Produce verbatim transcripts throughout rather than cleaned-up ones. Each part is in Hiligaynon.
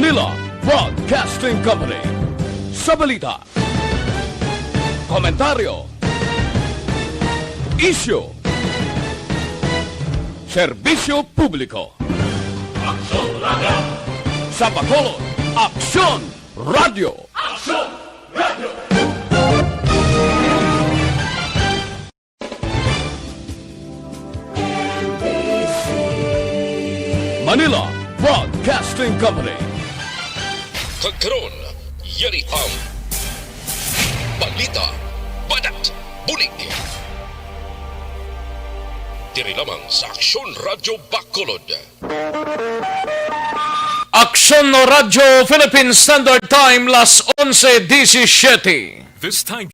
Manila Broadcasting Company. Sa balita, komentaryo, isyu, serbisyo publiko. Aksyon Radyo. Sa Bacolod, Aksyon Radyo. Aksyon Radyo. Manila Broadcasting Company. Kag karon, yari ang balita, banat, bulig. Diri lamang sa Aksyon Radyo Bacolod. Aksyon Radyo Philippine Standard Time, las onse disisiete. This time.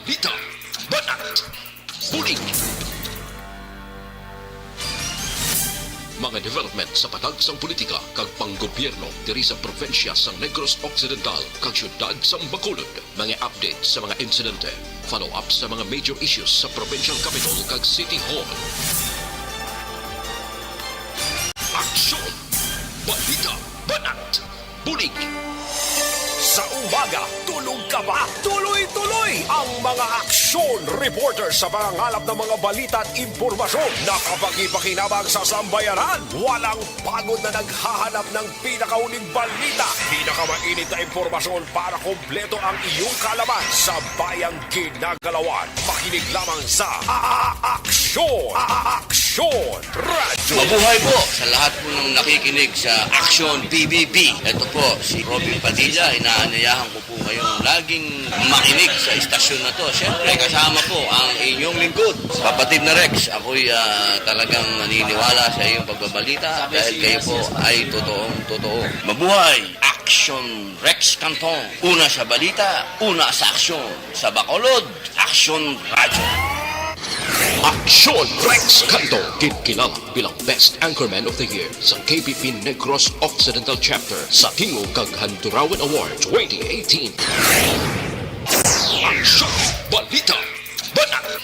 Balita, banat, bulig. Mga development sa patag sang politika kag panggobyerno diri sa probinsya sang Negros Occidental kag siyudad sang Bacolod. Mga update sa mga insidente, follow-up sa mga major issues sa provincial capital kag city hall. Aksyon! Balita! Banat! Bulig! Sa umaga, tulog ka ba? Tuloy-tuloy ang mga aksyon reporter sa pangangalap ng mga balita at impormasyon na kapakipakinabang sa sambayanan. Walang pagod na naghahanap ng pinakahuling balita, pinakamainit na impormasyon para kompleto ang iyong kaalaman sa bayang ginagalawan. Makinig lamang sa A-, A-, Aksyon! A-, A-, Aksyon! Radyo. Mabuhay po sa lahat po ng nakikinig sa Aksyon B B B. Ito po si Robin Padilla. Inaanyayahan ko po kayong laging makinig sa istasyon na to. Siyempre, kasama po ang inyong lingkod, Kapatid na Rex. Ako'y, ah, talagang naniniwala sa iyong pagbabalita dahil kayo po ay totoong totoo. Mabuhay! Aksyon Rex Cantong. Una sa balita, una sa aksyon. Sa Bacolod, Aksyon Radyo. Aksyon Rex Cantong, ginkilala bilang Best Anchorman of the Year sa K B P Negros Occidental Chapter sa Tingog kag Handurawan Award twenty eighteen. Aksyon! Balita! Banat!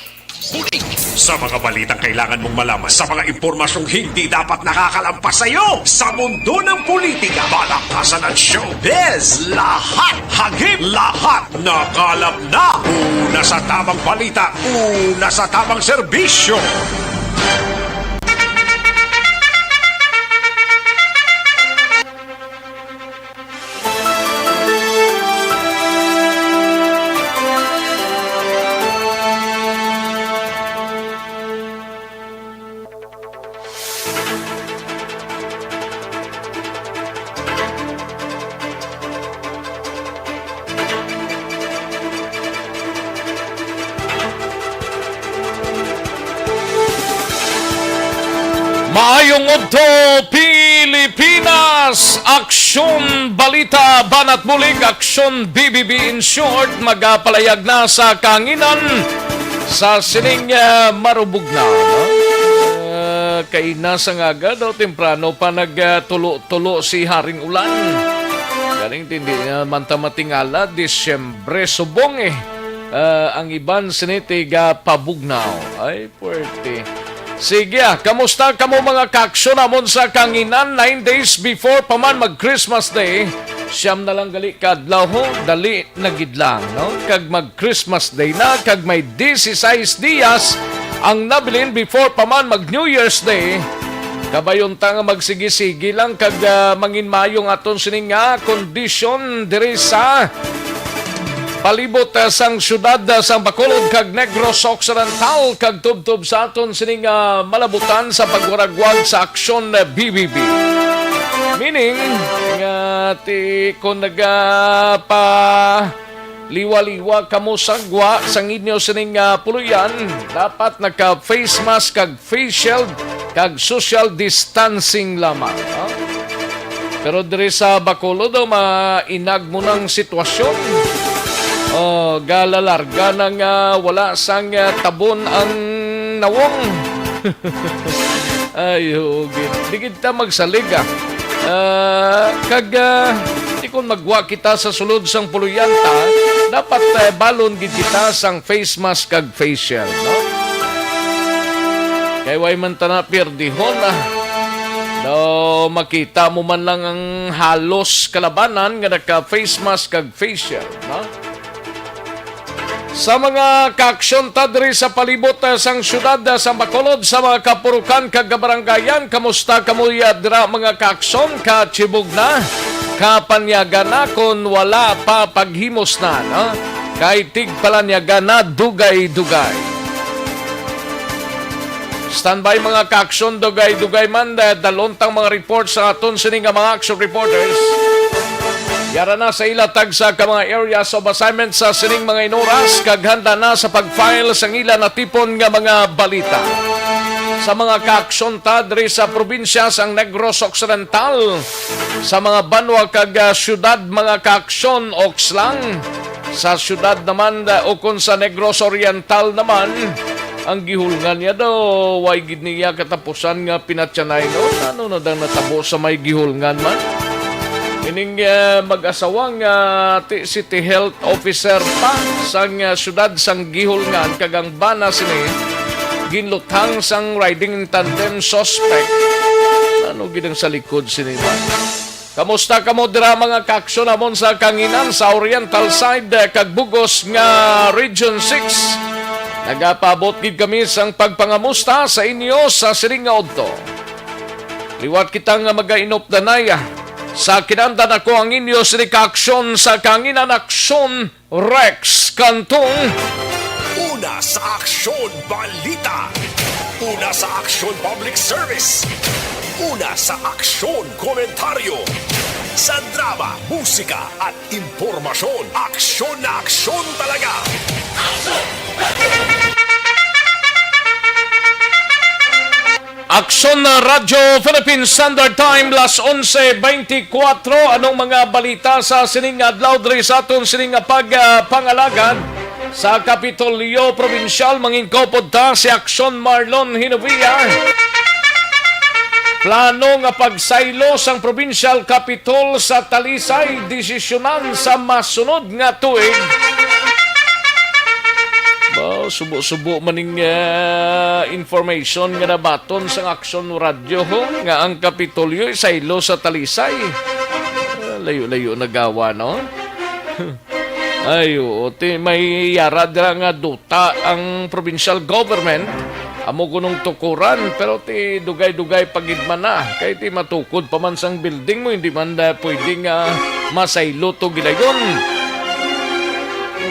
Bulig! Sa mga balitang kailangan mong malaman, sa mga impormasyong hindi dapat nakakalampas sa iyo, sa mundo ng politika, palakasan at showbiz, lahat, hagip, lahat, nakalap na. Una sa tamang balita, una sa tamang serbisyo. Maayong udto, Pilipinas! Aksyon Balita, Banat Bulig, Aksyon B B B in short, magapalayag na sa kahanginan sa sining, ah, marubog na, no? Ah, kay nasa nga aga daw, temprano pa nagtulo-tulo si Haring Ulan. Galing din di naman ta matingala, Disyembre subong eh. Ah, ang iban sini tiga pabugnaw. Ay, puwerte. Sige, ah, kamusta kamo, mga kaaksyon namon sa kanginan? Nine days before pa man mag-Christmas Day, siyam na lang gali ka adlaw, ho, dali na gid lang, no? Kag mag-Christmas Day na, kag may dieciséis dias ang nabilin before pa man mag-New Year's Day. Kabayon ta nga magsigi-sigi lang kag, ah, manginmayo ang aton sini nga kondisyon diri sa palibot, ah, sang siyudad, ah, sang Bacolod kag Negros Occidental, kag tubtob sa aton sini nga malabutan sa pagwaragwag sa aksyon, ah, B B B. Meaning nga ti, kung nagapa liwa-liwa kamo sa gwa sang inyo sining, ah, puloy-an, dapat naka-face mask kag face shield kag social distancing lamang, ha? Pero diri sa Bacolod, oh, mainag mo nang sitwasyon. Oh, galalarga na nga wala sang, ah, tabon ang nawong. Ay, oo, gid. Di gid ta magsalig, ah. Ah, kag, ah, di kon magwa kita sa sulod sang puluyanta, dapat, eh, balon gid kita sang face mask kag face shield, no? Kay way man ta na pierdihon, ah. No, makita mo man lang ang halos kalabanan nga naka face mask kag face shield, no? Sa mga kaaksyon ta diri sa palibot, ah, sang siyudad, ah, sa Bacolod, sa mga kapurukan kag kabarangayan, kamusta kamo ya dira, mga kaaksyon? Kachibog na, kapanyaga na, kon wala pa, paghimos na, no? Kay tigpalanyaga na, dugay-dugay. Standby, mga kaaksyon, dugay-dugay man, eh, dalon tang mga report sa aton sini nga mga action reporters. Yara na sa ila tagsa ka mga areas of assignment sa sining mga inuras, kag handa na sa pag-file sang ila natipon nga mga balita. Sa mga kaaksyon ta diri sa probinsya sang Negros Occidental, sa mga banwa kag, ah, siyudad, mga kaaksyon, Okslang, sa siyudad naman, ah, ukon sa Negros Oriental naman, ang gihulngan niya daw, way gid niya katapusan nga pinatyanay, no? Ano na dang natabo sa may gihulngan man? Ining, ah, mag-asawa nga ti-, city health officer pa sang, ah, siyudad sang gihulngan, kag ang bana sini ginluthang sang riding in tandem suspect. Ano gid ang sa likod sini man? Kamusta kamo dira, mga kaaksyon namon sa Kanginan, sa Oriental side, eh, kag bugos nga Region six? Nagapaabot gid kami sang pagpangamusta sa inyo sa sining nga udto. Liwat kita nga magainop danay, ah. Sa kinandan ako ang inyo sini ka aksyon sa Kanginan, Aksyon Rex Cantong. Una sa Aksyon Balita. Una sa Aksyon Public Service. Una sa Aksyon Komentaryo. Sa drama, musika at impormasyon, aksyon na aksyon talaga. Aksyon na Radyo Philippine Standard Time, las onse beintikwatro. Anong mga balita sa sining adlaw diri sa aton sining nga pag, ah, pangalagad sa Kapitolyo Probinsyal? Mangin kaupod ta si Aksyon Marlon Hinovia. Plano nga pagsaylo sang Provincial Capitol sa Talisay, desisyonan sa masunod nga tuig. Ba, subo-subo maning, ah, information nga nabaton sang Aksyon Radyo, ho, nga ang Kapitolyo isaylo sa Talisay. Ah, layo-layo nagawa, no? Ay, oo, ti, may yara dira nga duta ang provincial government. Amo kunong tukuran, pero ti dugay-dugay pa gid man na. Kay ti matukod pa man sang building mo, hindi man na pwede nga masaylo to gidayon.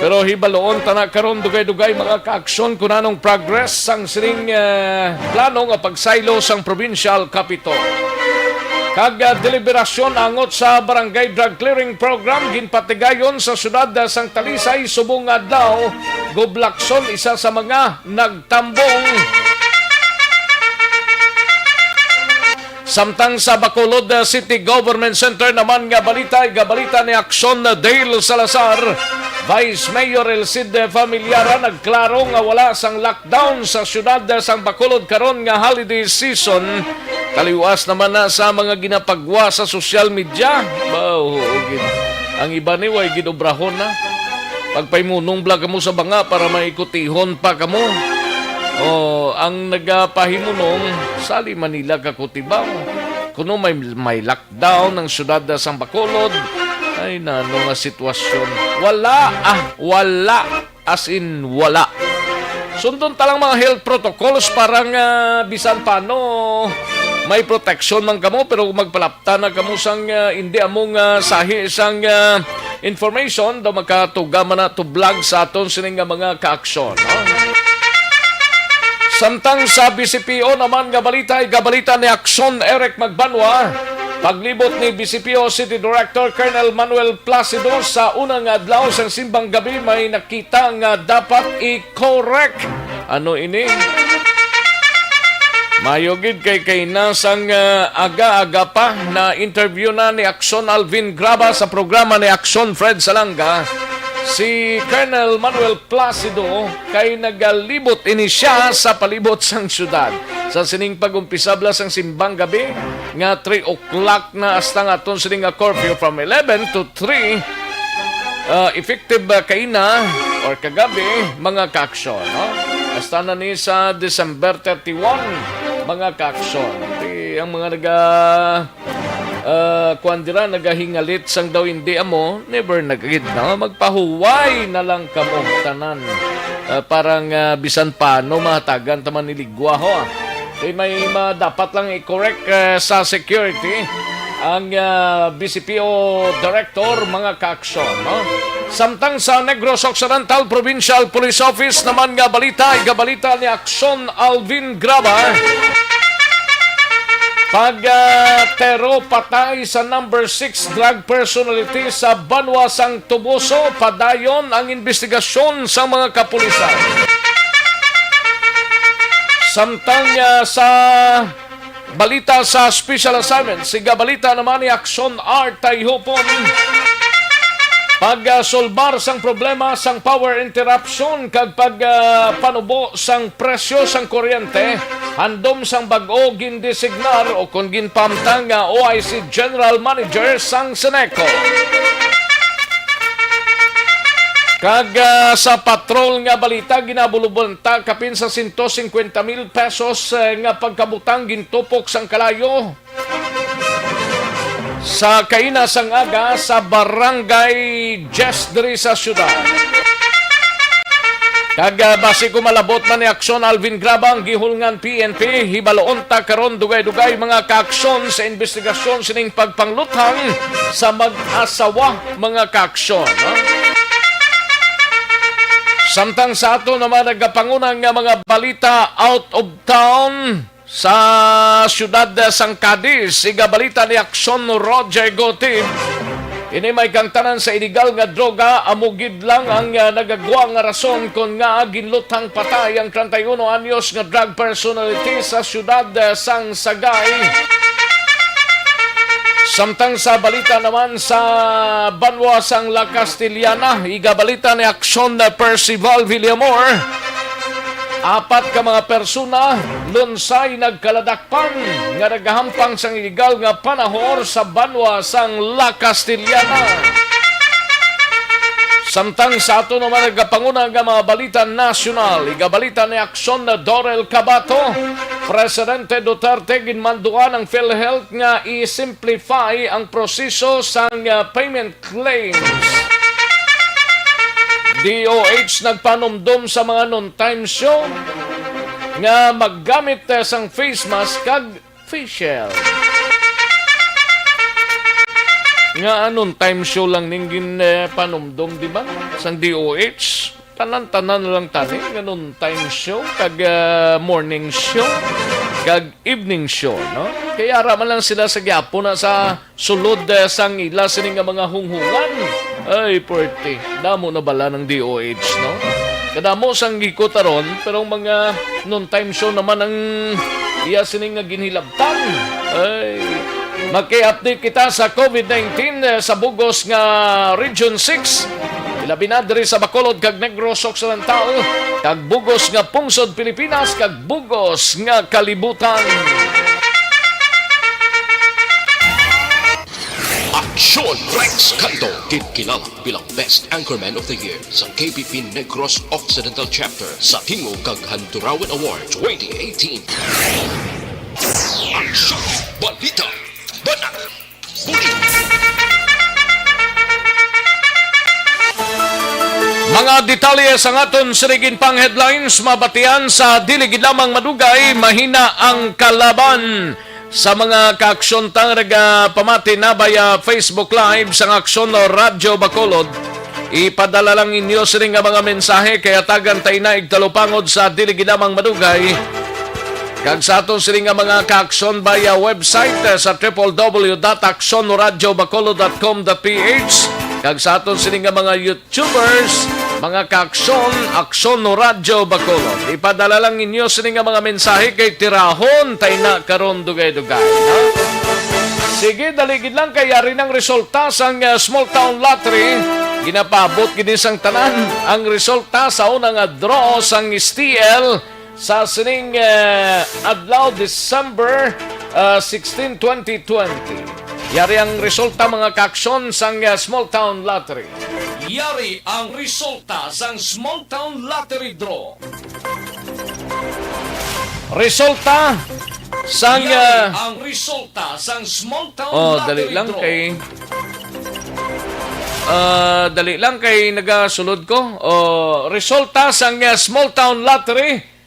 Pero hibaloon ta na karon, dugay-dugay, mga kaaksyon, kung anong progress sang sining, eh, plano nga pagsaylo sang provincial capitol. Kag, ah, deliberasyon angot sa Barangay Drug Clearing Program ginpatigayon sa siyudad, ah, sang Talisay subong nga adlaw. Gublakson, isa sa mga nagtambong. Samtang sa Bacolod, ah, City Government Center naman nga balita, igabalita ni Aksyon Dale Salazar, Vice Mayor Elcid Familiara nagklaro nga wala sang lockdown sa siyudad sang Bacolod karon nga holiday season. Taliwas naman na sa mga ginapagwa sa social media. Ba, oo, gid. Ang iba ni way gid obrahon na. Pagpahimunong bala kamo sa banga para may kutihon pa kamo. O, ang nagapahimunong, sali Manila ka kutibaw. Kuno may, may lockdown ang siyudad sang Bacolod. Ay, nano nga sitwasyon. Wala, ah, wala. As in, wala. Sundon ta lang mga health protocols para nga bisan paano may proteksyon man kamo, pero magpalapta na kamo sang, ah, hindi amo nga sahi sang, ah, information daw makatuga man na tublag sa aton sini nga mga kaaksyon, no? Samtang sa B C P O naman nga balita, igabalita ni Aksyon Eric Magbanwa, paglibot ni B C P O City Director Colonel Manuel Placido sa una nga adlaw sang simbang gabi, may nakita nga dapat i-correct. Ano ini? Mayo gid kay kay na sang, ah, aga-aga pa na interview na ni Aksyon Alvin Graba sa programa ni Aksyon Fred Salanga. Si Colonel Manuel Placido kay nagalibot ini siya sa palibot sang syudad. Sa sining pag-umpisa bala sang simbang gabi nga three o'clock na hasta nga aton sining nga curfew from eleven to three, ah, effective, ah, kaina or kagabi, mga kaaksyon, no? Hasta na ni sa December thirty-one, mga kaaksyon. Di, ang mga naga, ah, kuwan dira, nagahingalit sang daw hindi amo, never na gid, no? Magpahuway na lang kamo tanan. Ah, parang, ah, bisan paano mahatagan ta man ni ligwa, ho, ah. Kay may ma-, dapat lang i-correct, ah, sa security ang, ah, B C P O director, mga kaaksyon, no? Samtang sa Negros Occidental Provincial Police Office naman nga balita, igabalita ni Aksyon Alvin Graba, pag, ah, tero patay sa number six drug personality sa banwa sang Toboso, padayon ang investigasyon sa mga kapulisan. Samtang, ah, sa balita sa special assignment, siga balita naman ni Aksyon Art Tayhupon. Pag, ah, solbar sang problema sang power interruption kag pag, ah, panubo sang presyo sang kuryente, handom sang bag-o gindesignar o kon ginpamtang nga O I C General Manager sang Seneco. Kag, ah, sa patrol nga balita, ginabulubon ta kapin sa sento singkwenta mil pesos, eh, nga pagkabutang gintupok sang kalayo sa kaina sang aga sa Barangay Jess diri sa siyudad. Kag, ah, basi ko malabot na ni Aksyon Alvin Graba ang gihulngan P N P, hibaloon ta karon dugay-dugay, mga kaaksyon, sa investigasyon sining pagpangluthang sa mag-asawa, mga kaaksyon, no? Samtang sa ato naman nagapanguna nga mga balita out of town, sa siyudad sang Cadiz, igabalita ni Aksyon Roger Gotib. Ini may kangtanan sa iligal nga droga, amo gid lang ang, ah, nagagwa nga rason kon ngaa ginluthang patay ang treinta y uno anyos nga drug personality sa siyudad, ah, sang Sagay. Samtang sa balita naman sa banwa sang La Castellana, igabalita ni Aksyon na Percival Villamor, apat ka mga persona lunsay nagkaladakpan nga nagahampang sang iligal nga panahor sa banwa sang La Castellana. Samtang sa ato naman nagapanguna nga mga balita nasyonal, igabalita ni Aksyon na Dorel Cabato, Presidente Duterte ginmanduan ang PhilHealth nga i-simplify ang proseso sang, ah, payment claims. D O H nagpanumdom sa mga noontime show nga maggamit, eh, sang face mask kag face shield. Nga noontime show lang ning gin, eh, panumdom, di ba? Sang D O H. Tanan-tanan na lang tani nga noontime show kag, ah, morning show kag evening show, no? Kay ara man lang sila sa gihapon na sa sulod, eh, sang ila sini nga mga hunghungan. Ay, puwerte. Damo na bala ng D O H, no? Kadamo sang gikutaron, pero ang mga noontime show naman ang iya sini nga ginhilabtan. Ay, maki-update kita sa COVID nineteen, eh, sa bugos nga Region six. Ilabi na diri sa Bacolod kag Negros Occidental, kag bugos nga pungsod Pilipinas, kag bugos nga kalibutan. Aksyon Rex Canto, ginkilala bilang Best Anchorman of the Year sa K B P Negros Occidental Chapter sa Tingog kag Handurawan Award twenty eighteen. Aksyon! Balita! Banat! Mga detalye sang aton sining pang headlines mabatian sa dili gid lamang madugay, mahina ang kalaban. Sa mga kaaksyon tang nagapamati na via Facebook Live sang Aksyon Radyo Bacolod, ipadala lang inyo sini nga mga mensahe kay hatagan ta ina igtalupangod sa dili gid lamang madugay. Kag sa aton sini nga mga kaaksyon via website, eh, sa triple W dot aksyon radyo bacolod dot com dot P H, kag sa aton sini nga mga YouTubers, mga kaaksyon, Aksyon Radyo Bacolod. Ipadala lang ninyo sini nga mga mensahe kay tirahon ta ina karon dugay-dugay, no? Sige, dali gid lang kay yari nang resulta sang, uh, small town lottery. Ginapaabot gid ni sang tanan ang resulta sa una nga draw sang S T L sa sining, eh, adlaw, December, ah, sixteen, twenty twenty. Yari ang resulta, mga kaaksyon, sang, ah, Small Town Lottery. Yari ang resulta sang Small Town Lottery Draw. Resulta sang, Yari ah, ang resulta sang Small Town Oh, Lottery dali lang Draw. kay, ah, dali lang kay nagasulod ko. Oh, resulta sang, ah, Small Town Lottery,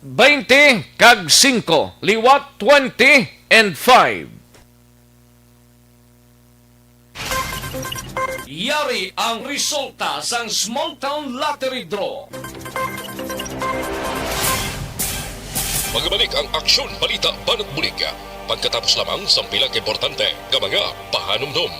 twenty kag singko, liwat twenty and five. Yari ang resulta sang Small Town Lottery Draw. Magabalik ang aksyon, balita, banat bulig. Pagkatapos lamang sang pila ka importante nga mga pahanumdom.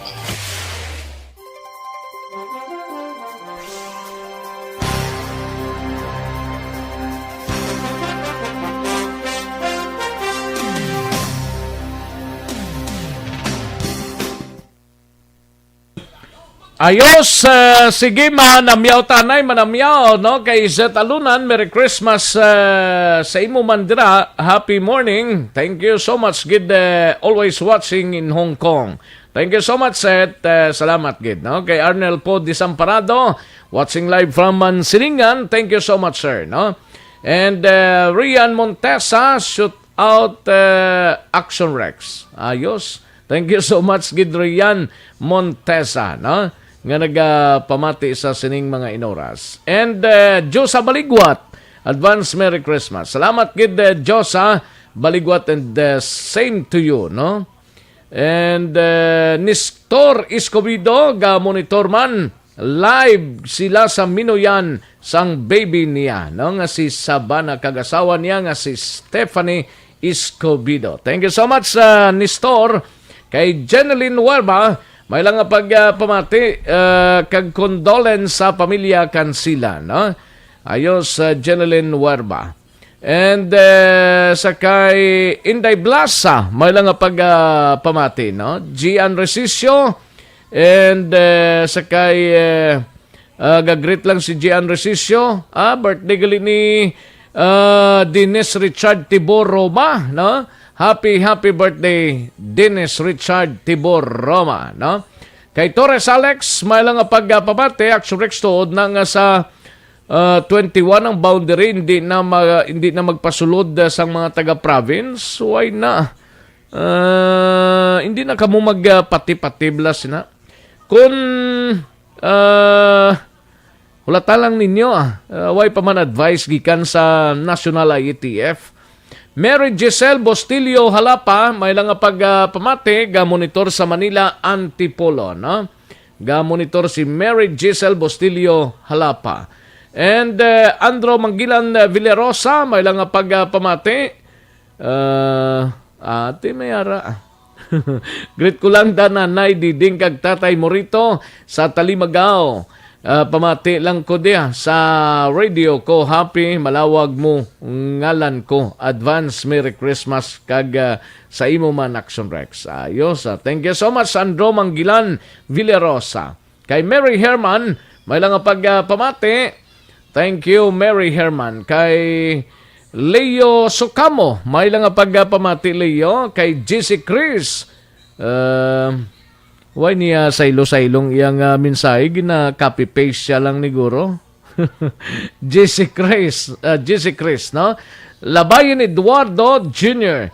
Ayos, eh, sige, manamyaw tanay, manamyaw, no? Kay Zet Alunan, Merry Christmas, eh, sa imo man dira. Happy morning. Thank you so much, gid, eh, always watching in Hong Kong. Thank you so much, Zet. Eh, salamat, gid, no? Kay Arnel Po Desamparado, watching live from Mansilingan. Thank you so much, sir, no? And, eh, Rian Montesa, shoot out, eh, Action Rex. Ayos. Thank you so much, gid, Rian Montesa, no? Nga nagapamati sa sining mga inoras. And, eh, Josa Baligwat, advance Merry Christmas. Salamat, gid, eh, Josa Baligwat, and, eh, same to you, no? And, eh, Nestor Escobedo, ga monitor man, live sila sa minuyan sang baby niya, no, nga si Sabana, kag asawa niya nga si Stephanie Escobedo. Thank you so much, uh, Nestor. Kay Jeneline Huerba, may lang nga pag, uh, pamati, uh, kag condolence sa pamilya kan sila, no? Ayos, uh, Jeneline Huerba. And, uh, sa kay Inday Blasa, may lang nga pag, uh, pamati, no? Gian Resisio, and, uh, sa kay, uh, Ah, ga-greet lang si Gian Resisio. Ah, birthday gali ni, ah, Dennis Richard Tibor Roma, no? Happy, happy birthday, Dennis Richard Tibor Roma, no? Kay Torres Alex, may lang nga pagpamati, Action Rex, tuod na nga sa, ah, twenty-one ang boundary, hindi na ma-, hindi na magpasulod, ah, sang mga taga-province. Why na? Ah, hindi na kamo mag, ah, pati-patiblas na. Kung, ah, hulata lang ninyo, ah, ah, way pa man advice gikan sa National I A T F. Mary Giselle Bostillo Halapa, may lang nga pag, ah, pamati, ga-monitor sa Manila, Antipolo, no? Ga-monitor si Mary Giselle Bostillo Halapa. And, eh, Andro Manggilan, eh, Villarosa, may lang nga pag, ah, pamati. Ah, Ate Mayara. Greet ko lang da Nanay Diding kag Tatay Morito sa Talimagao. Ah, pamati lang ko diha sa radio ko. Happy, malawag mo ngalan ko. Advance Merry Christmas kag, ah, sa imo man, Action Rex. Ayos, ah. Thank you so much, Sandro Manggilan Villarosa. Kay Mary Herman, may lang nga pag, ah, pamati. Thank you, Mary Herman. Kay Leo Sukamo, may lang nga pag, ah, pamati, Leo. Kay J C Chris, ah, why niya saylo-saylong iyang, ah, mensahe? Gina-copy-paste siya lang ni guro. J C Chris, ah, J C Chris, no? Labayan Eduardo Junior.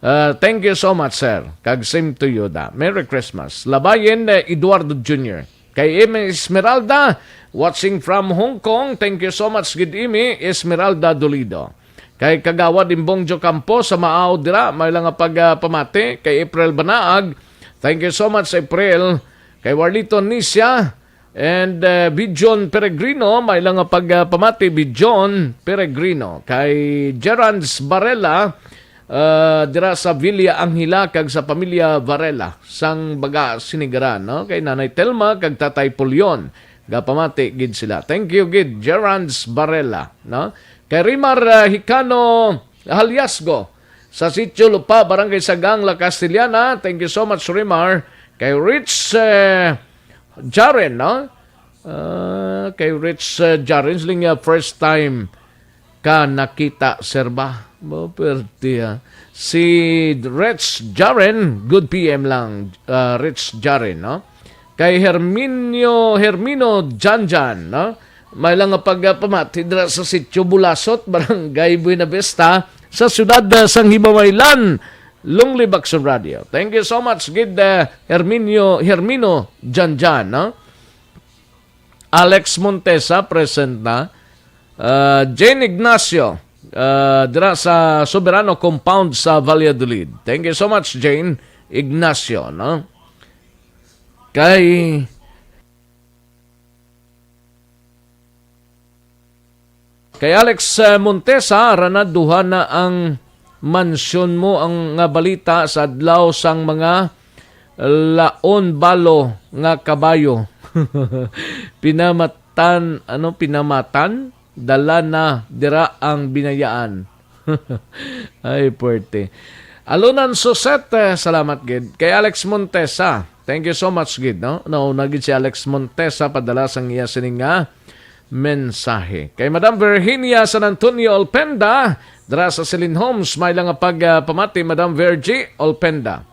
Ah, thank you so much, sir. Kag same to you da. Merry Christmas. Labayan, eh, Eduardo Junior. Kay Amy Esmeralda, watching from Hong Kong. Thank you so much, gid, Amy Esmeralda Dolido. Kay Kagawad Imbong Jocampo sa Maao dira, may lang nga pag, ah, pamati. Kay April Banaag, thank you so much, April. Kay Warlito Nisya and, ah, Bijon Peregrino, may lang nga pag, ah, pamati, Bijon Peregrino. Kay Gerans Barela, ah, dira sa Villa Angela kag sa pamilya Varela sang Baga, Sinigaran, no? Kay Nanay Telma kag Tatay Pulion, gapamati gid sila. Thank you gid, Gerans Barela, no? Kay Rimar, ah, Hicano Haliasgo sa Sitio Lupa, Barangay Sagang, La Castellana. Thank you so much, Rimar. Kay Rich, eh, Jaren, no? Ah, kay Rich, ah, Jaren, siling niya, first time ka nakita, sir ba? Mo, pwerte, ah. Si Rich Jaren, good P M lang, ah, Rich Jaren, no? Kay Herminio, Hermino Janjan, no? May lang nga pagpamati dira sa Sitio Bulasot, Barangay Buena Vista, sa siyudad, ah, sang Himamaylan, Longlib Action Radio. Thank you so much, gid, ah, Herminio, Hermino Janjan, no? Alex Montesa, present na. Ah, Jane Ignacio, ah, dira sa Soberano Compound sa Valladolid. Thank you so much, Jane Ignacio, no? Kay, kay Alex, ah, Montesa, ara na duha na ang mansyon mo ang nga balita sa adlaw sang mga laon balo nga kabayo. Pinamatan, ano, pinamatan? Dala na dira ang binayaan. Ay, puwerte. Alunan Suset, eh, salamat gid. Kay Alex Montesa, thank you so much gid, no? Nauna gid si Alex Montesa padala sang iya sining nga mensahe. Kay Madam Virginia San Antonio Olpenda, dira sa Celine Homes, may lang nga pag, ah, pamati, Madam Virgie Olpenda.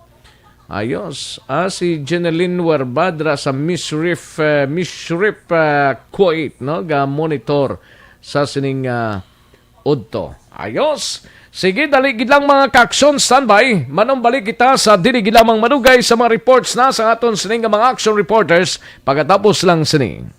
Ayos. Ah, si Jeneline Huerba dira sa Misrief, eh, Misrief, eh, Kuwait, no? Ga-monitor sa sining, ah, udto. Ayos. Sige, dali gid lang, mga ka-aksyon, standby. Manumbalik kita sa dili gid lamang madugay sa mga reports na sa aton sining nga mga action reporters pagkatapos lang sini.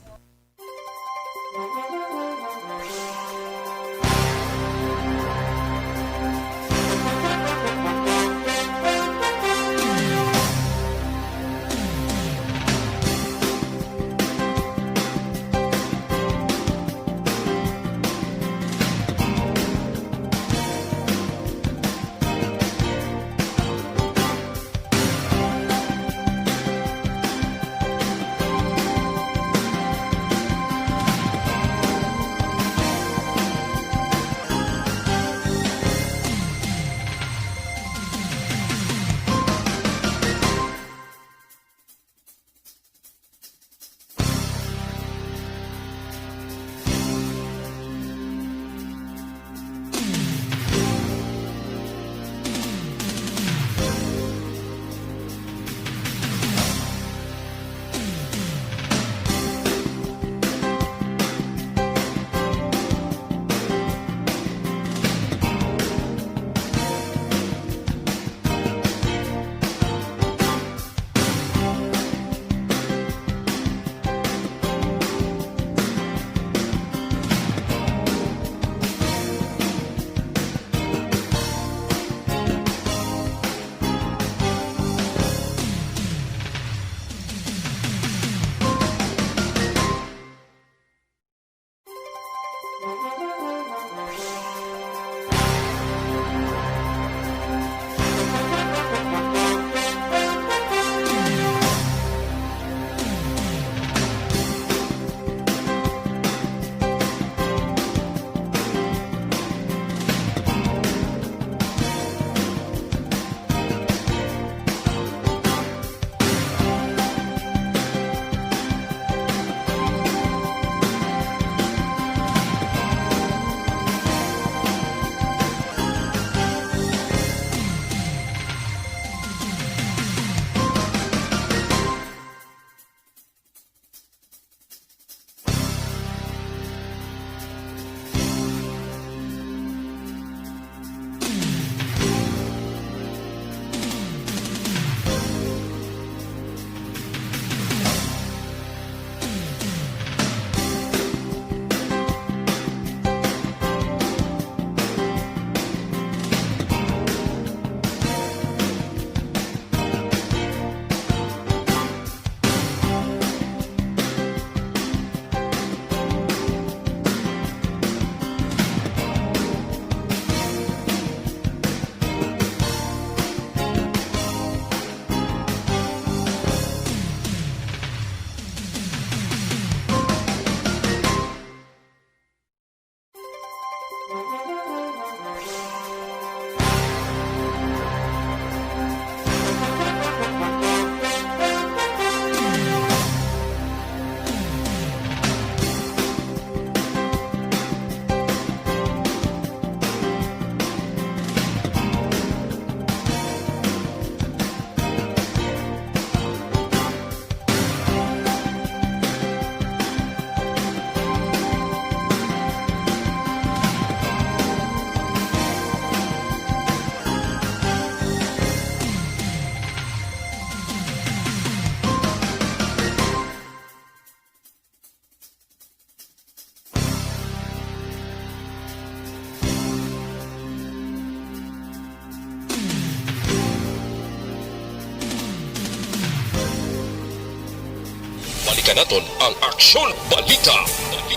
Kanaton ang Aksyon Balita,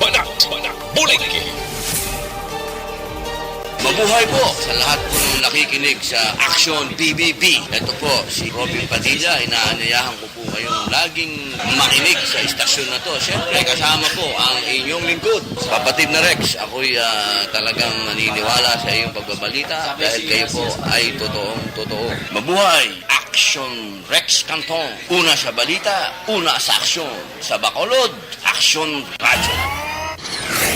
Banat, Bulig. Mabuhay po sa lahat pong nakikinig sa Aksyon B B B. Ito po si Robin Padilla. Inaanyayahan ko po kayong laging makinig sa istasyon na to. Siyempre, kasama po ang inyong lingkod, Kapatid na Rex. Ako'y ah, talagang naniniwala sa iyong pagbabalita dahil kayo po ay totoong totoo. Mabuhay! Aksyon Rex Cantong. Una sa balita, una sa aksyon. Sa Bacolod, Aksyon Radyo.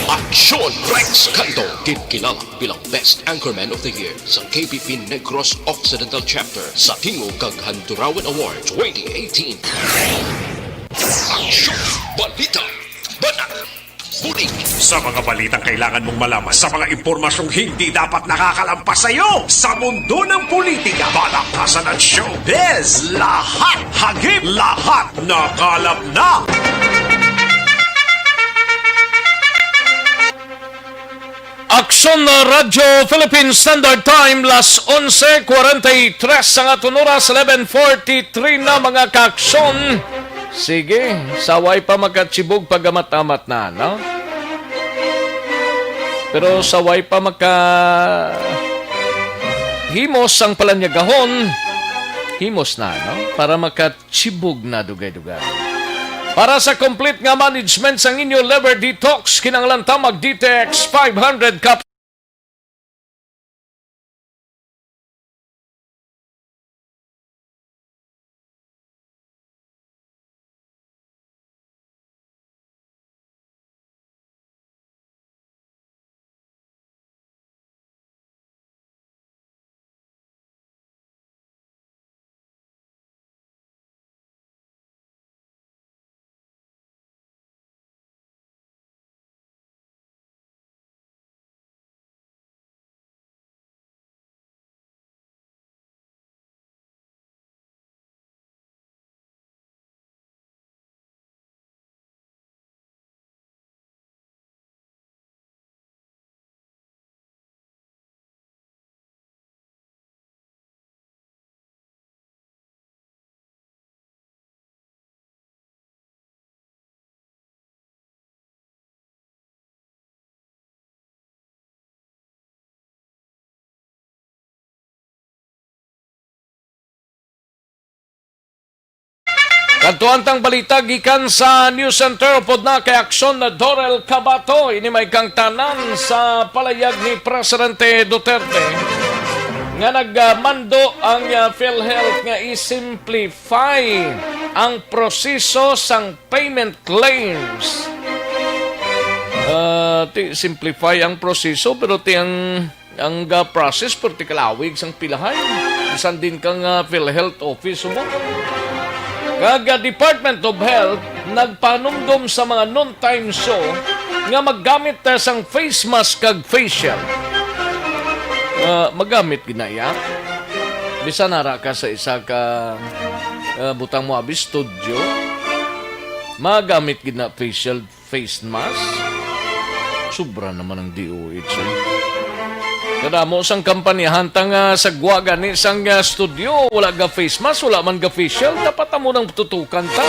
Aksyon Rex Cantong, ginkilala bilang Best Anchorman of the Year sa K B P Negros Occidental Chapter sa Tingog kag Handurawan Award twenty eighteen. Aksyon Balita, Banat, Bulig. Sa mga balitang kailangan mong malaman, sa mga impormasyong hindi dapat nakakalampas sa iyo, sa mundo ng politika, balakasan at showbiz, lahat hagip, lahat nakalap na. Aksyon na Radyo Philippine Standard Time, las onse cuarenta y tres ang aton oras, eleven forty-three na, mga kaaksyon. Sige, sa way pa makachibog pagamat-amat na, no? Pero sa way pa maka himos ang palanyagahon, himos na, no? Para makachibog na dugay-dugay. Para sa complete nga management sang inyo liver detox, kinahanglan ta mag D T X five hundred Cap. Kadtuan tang balita gikan sa News Center upod na kay Aksyon na Dorel Cabato. Ini may kang tanan sa palayag ni Presidente Duterte nga nagmando ang, ah, PhilHealth nga i-simplify ang proseso sang payment claims. Ah, ti simplify ang proseso, pero ti ang, ang, ah, process, pero ti kalawig sang pilahan. Bisan din kang, ah, PhilHealth office mo. Kag, ah, Department of Health nagpanumdom sa mga noontime show nga maggamit ta sang face mask kag face shield. Ah, magamit gid na iya. Bisan ara ka sa isa ka, ah, butang mo abi studio, magamit gid na face shield, face mask. Sobra naman ang D O H, eh. Kadamo sang kampanyahan ta nga sa gwa gani sang, ah, studio, wala ga face mask, wala man ga face shield, dapat amo nang tutukan ta.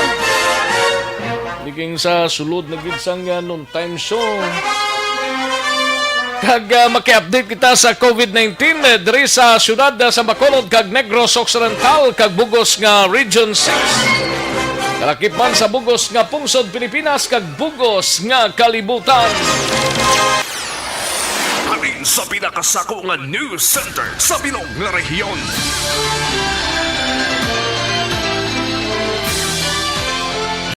Naging sa sulod na gid sang, ah, noontime show. Kag, ah, maki-update kita sa COVID nineteen, eh, diri sa siyudad, ah, sa Bacolod kag Negros Occidental kag bugos nga Region six. Kalakip man sa bugos nga pungsod Pilipinas kag bugos nga kalibutan. Halin sa pinakasako nga news center sa bilog nga rehiyon.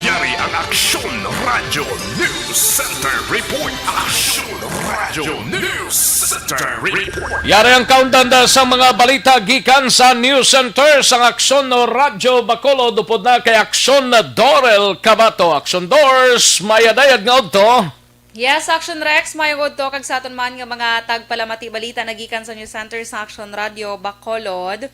Yari ang Aksyon Radyo News Center Report. Aksyon Radyo News Center Report. Yari ang kaundan sa mga balita gikan sa News Center sang Aksyon Radyo Bacolod upod na kay Aksyon Dorel Cabato. Aksyon Dors, mayadayad nga udto. Yes, Action Rex, mayong udto kag sa aton man nga mga tagpalamati balita nagikan sa News Center sa Action Radio Bacolod.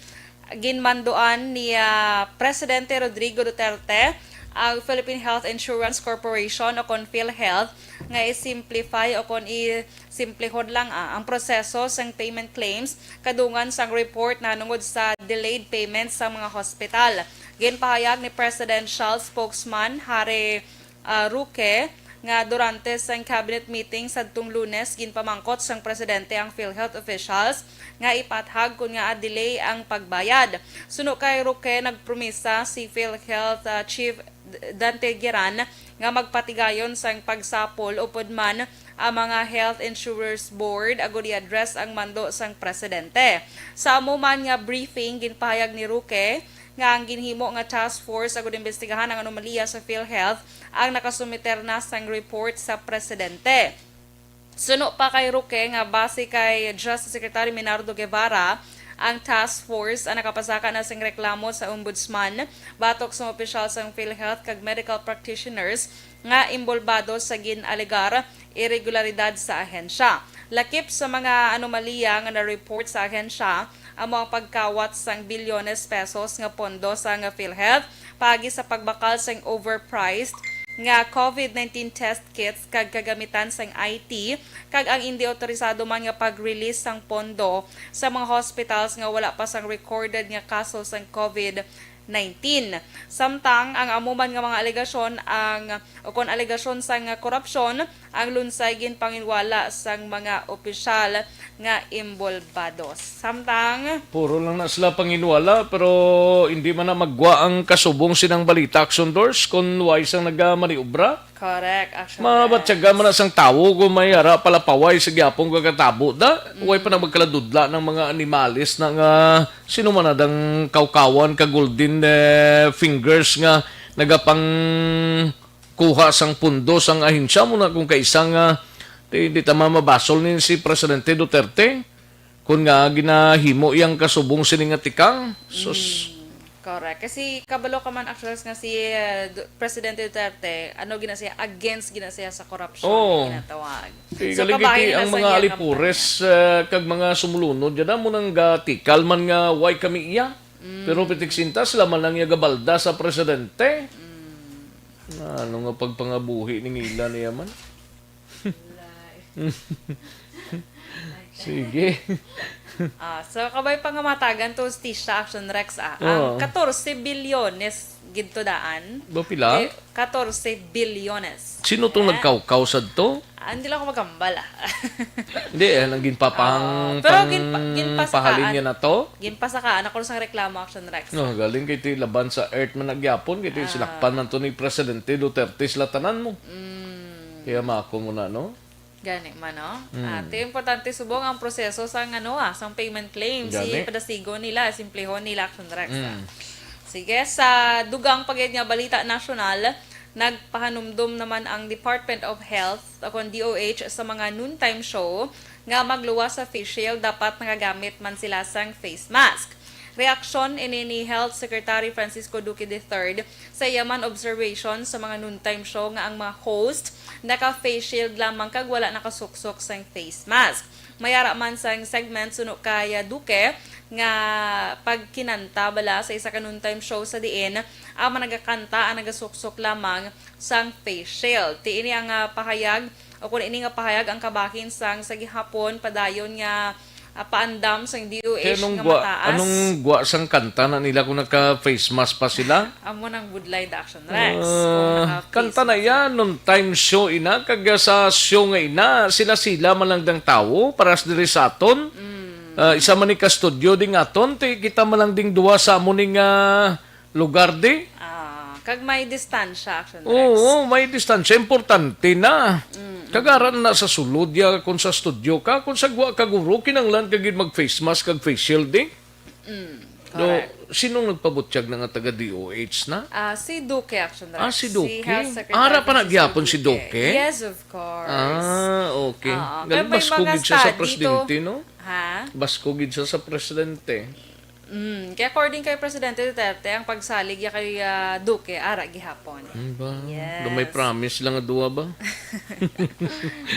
Ginmanduan ni, ah, Presidente Rodrigo Duterte ang Philippine Health Insurance Corporation o kon PhilHealth nga i-simplify o kon i-simplihon lang, ah, ang proseso sang payment claims kadungan sang report nahanungod sa delayed payments sa mga hospital. Ginpahayag ni Presidential Spokesman Harry ah, Roque nga durante sang cabinet meeting sadtong Lunes, ginpamangkot sang presidente ang PhilHealth officials nga ipathag kon ngaa delay ang pagbayad. Suno kay Roque, nagpromisa si PhilHealth, ah, Chief D-, Dante Gueran nga magpatigayon sang pagsapol upod man ang mga Health Insurers Board agud i-address ang mando sang presidente. Sa amo man nga briefing, ginpahayag ni Roque nga ang ginhimo nga task force agud imbestigahan ang anomalya sa PhilHealth ang nakasumiter na sang report sa presidente. Suno pa kay Roque nga base kay Justice Secretary Minardo Guevara, ang task force ang nakapasaka na sing reklamo sa ombudsman batok sa mga opisyal sang PhilHealth kag medical practitioners nga imbolbado sa gin-alegar iregularidad sa ahensya. Lakip sa mga anomalya nga na-report sa ahensya, amo ang pagkawat sang bilyones pesos nga pondo sang PhilHealth paagi sa pagbakal sang overpriced nga COVID nineteen test kits kag kagamitan sang I T, kag ang indi otorisado man nga pag-release sang pondo sa mga hospitals nga wala pa sang recorded nga kaso sang COVID nineteen. Samtang ang amo man nga mga alegasyon ang, o kon alegasyon sang korupsyon, ang lunsay ginpanginwala sang mga opisyal nga imbolbado. Samtang Puro lang na sila panginwala, pero hindi man na maggwa ang kasubong sinang balita, Action Doors, kung why sang nagamaniobra. Correct, Action Doors. Mabatyagan man na sang tawo kung may ara palapaway sa gyapon kagatabuda. Way pa na magkaladudla ng mga animalis na nga sino man na dang kawkawan ka golden, eh, fingers nga nagapang kuha sang pundo sang ahensya mo na kung kaisa nga di, di ta mamabasol ni si Presidente Duterte. Kun nga ginahimo iyang kasubong sini nga tikang, sus. Mm, correct. Kasi kabalo ka man, Action Doors, nga si, uh, Du-, Presidente Duterte, ano gina siya, against gina siya sa korupsyon. Oo. Ginatawag. Di, so, galing kabahin iti na ang sa mga iya alipores, kampanya, uh, kag mga sumulunod, yan mo nang gatikal man nga, why kami iya? Mm. Pero pitik sinta, sila man lang iya gabalda sa presidente. Mm. Ano nga pagpangabuhi ni ngila niya man? Wala eh. Sige. Ah, so, kabay pa nga matagan to, Tisha, Action Rex, ah. Ang Oo. katorse bilyones gid to daan. Ba pila? Eh, katorse bilyones. Sino tong Eh? nagkawkaw sad to? Ah, hindi lang ako magambal, ah. Hindi, eh, nang ginpapang-, Ah, pero ginpa-, pang-, ginpasakaan. pahalin niya na to? Ginpasakaan ako sa reklamo, Action Rex. No, galing kay ti laban sa earth man nagyapon, kay ti Ah. sinakpan man to ni Presidente Duterte sila tanan mo. Mm. Kaya mako mo na, no? Gani man, no? Mm. Ah, ti importante subong ang proseso sa, ano, ah, sang payment claim. Si Gani. padasigon nila, simplehon nila, Action Rex, ah. Mm. Sige, sa dugang pa gid nga balita nasyonal, nagpahanumdom naman ang Department of Health, o kon D O H, sa mga noontime show nga magluwas sa face shield, dapat nakagamit man sila sang face mask. Reaksyon ini ni Health Secretary Francisco Duque the third sa iya man observation sa mga noontime show nga ang mga host naka-face shield lamang kag wala nakasuksok sang face mask. May ara man sang segment suno kay Duque nga pagkinanta bala sa isa ka noontime show sa diin ang mga nagakanta ang nagasuksok lamang sang face shield. Ti ini ang, ah, pahayag, o kung ini nga pahayag ang kabahin sang sa gihapon padayon nga, ah, paandam sang D O H Kaya anong nga gwa, mataas. anong gwa sang kanta na nila kung naka-face mask pa sila? Amo nang budlay da, Action Rex. Ah, Kung naka-face kanta na mask yan, sila. Nung time show ina, kag sa show nga ina, sila-sila man lang dang tawo, paras diri sa aton. Mm. Ah, isa man ni ka studio ding aton, ti kita man lang ding duwa sa amo ning, ah, lugar di. Ah, kag may distansya, Action Rex. Oo, may distansya. Importante na. Mm, mm. Kag ara na sa sulod ya, kung sa studio ka, kung sa gwa ka guro, kinanglan ka gid mag-face mask kag face shield di. Mm, No, correct. Sinong nagpabutyag na nga taga D O H na? Ah, si Duque, Action Rex. Ah, si Duque. Health Secretary Ara pa na Francisco gyapon si Duque. Duque? Yes, of course. Ah, okay. Oo. Galing, kaya may basko mga gid siya sa study to. Presidente, no? Ha? Basko gid siya sa presidente. Mm, kaya according kay Presidente Duterte, ang pagsalig ya kay, ah, Duque, ara gihapon. Ano ba? Yes. Do may promise lang nga duwa ba?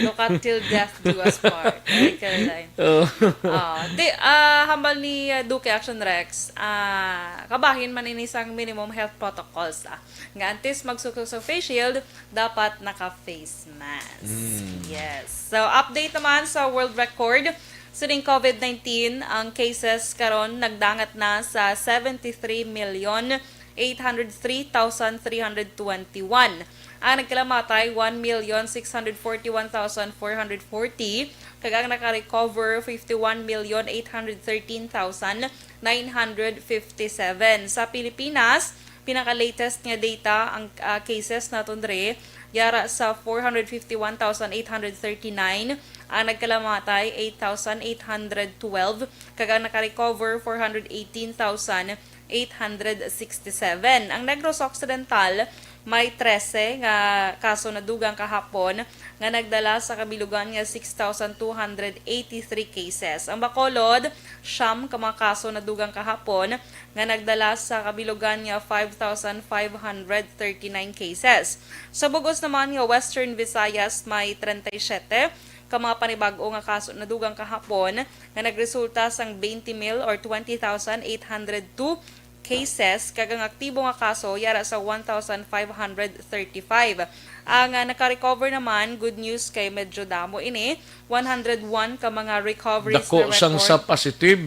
Look until death do us part. Ay, Caroline. Oh. Ah, di, ah, hambal ni, ah, Duque, Action Rex, ah, kabahin man ini sang minimum health protocols, ah. Nga antes magsuksok sa face shield, dapat naka-face mask. Mm. Yes. So, update naman sa world record. Sining COVID nineteen, ang cases karon nagdangat na sa seventy-three million eight hundred three thousand three hundred twenty-one. Ang nagkalamatay, one million six hundred forty-one thousand four hundred forty, kag ang nakarecover, fifty-one million eight hundred thirteen thousand nine hundred fifty-seven. Sa Pilipinas, pinaka-latest nga data, ang, ah, cases naton dre, yara sa four hundred fifty-one thousand eight hundred thirty-nine, ang nagkalamatay, eight thousand eight hundred twelve, kag ang nakarecover, four hundred eighteen thousand eight hundred sixty-seven. Ang Negros Occidental, may trese nga kaso nadugang kahapon nga nagdala sa kabilugan nga six thousand two hundred eighty-three cases. Ang Bacolod, siyam ka mga kaso nadugang kahapon nga nagdala sa kabilugan nga five thousand five hundred thirty-nine cases. Sa bug-os naman nga Western Visayas, may treinta y siete ka mga panibag-o nga kaso nadugang kahapon nga nagresulta sang twenty mil or twenty thousand eight hundred two cases, kag ang aktibo nga kaso yara sa one thousand five hundred thirty-five. Ang, ah, naka-recover naman, good news kay medyo damo ini, one hundred one ka mga recoveries Dako na sang record. Sa positive.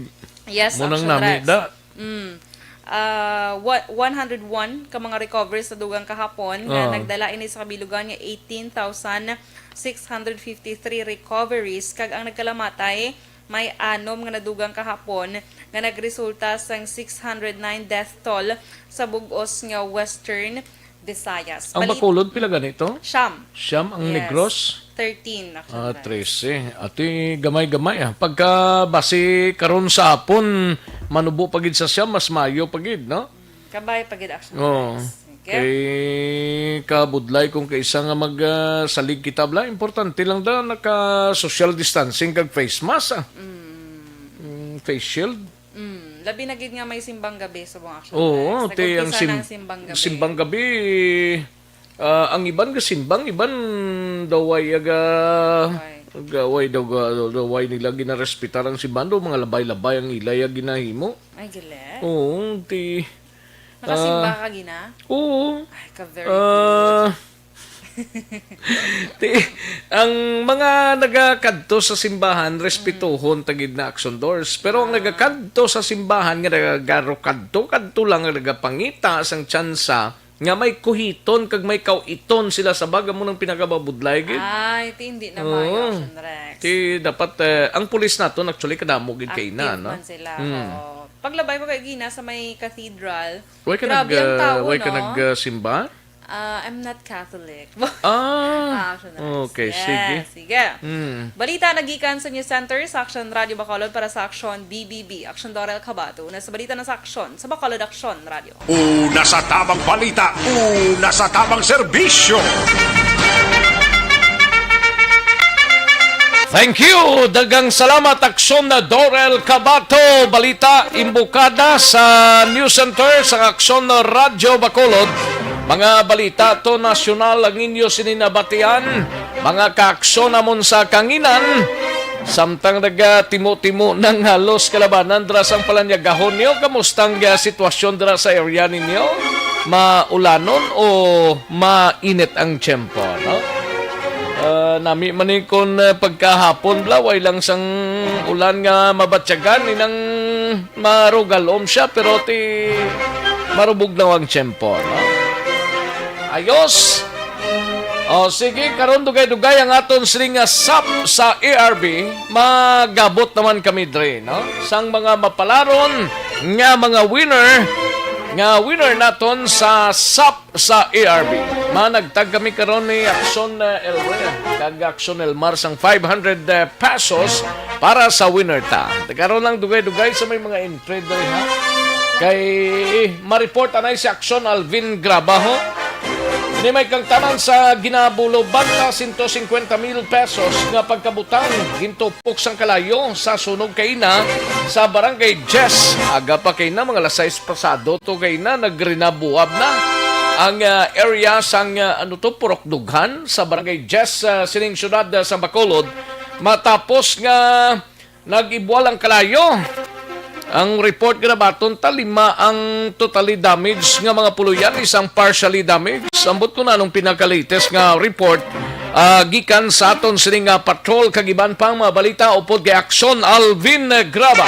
Yes, Mo nang Action nami Rex. Da. Mm. Ah, wa-, one hundred one ka mga recoveries sa dugang kahapon nga Ah. nagdala ini sa kabilugan nga eighteen thousand six hundred fifty-three recoveries, kag ang nagkalamatay may anom nga nadugang kahapon nga nagresulta sang six hundred nine death toll sa bug-os nga Western Visayas. Ang Balit- Bacolod, pila gani to? Siyam. Siyam ang Yes. Negros? Thirteen, actually. Ah, trese. Ati, gamay-gamay, ah. Pagka basi karon sa hapon, manubo pa gid sa siyam, mas mayo pa gid, no? Kabay pa gid, actually. Oo. Sige. Kay kabudlay kung kaisa nga mag, ah, salig kita, bla. Importante lang da, naka social distancing kag face mask, ah. Mm. Mm, face shield. Mm, labi na gid nga may simbang gabi subong, actually. Oo, Nag-umpisa te, ang sim-, na ang simbang gabi. Simbang gabi, ah, ang iban gasimbang, iban daw way aga, Way. Aga way daw ga-, daw way nila ginarespetar ang simbang, daw mga labay-labay ang ilay ang ginahimo. Ay, gali. Oo, ti, Nakasimba ah, ka, Gina? Oo. Ay, ka very Ah, good. Ti, ang mga nagakadto sa simbahan, respetuhon ta gid na, Action Doors. Pero ang Ah. nagakadto sa simbahan nga nagarukadto-kadto lang, nga nagapangita sang tsansa nga may kuhiton kag may kawiton sila sa baga, mo nang pinakababudlay gid. Ay, ti, hindi na Oo. Maayo, Action Rex. Ti, dapat, eh, ang pulis naton actually kadamo gid kay Active na, no? Man sila, Hmm. oo. Paglabay ko kay Gina sa may cathedral, Way ka grabe nag, ang ah, tao, way ka no? nag, ah, simba? Ah, I'm not Catholic. Ah, Ah, Action Rex. Okay, Yes, sige. sige. Hmm. Balita nagikan sa News Center sa Action Radio Bacolod para sa Action B B B. Action Dorel Cabato. Una sa balita na sa Action, sa Bacolod Action Radio. Una sa tabang balita, una sa tabang serbisyo. Thank you! Daghang salamat, Aksyon na Dorel Cabato. Balita imbukada sa News Center sa Aksyon na Radyo Bacolod. Mga balita to nasyonal ang inyo sini nabatian. Mga kaaksyon namon sa kanginan. Samtang nagatimo-timo ng halos kalabanan dira sang palanyagahon niyo, kamusta ang, ah, sitwasyon dira sa area ninyo? Maulanon o mainit ang tiyempo, no? Ah, nami man ni kon, ah, pagkahapon, bla, way lang sang ulan nga mabatyagan, inang marugalom siya, pero ti marubugnaw ang tiyempo, no? Ayos! O, sige, karon dugay-dugay ang aton sini nga sap sa A R B, magabot naman kami dre, no? Sang mga mapalaron nga mga winner, nga winner naton sa sap sa A R B. Managtag kami karon ni Action, eh, Elwin kag Action Elmar sang five hundred, eh, pesos para sa winner ta. Karon lang dugay-dugay sa may mga entry diri, ha. Kay ma-report anay si Action Alvin Grabaho. Ni may kangtanan sa ginabulo banta sento singkwenta mil pesos nga pagkabutang gintupok sang kalayo sa sunog kaina sa Barangay Jess. Aga pa kaina, mga alas sais pasado to kaina, nagrinabuab na ang, ah, area sang, ah, ano to, Purok Dughan sa Barangay Jess, ah, sining siyudad, ah, sa Bacolod, matapos nga nag-ibwal ang kalayo. Ang report nga nabaton ta, lima ang totally damaged nga mga puluyan, isang partially damaged. Ambot ko na anong pinaka-latest nga report, ah, gikan sa aton sini nga patrol kag iban pang mga balita upod kay Action Alvin Graba.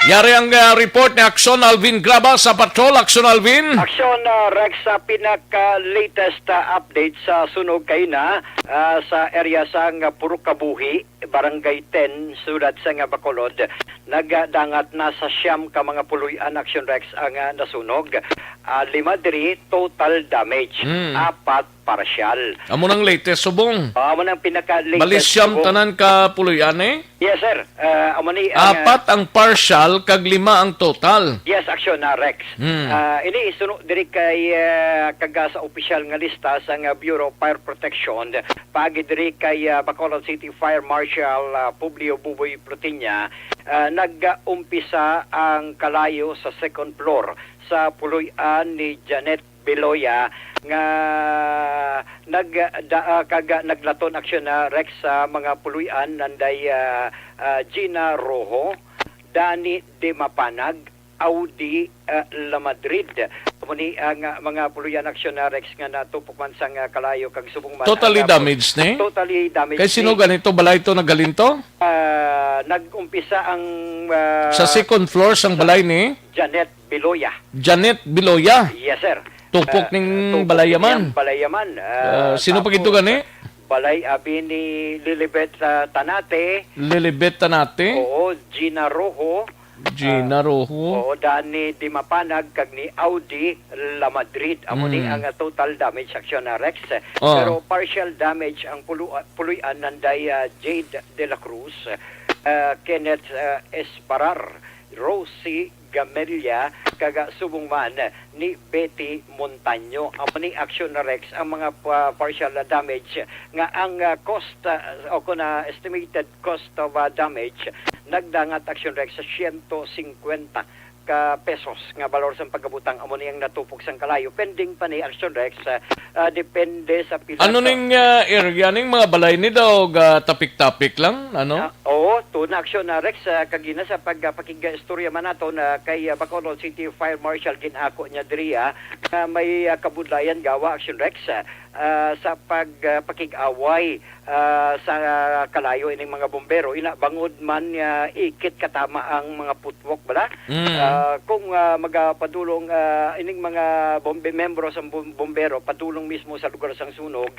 Yari ang, ah, report ni Aksyon Alvin Graba sa Patrol. Aksyon Alvin. Aksyon, ah, Rex, sa pinaka-latest, ah, update sa sunog kaina, ah, sa area sang, ah, Purok Kabuhi, Barangay ten, siyudad sang, ah, Bacolod, nagdangat na sa siyam ka mga puloy-an, Aksyon Rex, ang, ah, nasunog. Ah, lima diri total damage, Mm. apat partial. Amo nang latest subong. Ah, amo nang pinaka-latest Bali siyam subong. Tanan ka puloy-an, eh? Yes, sir. Ah, amo ni ang, ah, Apat ang partial kag lima ang total. Yes, Aksyon, ah, Rex. Hmm. Ah, ini suno diri kay, ah, kag, ah, sa opisyal nga lista sa nga Bureau of Fire Protection, paagi diri kay, ah, Bacolod City Fire Marshal, ah, Publio Buboy Plutiña, ah, nag-umpisa ang kalayo sa second floor sa puloy-an ni Janet Beloya nga nag-, da-, ah, kag, ah, naglaton, Aksyon, ah, Rex, sa mga puloy-an nanday, ah, ah, Gina Rojo, Dani De Mapanag, Audi, ah, La Madrid. Amo ni ang, ah, mga puloy-an, Aksyon, ah, Rex, nga natupok man sang, ah, kalayo kag subong man Totally ang, ah, damaged ni? Totally damaged Kay sino ni? Ganito balay to naghalin to? Ah, nag-umpisa ang, ah, Sa second floor sang sa balay ni? Janet Biloya. Janet Biloya. Yes, sir. Tupok Ah, ning tupok balay ning yaman. Balay yaman. Ah, Ah, sino pa tapos, gito gani? Balay abi ni Lilibet, ah, Tanate. Lilibet Tanate? Oo, Gina Rojo. Gina Ah, Rojo. Oo, daan ni Dimapanag kag ni Audi La Madrid. Amo ni Mm. ang, ah, total damage, Aksyon, ah, Rex. Oh. Pero partial damage ang pulu-, ah, puloy-an nanday, ah, Jade de la Cruz, ah, Kenneth, ah, Esparar, Rosie Gamelia, kag, ah, subong man ni Betty Montaño. Amo ni, Aksyon, Rex, ang mga pa-, partial damage nga ang, ah, cost, ah, o kon, ah, estimated cost of, ah, damage nagdangat, Aksyon, Rex, sa siyento singkwenta ka pesos nga balor sang pagkabutang. Amo ni ang natupok sang kalayo. Pending pa ni, Aksyon, Rex, ah, ah, depende sa pila Ano ka ning, ah, area ning mga balay ni daw ga tapik-tapik lang, ano? Ah, Oo, tuna, Aksyon, ah, Rex, ah, kagina sa pag-, ah, pakig-istorya man nato na kay, ah, Bacolod City Fire Marshal, gin-ako niya diri, ah, nga may, ah, kabudlayan gawa, Aksyon, Rex, ah, ah, sa pag-, ah, pakig-away, ah, sa, ah, kalayo ining mga bombero. Ina, bangod man, ah, ikit katama ang mga putwok, bala? Mm. Ah, kung, ah, magapadulong, ah, ining mga bombe-, membro sa bom-, bombero, padulong mismo sa lugar sang sunog,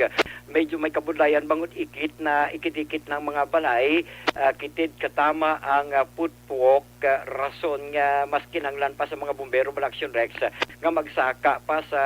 medyo may kabudlayan bangod ikit na, ikit-ikit na ang mga balay, ah, kitid katama ang, ah, putwok, ah, rason nga mas kinahanglan pa sa mga bumbero, bala, Aksyon, Rex, ah, nga magsaka pa sa,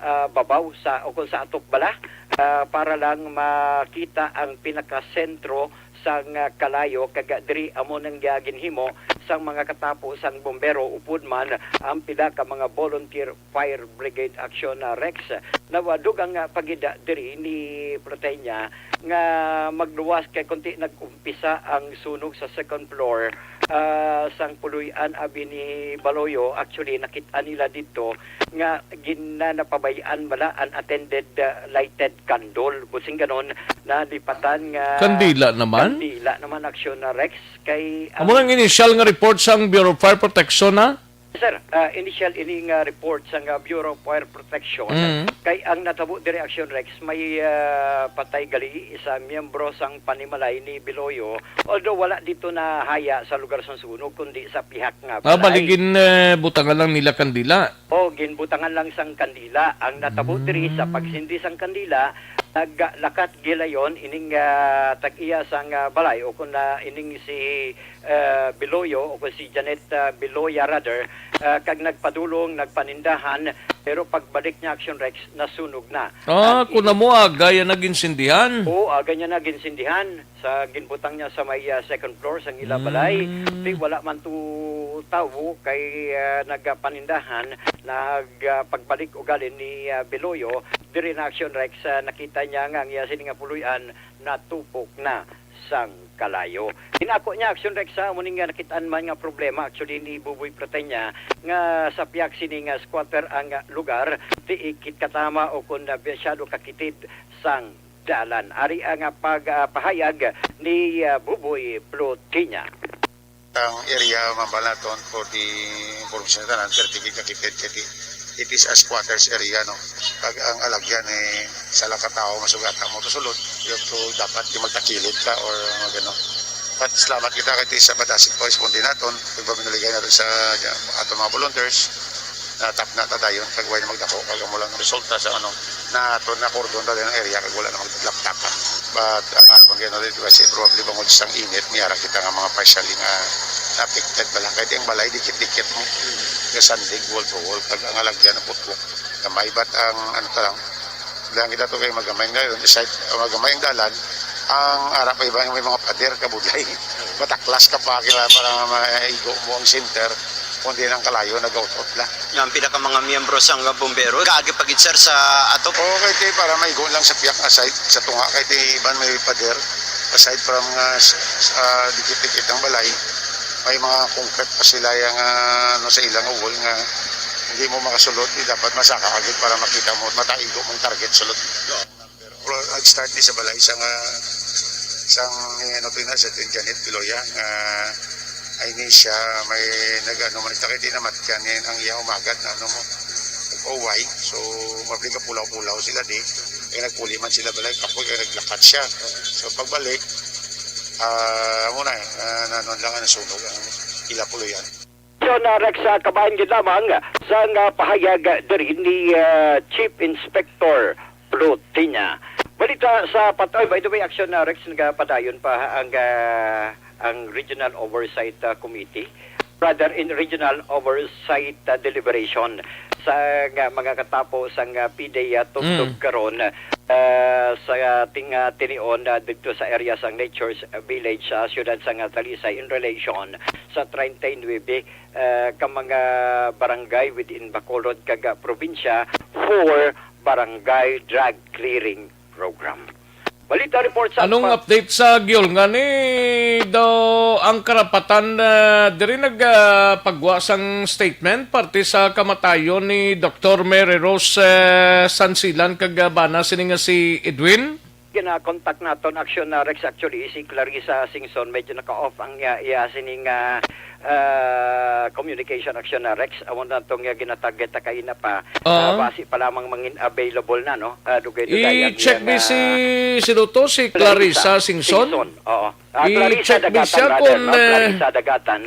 ah, babaw sa, o kung sa atop bala, ah, para lang makita ang pinakasentro sang, ah, kalayo, kag diri amo nang, ah, ginhimo sang mga katapo sang bumbero, upod man ang pila ka mga volunteer fire brigade, Aksyon, ah, Rex. Nawadog ang, ah, pagida diri ni Protenya nga magluwas kay kunti nag-umpisa ang sunog sa second floor, ah, sang puloy-an abi ni Baloyo. Actually, nakit-an nila didto nga gin-, na, napabay-an bala unattended, ah, lighted candle. Buot siling ganon, nalipatan nga Kandila naman? Kandila naman, Aksyon, ah, Rex. Kay Amo ang ang initial nga report sang Bureau of Fire Protection, ha? Sir, ah, initial ini nga report sang, ah, Bureau of Fire Protection. Mm. Kay ang natabo diri, Aksyon, Rex, may, ah, patay gali sa miyembro sang panimalay ni Biloyo, although wala didto nahaya sa lugar sang sunog, kundi sa pihak nga Ah, balay. Bali gin, eh, butangan lang nila kandila. Oh, ginbutangan lang sang kandila. Ang natabo diri sa Mm. pagsindi sang kandila, naglakat gilayon ining, ah, tag-iya sang, ah, balay, o kun, ah, ining si, ah, Biloyo, o kun si Janet, ah, Biloya, rather, ah, kag nagpadulong, nagpanindahan, pero pagbalik niya, Aksyon, Rex, nasunog na. Ah, Ang kun ini- amo, agay ang naginsindihan. Oo, agay niya naginsindihan. Sa ginbutang niya sa may, ah, second floor sang ila balay. Mm. Di wala man to tawo kay, ah, nagapanindahan, nag, ah, pagbalik ugali ni, ah, Biloyo, diri na, Aksyon, Rex, ah, nakita niya nga ang iya sini nga puloy-an natupok na sang kalayo. Inako niya, Aksyon, Rex, sa amo ning, ah, nakit-an man nga problema, actually, ni Buboy Pratenya nga sa pihak sini nga squatter ang, ah, lugar, di ikit katama o kun, ah, masyado kakitid sang dalan. Ari ang, ah, pag, ah, pahayag ni, ah, Buboy Plutiña. Ang area, Ma'am Balaton, for the information tanan, thirty feet na kitid, kay it is a squatters area, no? Pag ang alagyan, eh, sa lang ka tawo, masugata mo to sulod, you have to, dapat di magtakilid ka or, ano, gano. Salamat kita kay sa Batasig Police Bondi naton, pagpaminuligay naton sa aton mga volunteers. Natapna ta dayon kag way na magdako kag amo lang resulta sa ano na aton na cordon ta ang area kag wala na maglaptakan. But ang aton gina dito kasi probably bangod sa init, may ara kita nga mga partially nga affected bala. Kay ang balay dikit-dikit mo. Kasandig wall to wall kag ang alagyan ng putlok. Gamay bat ang ano ta lang. Lang kita to kay magamay nga yun. Side, magamay ang dalan. Ang ara pa iba may mga pader kabudlay. Mataklas ka pa kila para maigo mo ang center. Kundi nang kalayo nag-out-out la. Nga ang pinaka mga miyembro sang, ah, bumbero, kaagi pa gid, sir, sa ato. Oo, kay, kay para maigo lang sa piyak nga side, sa tunga kay ti iban may pader. Aside from nga s- s- ah, dikit-dikit ang balay, may mga concrete pa sila yang ah, ano sa ilang wall nga hindi mo makasulod, di dapat masaka agad para makita mo, mataigo mong target sulod. Pero nag-start ni sa balay sa nga sang eh, ano to na sa Janet Piloya nga ay ni siya may nag-ano man sa kay namatyan ngayon ang iyang umagad na ano mo nag-oway. So mabli ka pulaw-pulaw sila di kaya nagpuli man sila balay kapoy kaya naglakat siya. So pagbalik ah muna eh, ah, nanon lang ang sunog ang ila Piloyan. John, ah, Rex, ah, kabahin gid lamang sang, ah, pahayag, ah, diri ni, ah, Chief Inspector Plutina. Balita sa pat-, ay, by the way, action na, Rex, nagapadayon pa ang, ah, ang Regional Oversight, ah, Committee. Rather, in Regional Oversight, ah, Deliberation sa, ah, mga katapo sang, ah, P D A, ah, tubtob Mm. karon, ah, sa ating, ah, tinion, ah, dito sa area sang Nature's Village sa siyudad sang, ah, Talisay in relation sa treinta y nuebe, ah, ka mga barangay within Bacolod kag, ah, probinsya for Barangay Drug Clearing Program. Balita report sa Anong pa- update sa Gyol nga ni daw ang karapatan, ah, diri nag, ah, pagwa sang statement parte sa kamatayon ni Doktor Mary Rose, eh, Sansilan kag, ah, bana sini nga si Edwin? Gina-contact naton action na Rex actually si Clarissa Singson, medyo naka-off ang iya, iya sining, ah, ah, communication action na Rex. Amo na tong, ah, ginatarget ta kaina pa. Oo. Ah, basi pa lamang mangin available na, no? Ah, dugay-dugay ang I-check iyang, ni si, ah, si Luto, si Clarissa Clarissa Singson. Singson, oo. Ah, Clarissa I-check ni Dagatan, siya rather, kung, no? eh, Clarissa Dagatan,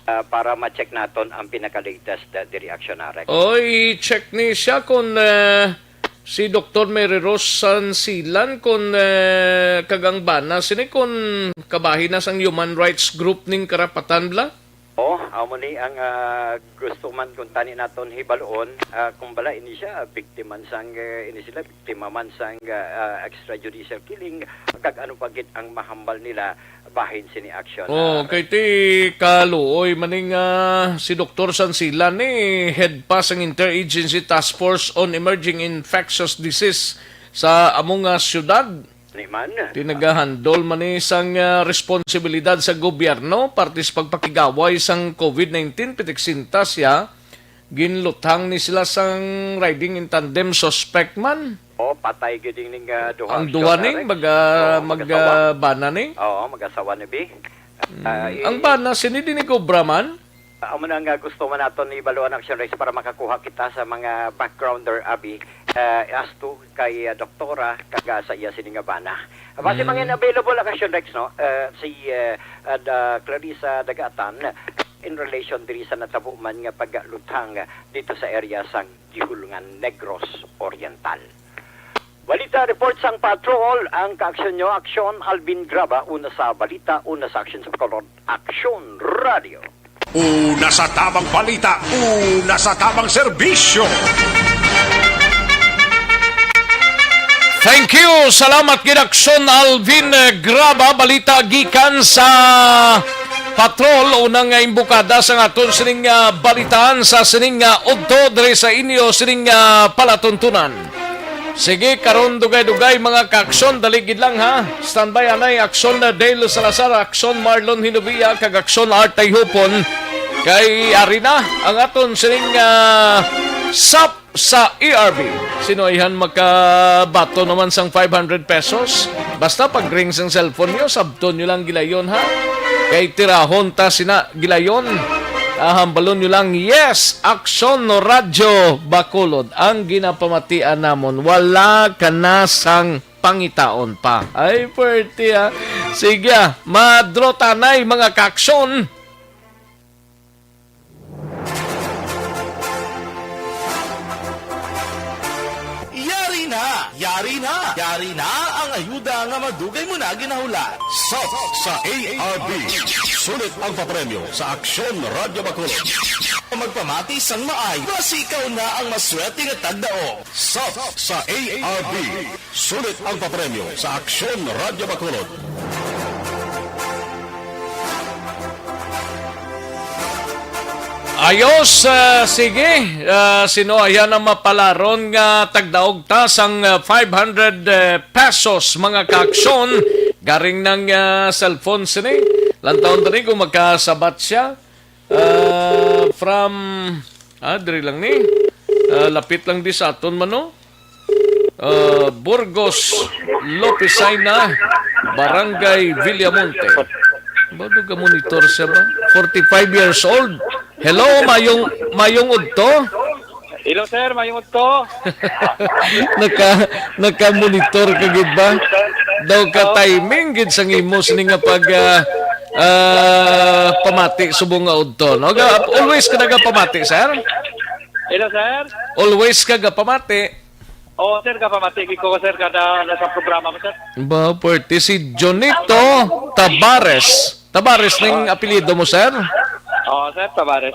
ah, para ma-check naton ang pinaka-latest, ah, diri action na Rex. O, i-check ni siya kung, eh, si Doktor Mary Rose Sansilan kung, eh, kag ang bana sini kung kabahin na sang human rights group ning karapatan bala? Oh, amo ni ang, ah, gusto man kung tani naton hibaluon, ah, kung bala ini siya biktima sang, eh, ini sila biktima man sang, ah, ah, extrajudicial killing, kag ano pa gid ang mahambal nila bahin sini action. Oh, ah, kay ti kaluoy maning, ah, si Doktor Sansilan ni head pa sang Interagency Task Force on Emerging Infectious Disease sa amo nga syudad. Ni man. Ti nagahandol man ni sang, ah, responsibilidad sa gobyerno parte sa pagpakigaway sang COVID nineteen, pitik sinta siya. Ginluthang ni sila sang riding in tandem suspect man. Oh, patay gid ning, ah, duha. Ang duha ning maga-, mag-asawa. Ah, bana ni? Oo, mag-asawa ni bi. Mm, ah, ang i- bana sini din ni Cobra man? Amo na nga gusto man naton ibaluan action Rex para makakuha kita sa mga backgrounder abi, ah, as to kay, ah, doktora kag, ah, sa iya sini nga bana. Basi Mm. mangin available ang action Rex, no? Ah, si, ah, ah, da-, Clarissa Dagatan in relation diri sa natabo man nga pagluthang dito sa area sang Gihulngan, Negros Oriental. Balita report sang patrol, ang kaaksyon nyo, aksyon, Alvin Graba, una sa balita, una sa aksyon sa Bacolod, Aksyon Radio. Una sa tamang balita, una sa tamang serbisyo. Thank you. Salamat gid, Aksyon Alvin, eh, Graba. Balita gikan sa patrol. Unang, eh, imbukada sa aton sining, ah, balitaan sa sining, ah, udto diri sa inyo sining, ah, palatuntunan. Sige, karon dugay-dugay, mga kaaksyon. Dali gid lang, ha. Standby anay, Aksyon, eh, Dale Salazar, Aksyon Marlon Hinovia, kag Aksyon Artay Hupon. Kay ari na ang aton sining, ah, sap sa E R B. Sino ayhan makabato naman sang five hundred pesos? Basta pag ring sang cellphone nyo, sabton nyo lang gilayon, ha? Kay tirahon ta sina gilayon. Ah, hambalon nyo lang, yes, Aksyon Radyo Bacolod ang ginapamatian namon. Wala ka na sang pangitaon pa. Ay, pwerte, ah. Sige, ah, madrotanay, mga kaaksyon. Yari na! Yari na! Yari na ang ayuda nga madugay mo na ginahulat. Sap sa A R B. Sulit ang papremyo sa Aksyon Radyo Bacolod. Magpamati sang maay, basi ikaw na ang maswerte nga tagdaog. Sap sa A R B. Sulit ang papremyo sa Aksyon Radyo Bacolod. Ayos, ah, sige. Ah, sino ayan ang mapalaron nga tagdaog ta sang, ah, five hundred, eh, pesos, mga kaaksyon? Garing ng, ah, cellphone sini. Lantawon diri kung magkasabat siya. Ah, from, ah, diri lang ni. Ah, lapit lang di sa aton man, no? Ah, Burgos, Lopesina, Barangay Villamonte. Ba, ga-monitor siya ba? Forty-five years old. Hello, mayong, mayong udto. Hello, sir. Mayong udto. Naka, naka-monitor ka gid ba? Daw ka Oo. Timing gid sang imo sini nga pag, ah, ah, pamati subong nga udto, no? Ga-, always ka nagapamati, sir? Hello, sir. Always ka gapamati. Oo, sir, gapamati gid ko, sir, kada nasa programa mo, sir. Ba, pwerte si Jonito Tabares. Tabares ning apelyido mo, sir? Oo, sir, Tabares.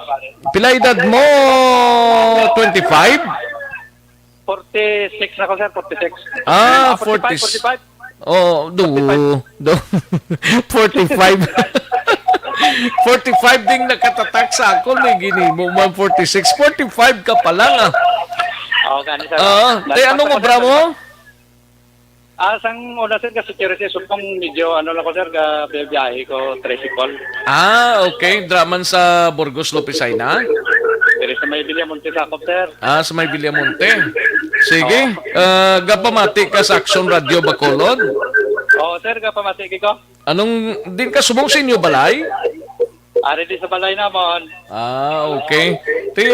Pila edad mo? Twenty-five? Forty-six na ko, sir, forty-six. Ah, Ah, forty-five, forty-six. Forty-five. Oh, do, do. Forty-five. Forty-five ding nakatatak sa akon, may ginimo man forty-six. Forty-five ka pa lang, ah. Oo, gani, sir. Ah, Dahil tay, anong pagkakita, obra mo? Ah, sang una, sir, ka security, subong medyo, ano lang ko, sir, ka biyahe ko, tricycle. Ah, okay. Draman sa Burgos, Lopesina? Diri sa may Villamonte, sakop, sir. Ah, sa may Villamonte. Sige. Oo. Ah, gapamati ka sa Aksyon Radyo Bacolod? Oo, sir, gapamati ko. Anong, din ka subong sa inyo balay? Ari di sa balay namon. Ah, okay. Ti,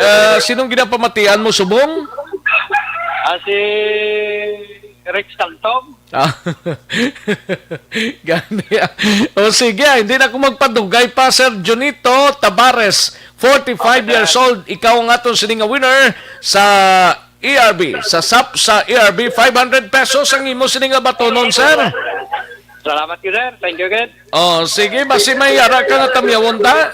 ah, sinong ginapamatian mo subong? Ah, si Rex Tangtong. Ah. Gani, ah. O sige, ah, hindi na ako magpadugay pa, Sir Junito Tabares, forty-five Okay, sir. years old. Ikaw ang aton sini nga winner sa E R B, sa sap sa E R B, five hundred pesos ang imo sini nga batonon, sir. Salamat gid, sir. Thank you gid. Oh, sige, basi may ara ka nga tamyawon ta?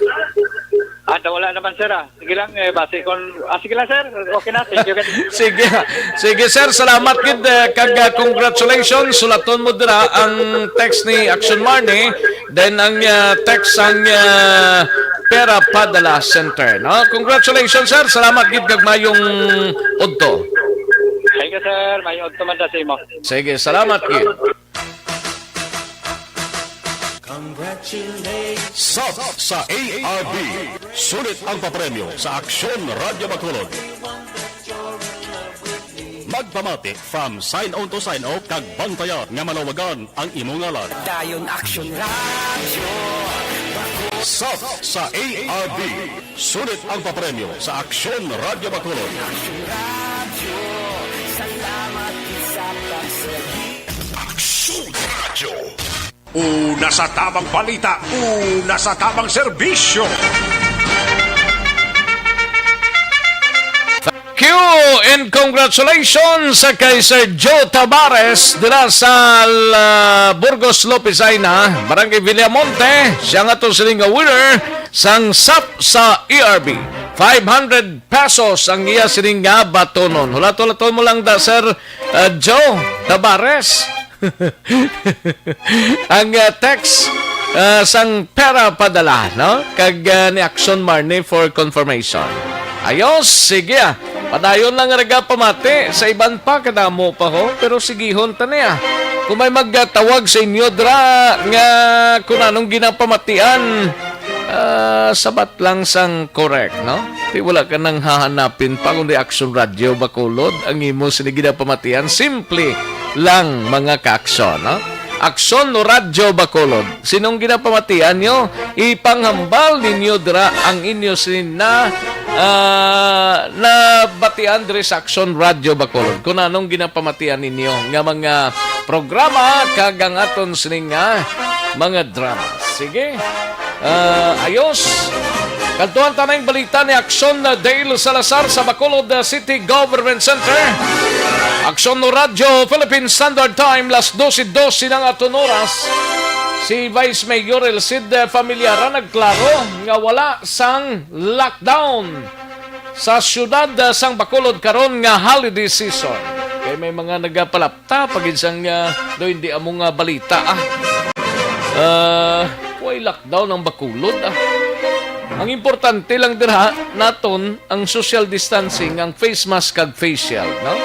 Ah, wala naman, sir, ah. Sige lang, eh, basi kung, ah, sige lang, sir. Okay na, thank you gid. Sige, sige, sir, salamat gid, eh, kag, ah, congratulations. Sulaton mo dira ang text ni Action Marnie, then ang, ah, text sang, ah, Pera Padala Center, no? Congratulations, sir. Salamat gid kag mayong udto. Thank you, sir. Mayong udto man ta sa imo. Sige, salamat gid. Congratulations. Sap sa A R B. Sulit ang papremyo sa Aksyon Radyo Bacolod. Magpamati from sign on to sign off kag bantayan nga malawagan ang imo ngalan. Dayon Aksyon Radyo. Sap sa A R B. Sulit ang papremyo sa Aksyon Radyo Bacolod. Aksyon Radyo, salamat sa pagserbi. Aksyon Radyo. Una sa tamang balita, una sa tamang serbisyo. Thank you and congratulations sa kay Sir Joe Tabares dira sa, ah, Burgos, Lopesina, Barangay Villamonte. Siya nga to sining nga winner sang sap sa E R B. Five hundred pesos ang iya sining nga batonon. Hulat-hulaton mo lang da, Sir, ah, Joe Tabares. Ang, ah, text, ah, sang Pera Padala, no? Kag, ah, ni Action Marnie for confirmation. Ayos, sige, ah. Padayon lang nga nagapamati. Sa iban pa, kadamo pa ho. Pero sigihon ta niya. Kung may magtawag sa inyo, dra, nga kung anong ginapamatian, ah, sabat lang sang correct, no? Di wala ka nang hahanapin pa, kundi Action Radyo Bacolod ang imo sini ginapamatian. Simple lang, mga ka-aksyon, no? Aksyon Radyo Bacolod. Sinong ginapamatian nyo? Ipanghambal ninyo dira ang inyo sini na Ah, nabatian diri sa Aksyon Radyo Bacolod. Kung anong ginapamatian ninyo nga mga programa kag ang aton sining nga mga drama. Sige. Ah, ayos. Kadtuan ta na ang balita ni Aksyon Dale Salazar sa Bacolod, ah, City Government Center. Aksyon no Radyo, Philippine Standard Time, las dose dose ng aton oras. Si Vice Mayor Elcid, ah, Familiaran nagklaro nga wala sang lockdown sa siyudad, ah, sang Bacolod karon nga holiday season. Kay may mga nagapalapta pa gid sang, ah, do hindi amo nga balita, ah. Ah, way lockdown ang Bacolod, ah. Ang importante lang dira naton ang social distancing, ang face mask kag face shield, no?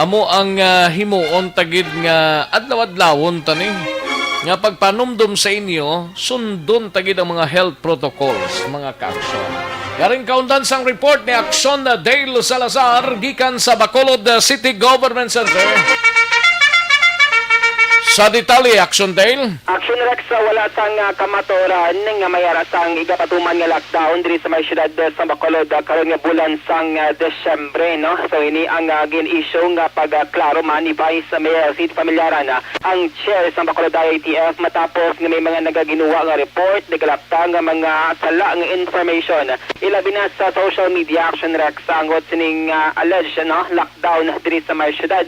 Amo ang, ah, himuon ta gid nga adlaw-adlawon ta ni nga pagpanumdom sa inyo, sundon ta gid ang mga health protocols, mga kaaksyon. Yaring kaundan sang report ni Aksyon Dale Salazar gikan sa Bacolod City Government Center. Sa detalye, Aksyon Dale. Aksyon Rex, ah, wala sang, ah, kamatuoran nga may ara sang igapatuman nga lockdown diri sa may siyudad, ah, sa Bacolod, ah, karon nga bulan sang, ah, Desyembre, no? So, ini ang, ah, gin-issue nga pagklaro man ni Vice Mayor Sid Familiaran, ah, ang chair sang Bacolod I A T F, matapos nga may mga nagaginuwa nga report, nagalapta nga mga sala nga information, ilabi na sa social media, Aksyon Rex, angot sining, ah, alleged, no, lockdown diri sa may siyudad.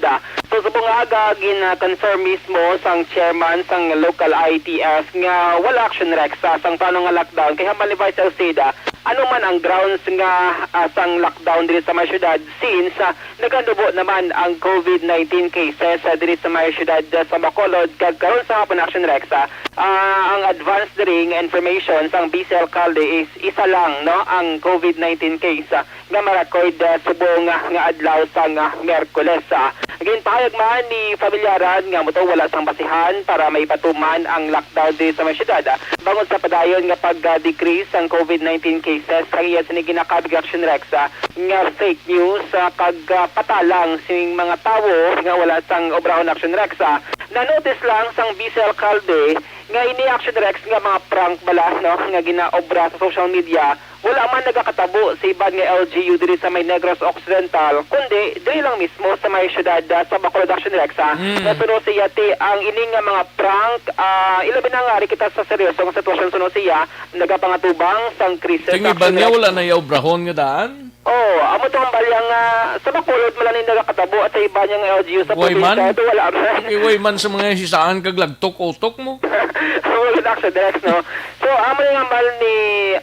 So, subong nga aga, gin-confirm mismo sang chairman sang local I A T F nga wala, Aksyon Rex, ah, sang plano nga lockdown kay hambal ni Vice Elcid, ano man ang grounds nga, ah, sang lockdown diri sa may siyudad, since, ah, naganubo naman ang covid nineteen cases, ah, diri sa may siyudad, ah, sa Bacolod, kag karon sa hapon, Aksyon Rex, ah, ah, ang advance diri nga information sang vice alkalde is isa lang, no, ang covid nineteen case, ah, nga ma-record, ah, subong, ah, nga adlaw sang, ah, Miyerkules, ah. Ginpahayag man ni Familiaran nga amo to wala sang basihan para maipatuman ang lockdown diri sa mga syudad, ah, bangod sa padayon nga pag-decrease sang covid nineteen cases. Ang iya sini ginakabig, Aksyon Rex, ah, nga fake news, ah, kag, ah, patalang sing mga tawo nga wala sang obrahon, Aksyon Rex, ah. Na-notice lang sang vice alkalde nga ini, Aksyon Rex, nga mga prank bala, no, nga ginaobra sa social media, wala man nagakatabo sa iban nga L G U diri sa may Negros Occidental, kundi diri lang mismo sa may syudad, ah, sa Bacolod, Aksyon Rex, ah. Mm. Nga suno siya ti ang ini nga mga prank, ah, ilabi na nga ari kita sa seryoso nga sitwasyon, suno siya nagapangatubang sang krisis, Ting iban Aksyon niya, Rex. Wala na iya obrahon nga daan? Oh, amo to ang balya nga sa Bacolod man lang ni nagakatabo at sa iban niya nga L G U sa Way probinsya, man? Ito wala man. Okay, way man sa mga hisaan kag lagtok-utok mo. Wala na, Aksyon Rex, no? So, amo ni nga mal ni,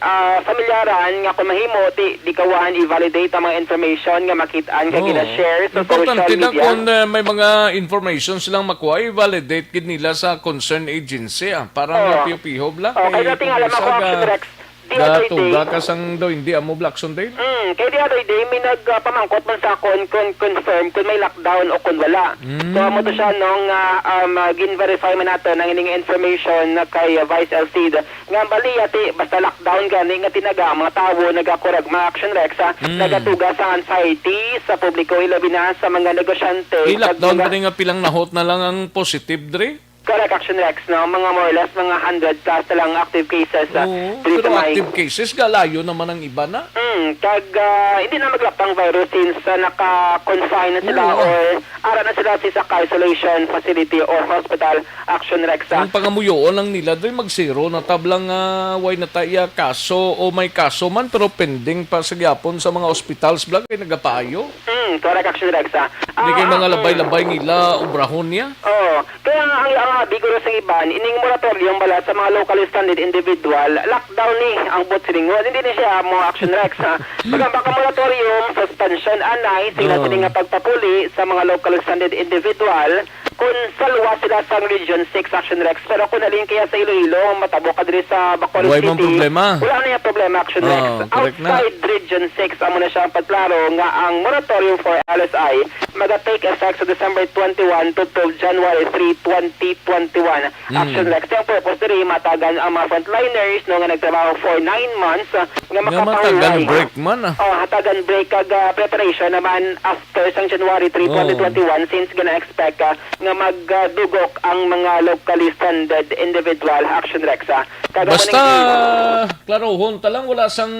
ah, Familiaran nga kung mahimo, ti, di kawahan i-validate ang mga information nga makit-an nga Oo. Gina-share sa social Importante na media. Kung, eh, may mga information silang makuha, i-validate gid nila sa concerned agency, ah, para nga Oo. piho-piho bla. Oo, kay kay dati nga kung alam ako, isa ga-, Aksyon Rex, the other day, gatuga ka sang daw, hindi amo Blackson Dale? Mm, kay the other day, may nag, ah, pamangkot man sa akon kung confirm kung may lockdown o kung wala. Mm. So, amo to siya, no, nga, um, ah, gin-verify man nato ang ining information na kay, ah, Vice Elcid. Nga bali, ati, basta lockdown gani nga tinaga ang mga tawo nagakurag mga Aksyon Rex, ah, Mm. nagatuga sa anxiety sa publiko, ilabi na sa mga negosyante. I-lockdown kag mga pa ni nga pilang nahot na lang ang positive, dre? Correct, Aksyon Rex, no? Mga more or less, mga hundred plus na lang active cases, ah, Oo, diri pero sa may active cases, galayo naman ang iba na. Mm, kag, ah, hindi na maglapang virus since, ah, naka-confine na sila Oo. or ara na sila sa isa ka isolation facility or hospital, Aksyon Rex, ah. Ang pangamuyoon lang nila, dre, mag-zero na tablang, ah, way na ta iya kaso o may kaso man, pero pending pa sa gyapon sa mga hospitals, bla, kay nagapaayo. Mm, correct, Aksyon Rex, ah. Hindi kay Ah, mga mm. labay-labay nila, obrahon niya. Oo. Kaya nga, ang, ang abi guro sa iban, ining moratorium bala sa mga locally stranded individual, lockdown ni ang buot silingon. Hindi ni siya mo Aksyon Rex, ha? Baga, baka moratorium, suspension, anay, sila Oo. sini nga pagpapuli sa mga locally stranded individual kung salwa sila sa Region six, Aksyon Rex. Pero kung nalin kaya sa Iloilo, matabo ka diri sa Bacolod Way mang City, problema. wala na yung problema, Aksyon Rex. Oo, correct na. Outside Region six, amo na siya ang pagklaro nga ang moratorium for L S I maga-take effect sa December twenty-one to, to January three, twenty twenty-one. Mm. Action Rex, ang purpose diri, matagan ang mga frontliners, no, nga nagtrabaho for nine months, ah, nga Nga matagan makapahuway. break man, ah. Oh, hatagan break kag, ah, preparation naman after sang January three, Oo. twenty twenty-one, since gina-expect, ah, nga magdugok ang mga locally stranded individual, Action Rex, ah. Kag amo Basta, ning klarohon ta lang, wala sang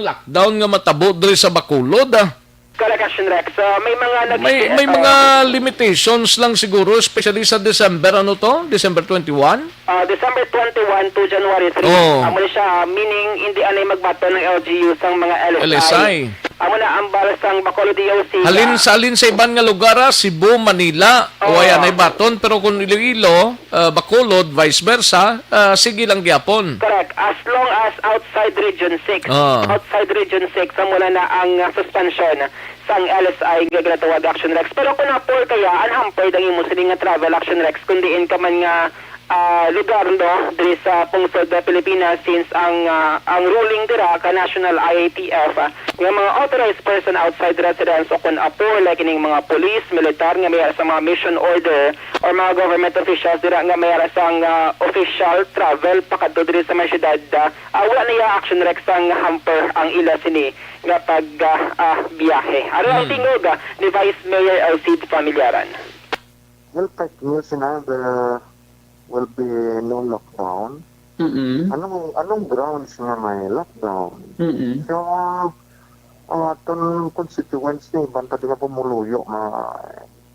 lockdown nga matabo diri sa Bacolod, ah. Correct, Action Rex. Ah, may mga nag- May, may ah, mga limitations lang siguro, especially sa December, ano to? December twenty-one? Ah, December twenty-one to January three. Oh. Amo na siya, meaning hindi anay magbaton ng L G U sang mga L S I. L S I. Amo na ang bala sang Bacolod D O C. Halin sa, halin sa iban nga lugar, ah, Cebu, Manila, o Oo. Ay anay baton, pero kung Iloilo, ah, Bacolod, vice versa, ah, sige lang gyapon. Correct. As long as outside Region six. Ah. Outside Region six, amo na na ang, ah, suspension sang L S I nga ginatawag, Action Rex. Pero kung na-poor kaya, unhampered ang imo sini nga travel, Action Rex, kung diin ka man nga, ah, lugar, no, diri sa pungsod nga Pilipinas, since ang, ah, ang ruling dira ka National I A T F, ah, nga mga authorized person outside residence o kung a-poor, like ining mga police, militar nga may sa mga mission order or mga government officials dira nga may sang, ah, official travel pakadto diri sa mga syudad, ah, ah, wala na iya, Action Rex, ang hamper ang ila sini nga pag, ah, ah, biyahe. Ano ang Hmm. tingog, ah, ni Vice Mayor Elcid Familiaran? Well, pag news na, there will be no lockdown. Mm-mm. Anong, anong grounds nga may lockdown? Mm-mm. So, ang aton constituents ni iban pa di nga pumuluyo nga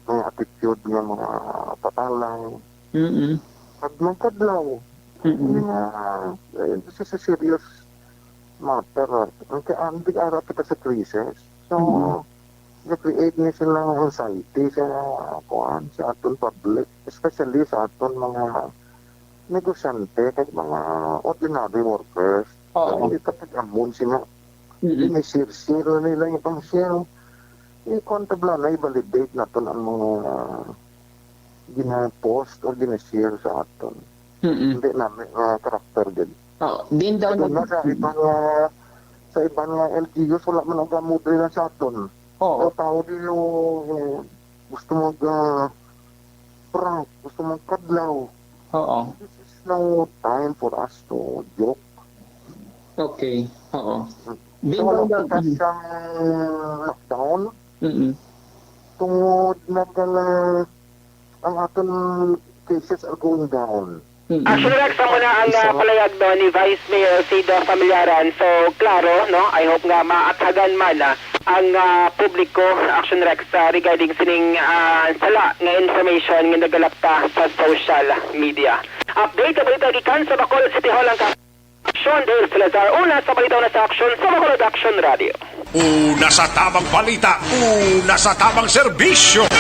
may attitude nga mga patalang. Mm-mm. Pag magkadlaw, Mm-mm. nga, eh, this is a serious matter. Ang ka-, ang big ara kita sa crisis. So, Mm-mm. na-create ni sila ng anxiety sa, kuwan, sa aton public, especially sa aton mga negosyante kag mga ordinary workers. Oo. Kay kapag amon sila, Mm-mm. ginasirsil na nila yung pang-share. Yung kontabla na, i-validate naton ang mga gina-post o gina-share sa aton. Mm-mm. Hindi namin nga karakter din. Oo. Din daw Ito nag- na sa iban nga, sa iban nga L G Us, wala man ang gamot nila sa aton. Oo. Ang tao din yung gusto mag, ah, prank, gusto magkadlaw. Oo. This is no time for us to joke. Okay. Oo. Din So, daw wala nag- pa siyang lockdown. Mm-mm. Tungod na pala ang aton cases are going down. Mm-mm. Actually, Rex, amo na ang, ah, Isa. palayag, no, ni Vice Mayor Cida Familiaran. So, klaro, no? I hope nga maathagan man, ah, ang, ah, publiko, Action Rex, ah, regarding sining, ah, sala nga information nga nagalapta sa social media. Update nga balita gikan sa Bacolod City Hall ang ka-, Action Dale Salazar. Una sa balita, una sa aksyon sa Bacolod Action Radio. Una sa tamang balita, una sa tamang serbisyo.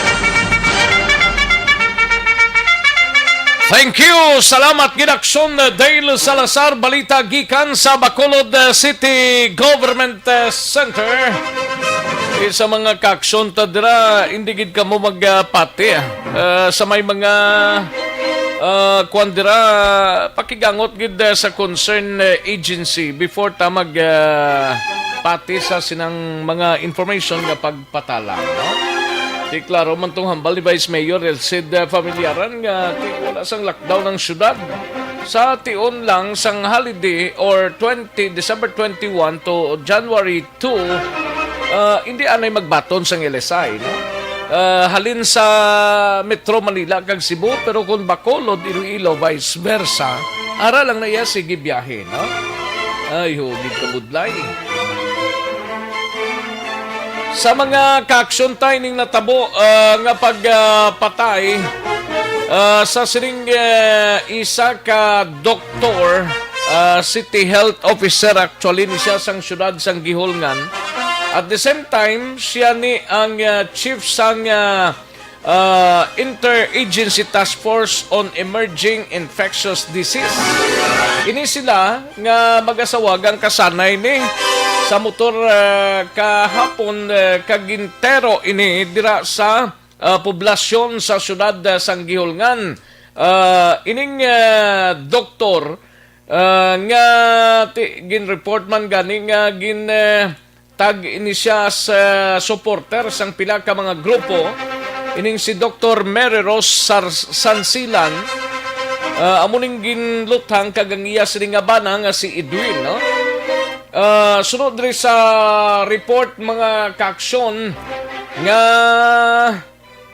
Thank you. Salamat gid, Action Dale Salazar. Balita gikan sa Bacolod, uh, City Government, uh, Center. Isa mga ka-action ta dira, hindi gid kamo magpati, ah. Uh, sa may mga, uh, kuwan dira, pakigangot gid, uh, sa concern, uh, agency before ta mag, uh, pati sa sinang mga information nga pagpatalang, no? Di klaro man tong hambal ni Vice Mayor Elcid, uh, Familiaran nga ti-, wala sang lockdown ang syudad. Sa tion lang sang holiday or twenty, December twenty-one to January two, uh, hindi anay magbaton sang L S I, no? Uh, halin sa Metro Manila kag Cebu, pero kung Bacolod, Iloilo, vice versa, ara lang na iya sige biyahe, no? Ay, hugid kabudlay. Sa mga kaaksyon ta ining natabo, ah, nga pag, ah, patay, ah, sa sining, ah, isa ka doktor, ah, city health officer actually ni siya sang siyudad sang Guihulngan. At the same time, siya ni ang, ah, chief sang, ah, ah, Interagency Task Force on Emerging Infectious Disease. Ini sila nga mag-asawa ang kasanay ni sa motor, ah, kahapon, ah, kag gintero ini dira sa, ah, poblasyon sa siyudad, ah, sang Guihulngan. Ah, ining, ah, doktor, ah, nga ti-, gin-report man gani nga gin, ah, tag ini siya sa supporter sang pila ka mga grupo. Ining si Doktor Mary Rose Sar-, Sansilan, ah, amo ning ginluthang kag ang iya sini nga bana nga si Edwin, no? Ah, sunod diri sa report, mga kaaksyon, nga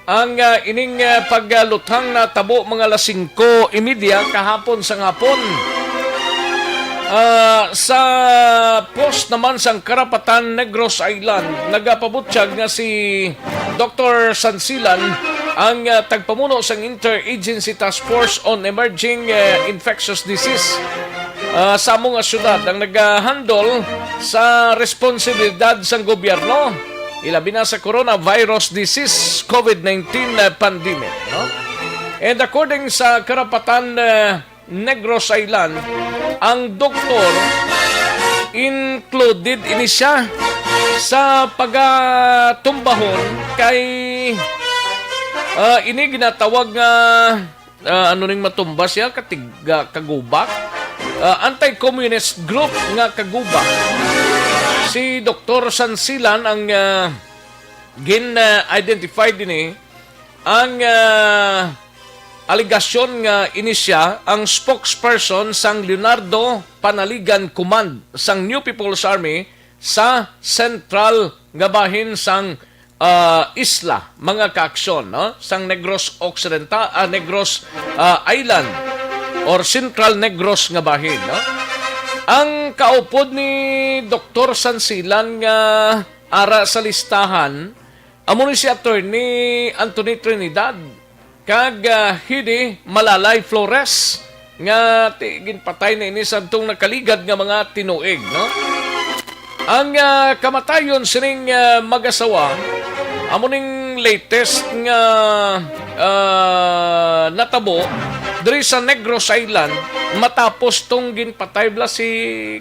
Ang, ah, ining, ah, pagluthang natabo mga alas singko y media kahapon sang hapon. Ah, sa post naman sang Karapatan Negros Island, nagapabutyag nga si Doktor Sansilan ang, ah, tagpamuno sang Interagency Task Force on Emerging, ah, Infectious Disease, ah, sa amo nga syudad ang nagahandle sa responsibilidad sang gobyerno, ilabi na sa coronavirus disease, covid nineteen, ah, pandemic, no? And according sa Karapatan, ah, Negros Island, ang doktor included ini siya sa pagatumbahon kay, ah, ini ginatawag nga, ah, ano ning matumba siya, katig-, ah, kagubak, ah, anti-communist group nga kagubak. Si Doktor Sansilan ang, ah, gin, ah, identify dinhi ang, ah, alegasyon nga ini sia ang spokesperson sang Leonardo Panaligan Command sang New People's Army sa sentral nga bahin sang, ah, isla, mga kaaksyon, no? Sang Negros Occidental, ah, Negros, ah, Island or Central Negros nga bahin, no? Ang kaupod ni Doktor Sansilan nga ara sa listahan amo ni si Attorney Anthony Trinidad kag, ah, Hidi Malalay Flores nga ti-, ginpatay na ini sadtong nakaligad nga mga tinuig, no? Ang, ah, kamatayon sining, ah, mag-asawa amo ning latest nga, ah, natabo diri sa Negros Island matapos tong ginpatay bala si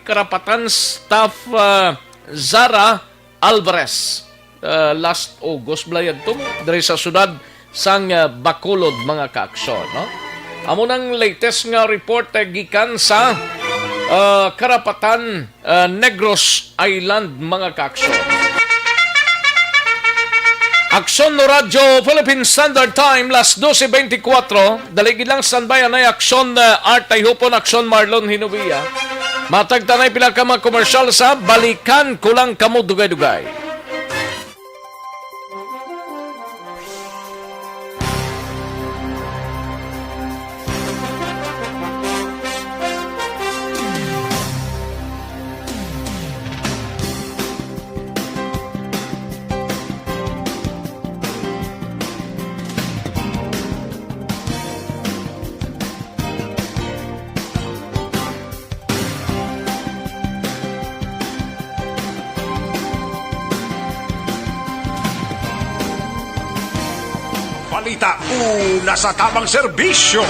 karapatan staff, ah, Zara Alvarez, ah, last August bala yadto, diri sa siyudad sang, ah, Bacolod, mga kaaksyon, no? Amo nang latest nga report, eh, gikan sa, ah, Karapatan, ah, Negros Island, mga kaaksyon. Aksyon no Radyo Philippine Standard Time, las doce veinticuatro. Dali gid lang, standby, anay Aksyon, ah, Art Tayhupon, Aksyon Marlon Hinovia. Matag tanay pila ka mga komersyal sa balikan ko lang kamo dugay-dugay. Balita una sa tamang serbisyo.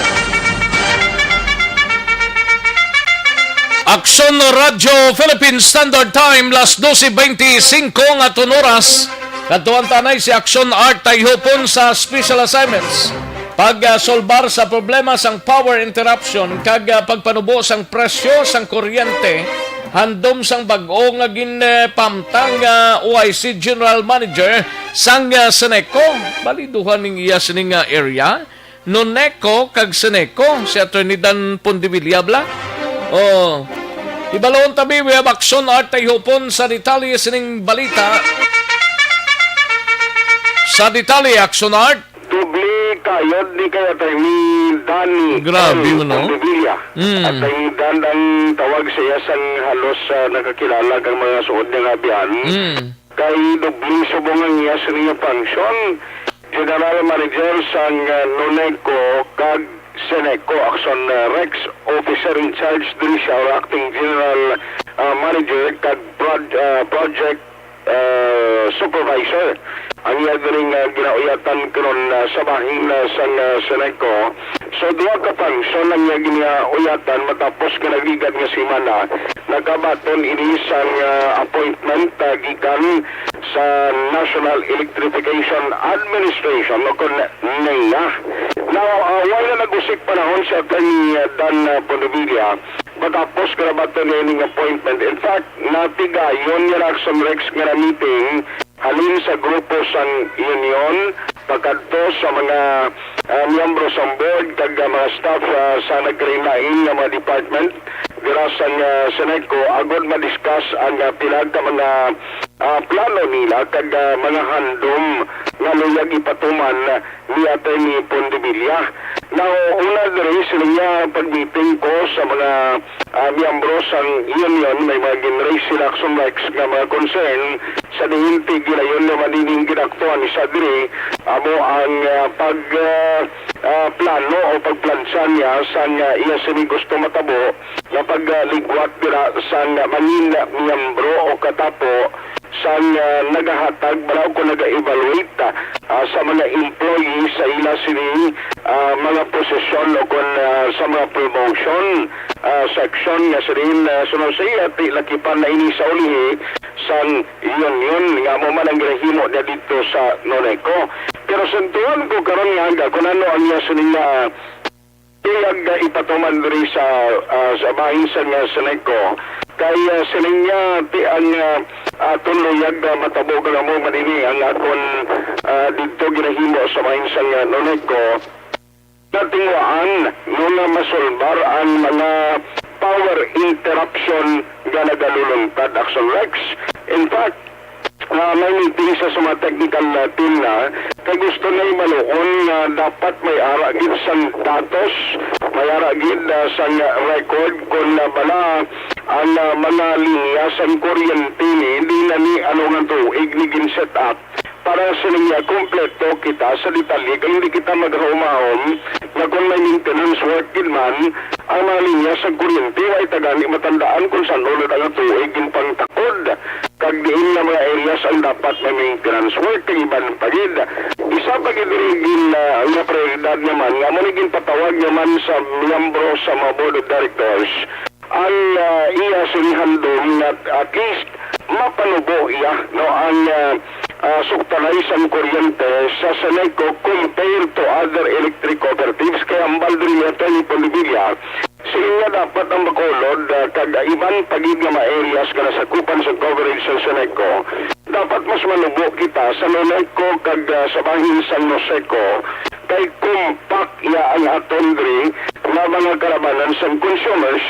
Aksyon Radyo Philippine Standard Time, las doce veinticinco nga aton oras. Kadtuan ta anay si Aksyon Art Tayhupon sa special assignments. Pag, ah, solbar sa problema sang power interruption kag, ah, pagpanubo sang presyo sang kuryente, handom sang bag-o nga gin, eh, pamtang nga O I C General Manager sang, ah, Seneco. Bali, duha ning iya sini nga area, Noneco kag Seneco, si Attorney Dan Pondevilla bala. Oh. Ibalon tabi, we have Aksyon Art Tayhupon sa detalye sining balita. Sa detalye, Aksyon Art. Doble kayod ni kay Attorney Danny Grabe L. mo, no? Pondevilla. Mm. Attorney Dan ang tawag sa iya sang halos, ah, nakakilala kang mga suod niya nga abihan. Mm. Kay doble subong ang iya sini nga function, General Manager sang, ah, Noneco kag Seneco, Aksyon, ah, Rex, Officer in Charge diri siya, or Acting General, ah, Manager kag prod-, ah, Project ah, supervisor. Ang iya diri nga ginauyatan karon, ah, sa bahin, ah, sang, ah, Seneco. So, duha ka function ang iya ginauyatan matapos nga nagligad nga semana. Nakabaton ini sang, ah, appointment, ah, gikan sa National Electrification Administration o kon NEA. Now, ah, wala nag-usik panahon si Attorney, ah, Dan, ah, Pondevilla. Matapos nga nabaton niya ining appointment, in fact, natigayon niya na sa Rex nga na meeting halin sa grupo sang union, pakadto sa mga, ah, miyembro sang board kag, ah, mga staff, ah, sa nagkalain-lain nga mga department dira sa, ah, Seneco, agod ma-discuss ang, ah, pila ka mga ah, plano nila kag, ah, mga handom nga luyag ipatuman ni Attorney Pondevilla. Now, una diri sa niya pagmeeting ko sa mga, ah, miyembro sang union, may mga ginraise sila, Action Rex, nga mga concern sa diin ti ginayon naman ining ginaktuan ni Sadri, amo ang, ah, pag, ah, ah, plano o pagplansya niya sang, ah, iya sini gusto matabo nga pagligwat dira sang mangin miyembro o katapo sang, ah, nagahatag bala o kung naga-evaluate, ah, sa mga employees sa ila sini, ah, mga posisyon o kon, ah, sa mga promotion, ah, section nga sirin, ah, suno sa iya, ti lakipan na ini sa ulihi sang union nga amo man ang ginahimo niya dito sa Noneco. Pero suntuan ko karon nga aga kung ano ang iya sining, ah, tuyag nga ipatuman diri sa, ah, sa bahin sa nga Seneco. Kay, ah, sining niya ti ang, ah, aton luyag nga matabo kag amo man ini ang akon, ah, didto ginahimo sa bahin sa nga Noneco. Natinguhaan nga masulbar ang mga power interruption nga nagaluluntad, Action Rex. In fact, ah, may meeting sa, sa mga technical, ah, team na kay gusto na ibaluon nga dapat may ara gid sang datos, may ara gid, ah, sang record kung, ah, bala ang, ah, mga linya sang kuryente ni di na ni ano nga tuig ni gin-set up. Para sa linya, kompleto kita sa detalye kay hindi kita maghumahom nga kung may maintenance work gid man ang mga linya sa kuryente, wa ita gani matandaan kung san-o na nga tuig yung pangtakod kag diin nga mga areas ang dapat may maintenance work kag iban pa gid. Isa pa gid diri gin, ah, nga prioridad naman nga amo ni ginpatawag naman sa miyembro sa mga board of directors ang, ah, iya sini handom nga at least mapanubo iya, no, ang, ah, ah, suktanay sang kuryente sa Seneco compared to other electric cooperatives. Kay ambal diri ni Attorney Pondevilla, sini nga dapat ang Bacolod, ah, kag iban pa gid nga mga areas nga nasakupan sa coverage sa Seneco, dapat mas manubo kita sa Noneco kag, ah, sa bahin sang Noseco kay compact iya ang aton diri nga mga kalabanan sang consumers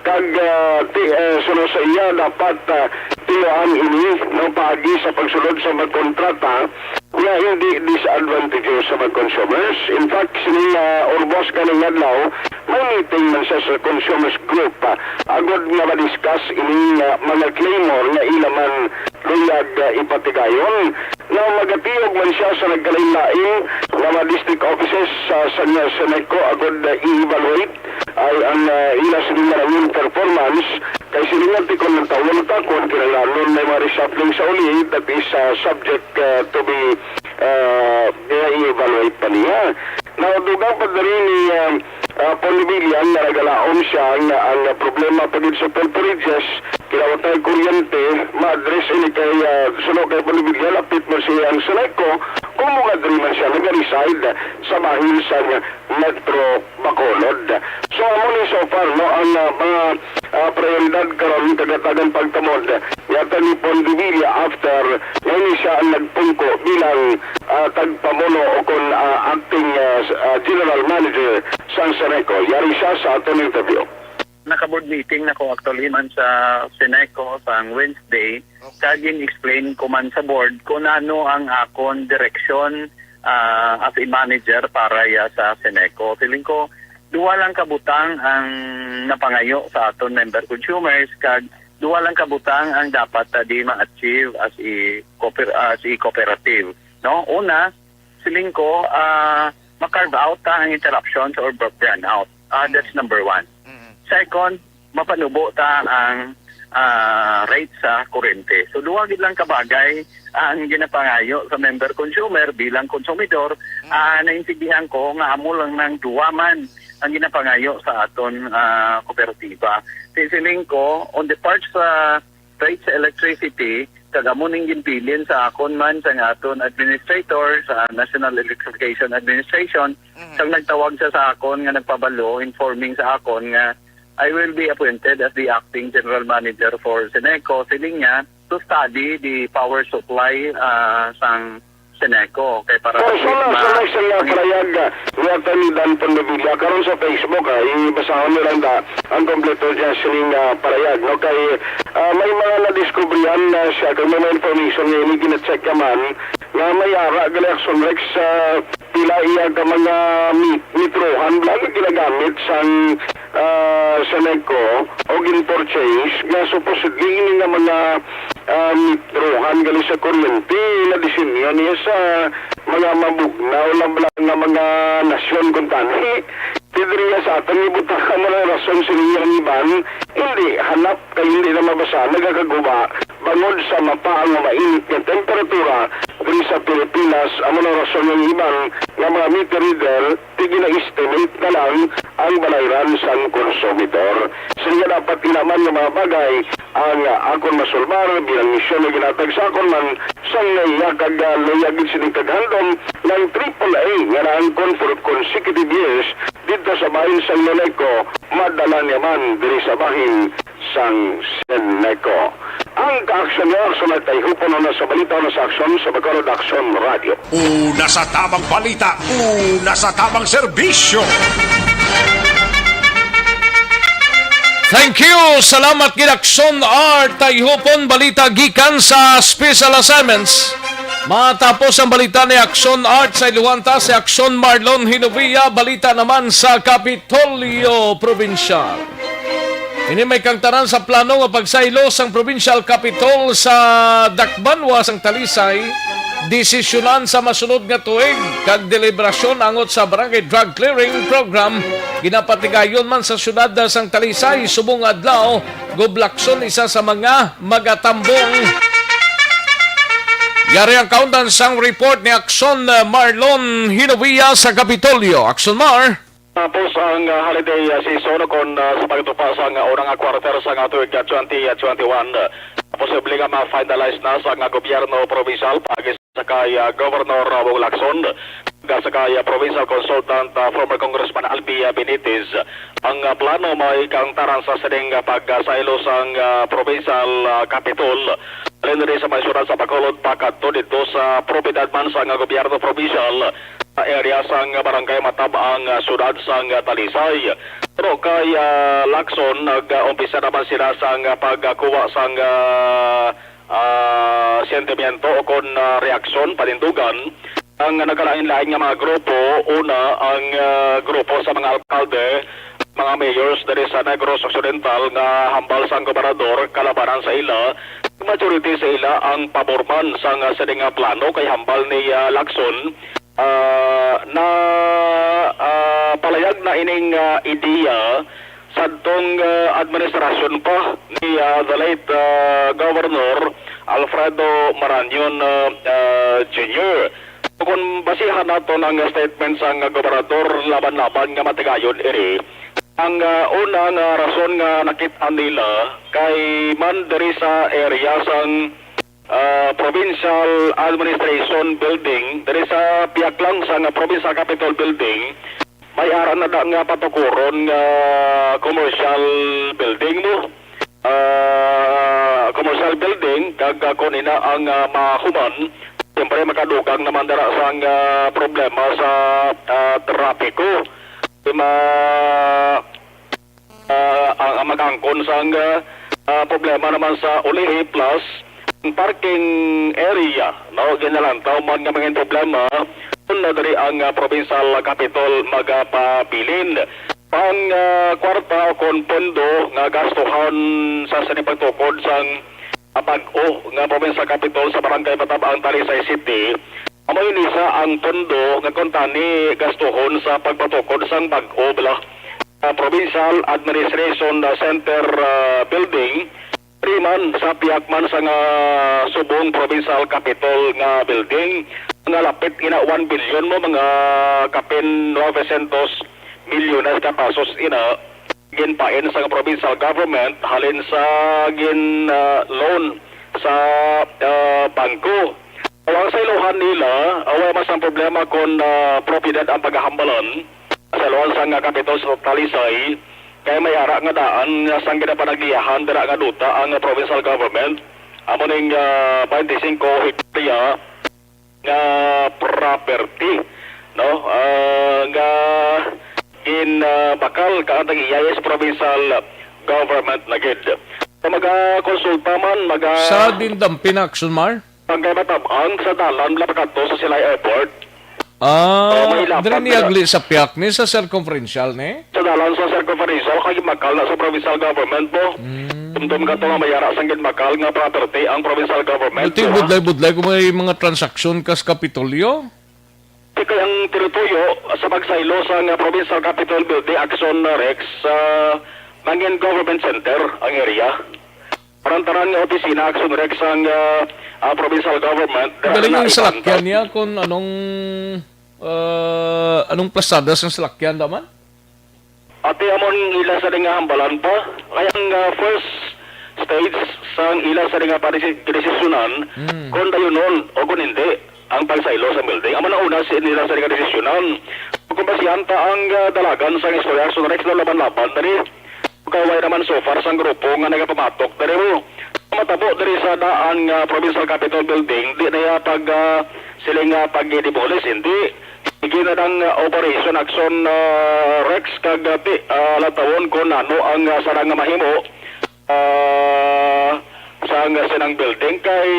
kag, ah, ti, eh, suno sa iya dapat, ah, tinuan ini, no, paagi sa pagsulod sa mga kontrata nga hindi disadvantageous sa mga consumers. In fact, sini nga Urbos kaning adlaw, may meeting man siya sa consumers group, ah, agod nga ma-discuss ini nga mga claimor nga ila man luyag, ah, ipatigayon. Now, magatiyog man siya sa nagkalain-lain nga mga district offices sa, sa, sa Seneco agod, ah, i-evaluate ay ang, ah, ila sini nga nangin performance. Kay sini nga ti kon nagtawon ta kon kinahanglanon may mga reshuffling sa uli, that is, ah, subject, ah, to be, ah, i-evaluate pa niya. Now, dugang pa diri ni, ah, ah, Pondevilla nga nagalaom siya nga ang problema pa gid sa Pulperiges, kinawatay kuryente, ma-address ini kay, ah, suno kay Pondevilla, lapit man siya ang Seneco, kung mo nga diri man siya nag-reside sa bahin sa Metro Bacolod. So, amo ni so far, no, ang, ah, mga, ah, prioridad karon kagatagan pagtamod ni Attorney Pondevilla after nga ini siya ang nagpungko bilang, ah, tagpamuno o kon, ah, acting, ah, s-, ah, general manager sang Seneco. Yari siya sa aton interview. Naka-board meeting na ko actually man sa Seneco sang Wednesday, kag gin-explain ko man sa board kung ano ang akon direksyon, ah, as a manager para ya sa Seneco. Feeling ko, duwa lang ka butang ang napangayo sa aton member consumers, kag duwa lang ka butang ang dapat ta di ma-achieve as a cooper-, as a cooperative, no? Una, feeling ko, ah, ma-carve out ta ang interruptions or br-, brownout. Ah, that's number one. Second, mapanubo ta ang, ah, rate sa kurente. So, duha gid lang ka bagay ang ginapangayo sa member consumer bilang konsumidor. Ah, naintindihan ko nga amo lang nang duha man ang ginapangayo sa aton, ah, kooperatiba. Kay feeling ko, on the part sa rate sa electricity, kag amo ning ginbilin sa akon man sang aton administrator sa National Electrification Administration, kag nagtawag siya sa akon nga nagpabalo, informing sa akon nga I will be appointed as the acting general manager for Seneco, siling niya, to study the power supply, ah, sang Seneco, kay para sa Personal, sa personal nga parayag, ah, ni Attorney Dan Pondevilla karon sa Facebook, ah, ibasahon niyo lang da ang kompleto niya sining, ah, parayag, no? Kay, ah, may mga nadiskubrihan na siya, kay may mga information nga ini gina-check ka man, nga may ara gali Action Rex sa pila iya ka mga mi-, metrohan, bala nga ginagamit sang, ah, Seneco o gin-purchase, nga supposedly ini nga mga, ah, metrohan gali sa kuryente, na disenyo niya sa mga mabugnaw lang bala nga mga nasyon kuntani. Di diri nga sa aton gibutang ang mga rason sini ang iban, hindi hanap kay hindi na mabasa, nagakaguba bangod sa mapaang nga mainit nga temperatura diri sa Pilipinas. Amo na rason ang iban nga mga meter reader, ti gina-estimate na lang ang balayran sang konsumidor. Sini nga dapat ina man nga mga bagay ang, ah, akon masulbar bilang misyon nga ginatag sa akon man sang naiya kag, ah, luya gid sini kag handom ng triple A nga naangkon for consecutive years dito sa bahin sang Seneco, madala niya man diri sa bahin sang Seneco. Ang kaaksyon nga aksyon nagtayhupon na sa balita na sa aksyon sa Bacolod Aksyon Radio. Una sa tamang balita, una sa tamang serbisyo. Thank you. Salamat gid, Aksyon Art Tayhupon. Balita gikan sa Special Assignments. Matapos ang balita ni Aksyon Art sa Iluwanta, si Aksyon Marlon Hinovia, balita naman sa Kapitolyo Provincial. Ini may kangtaran sa plano nga pagsaylo sang Provincial Capitol sa Dakbanwa sang Talisay, desisyonan sa masunod nga tuig, kag deliberasyon angot sa Barangay Drug Clearing Program, ginapatigayon man sa siyudad sang Talisay subong nga adlaw. Gob Lacson, isa sa mga magatambong. Yari ang kaundan sang report ni Aksyon, uh, Marlon Hinovia sa Kapitolyo. Aksyon Mar. Tapos ang, uh, holiday, uh, season kon, uh, sa pagtupa sa, uh, unang, uh, quarter sa, uh, tuig, uh, twenty twenty-one. Uh, posible nga ma-finalize na sa, uh, gobyerno provincial pag sa kay, ah, Governor, ah, Bong Lacson, kag sa kay, ah, provincial consultant, ah, former Congressman Albi, ah, Benitez. Ang, ah, plano may kaangtaran sa sining, ah, pagsaylo sang, ah, provincial, ah, capitol. Halin diri sa may siyudad sa Bacolod, pakadto didto sa propiedad man sang gobyerno provincial, sa area sang barangay Matab-ang, ah, siyudad sang, ah, Talisay. Pero kay, ah, Lacson, nag-umpisa naman sila sang, ah, pagkuha sang, ah, ah, sentimiento o kon, ah, reaksyon, panindugan ang nagkalain-lain nga mga grupo. Una, ang, ah, grupo sa mga alkalde, mga mayors diri sa Negros Occidental nga hambal sang gobernador kalabanan sa ila. Majority sa ila ang pabor man sang, ah, sini nga plano kay hambal ni, ah, Lacson, ah, na, ah, palayag na ining, ah, ideya sadtong, ah, administrasyon pa ni, ah, the late, ah, Governor Alfredo Marañon, ah, ah, Junior. Kung basihan naton ang statement sang gobernador, laban-laban nga matigayon ini. Ang, ah, una nga rason nga nakit-an nila kay man diri sa area sang, ah, Provincial Administration Building, diri sa pihak lang sang Provincial Capitol Building, may ara na da nga patukuron nga commercial building mo. Ah, commercial building, kag, ah, kung ina ang, ah, mahuman, siyempre makadugang naman dira sang, ah, problema sa, ah, trapiko. Di ma-, ah, ang, ang mag-angkon sang, ah, ah, problema naman sa ulihi, plus ang parking area, no? Ginalantaw man nga mga problema, kung na diri ang, ah, provincial capitol magapabilin. Ang, ah, kwarta o kon pondo nga gastuhan sa sini pagtukod sang, ah, bag-o nga provincial capitol sa Barangay Matab-ang, Talisay City, amo ini sa ang pondo nga kuntani gastuhon sa pagpatukod sang bag-o bala, ah, Provincial Administration Center, ah, Building, diri man sa pihak man sa nga subong Provincial Capitol nga building nga lapit ina one billion mo, mga kapin novecientos milyones ka pesos ina. Ginpain sa provincial government halin sa gin, ah, loan sa, ah, bangko. Ang sa ilohan nila, away mas ang problema kon, ah, propiedad ang pagahambalan sa ilohan sa nga kapitol sa Talisay, kay may ara nga daan nga sang ginapanagliyahan dira nga duta ang provincial government. Amo ning, ah, twenty-five hektarya nga property, no? Ah, nga ginbakal ka ang tag-iya sa provincial government na gid. So, magakonsulta man, maga- Sa Dindam, pina-action, Mar? Ang kay matab-ang sa dalan, lapakato sa Silay Airport. Ah, Oh, may lapad diri na. Niagli sa piak ni sa circumferential ni? Sa dalan sa circumferential, kay makal na sa provincial government mo. Mm. Tumdum ka to nga may ara sang ginmakal nga property ang provincial government, Buti di ba? Budlay-budlay kung may mga transaksyon kas Kapitolyo. Di kay ang teritoryo sa pagsaylo sang Provincial Capitol Building, Action Rex, ah, mangin government center ang area. Taran-taran nga opisina, Action Rex, ang, ah, ah, provincial government. Galing na ang ibanta. Salakyan niya kung anong, ah, anong plasada sang salakyan daman? Ati amon ila sa nga hambalan pa. Kaya ang, ah, first stage sang ila sa nga panisi-, desisyonan, Mm. kung dayunon o kung hindi, ang pagsaylo sa building. Amo na una si nila sa nga desisyonan. Kung basihan ta ang, ah, dalagan sa istorya, so next na laban-laban, dali. Kay wala naman so far sang grupo nga nagapamatok diri mo. Matabo diri sa daan nga Provincial Capitol Building, di na ya pag, ah, siling nga pag-demolish, hindi. Sige na ang, ah, operation action, ah, Rex kag, ah, ti-, ah, lantawon kung ano ang, ah, sarang nga mahimo, ah, sa nga sinang building kay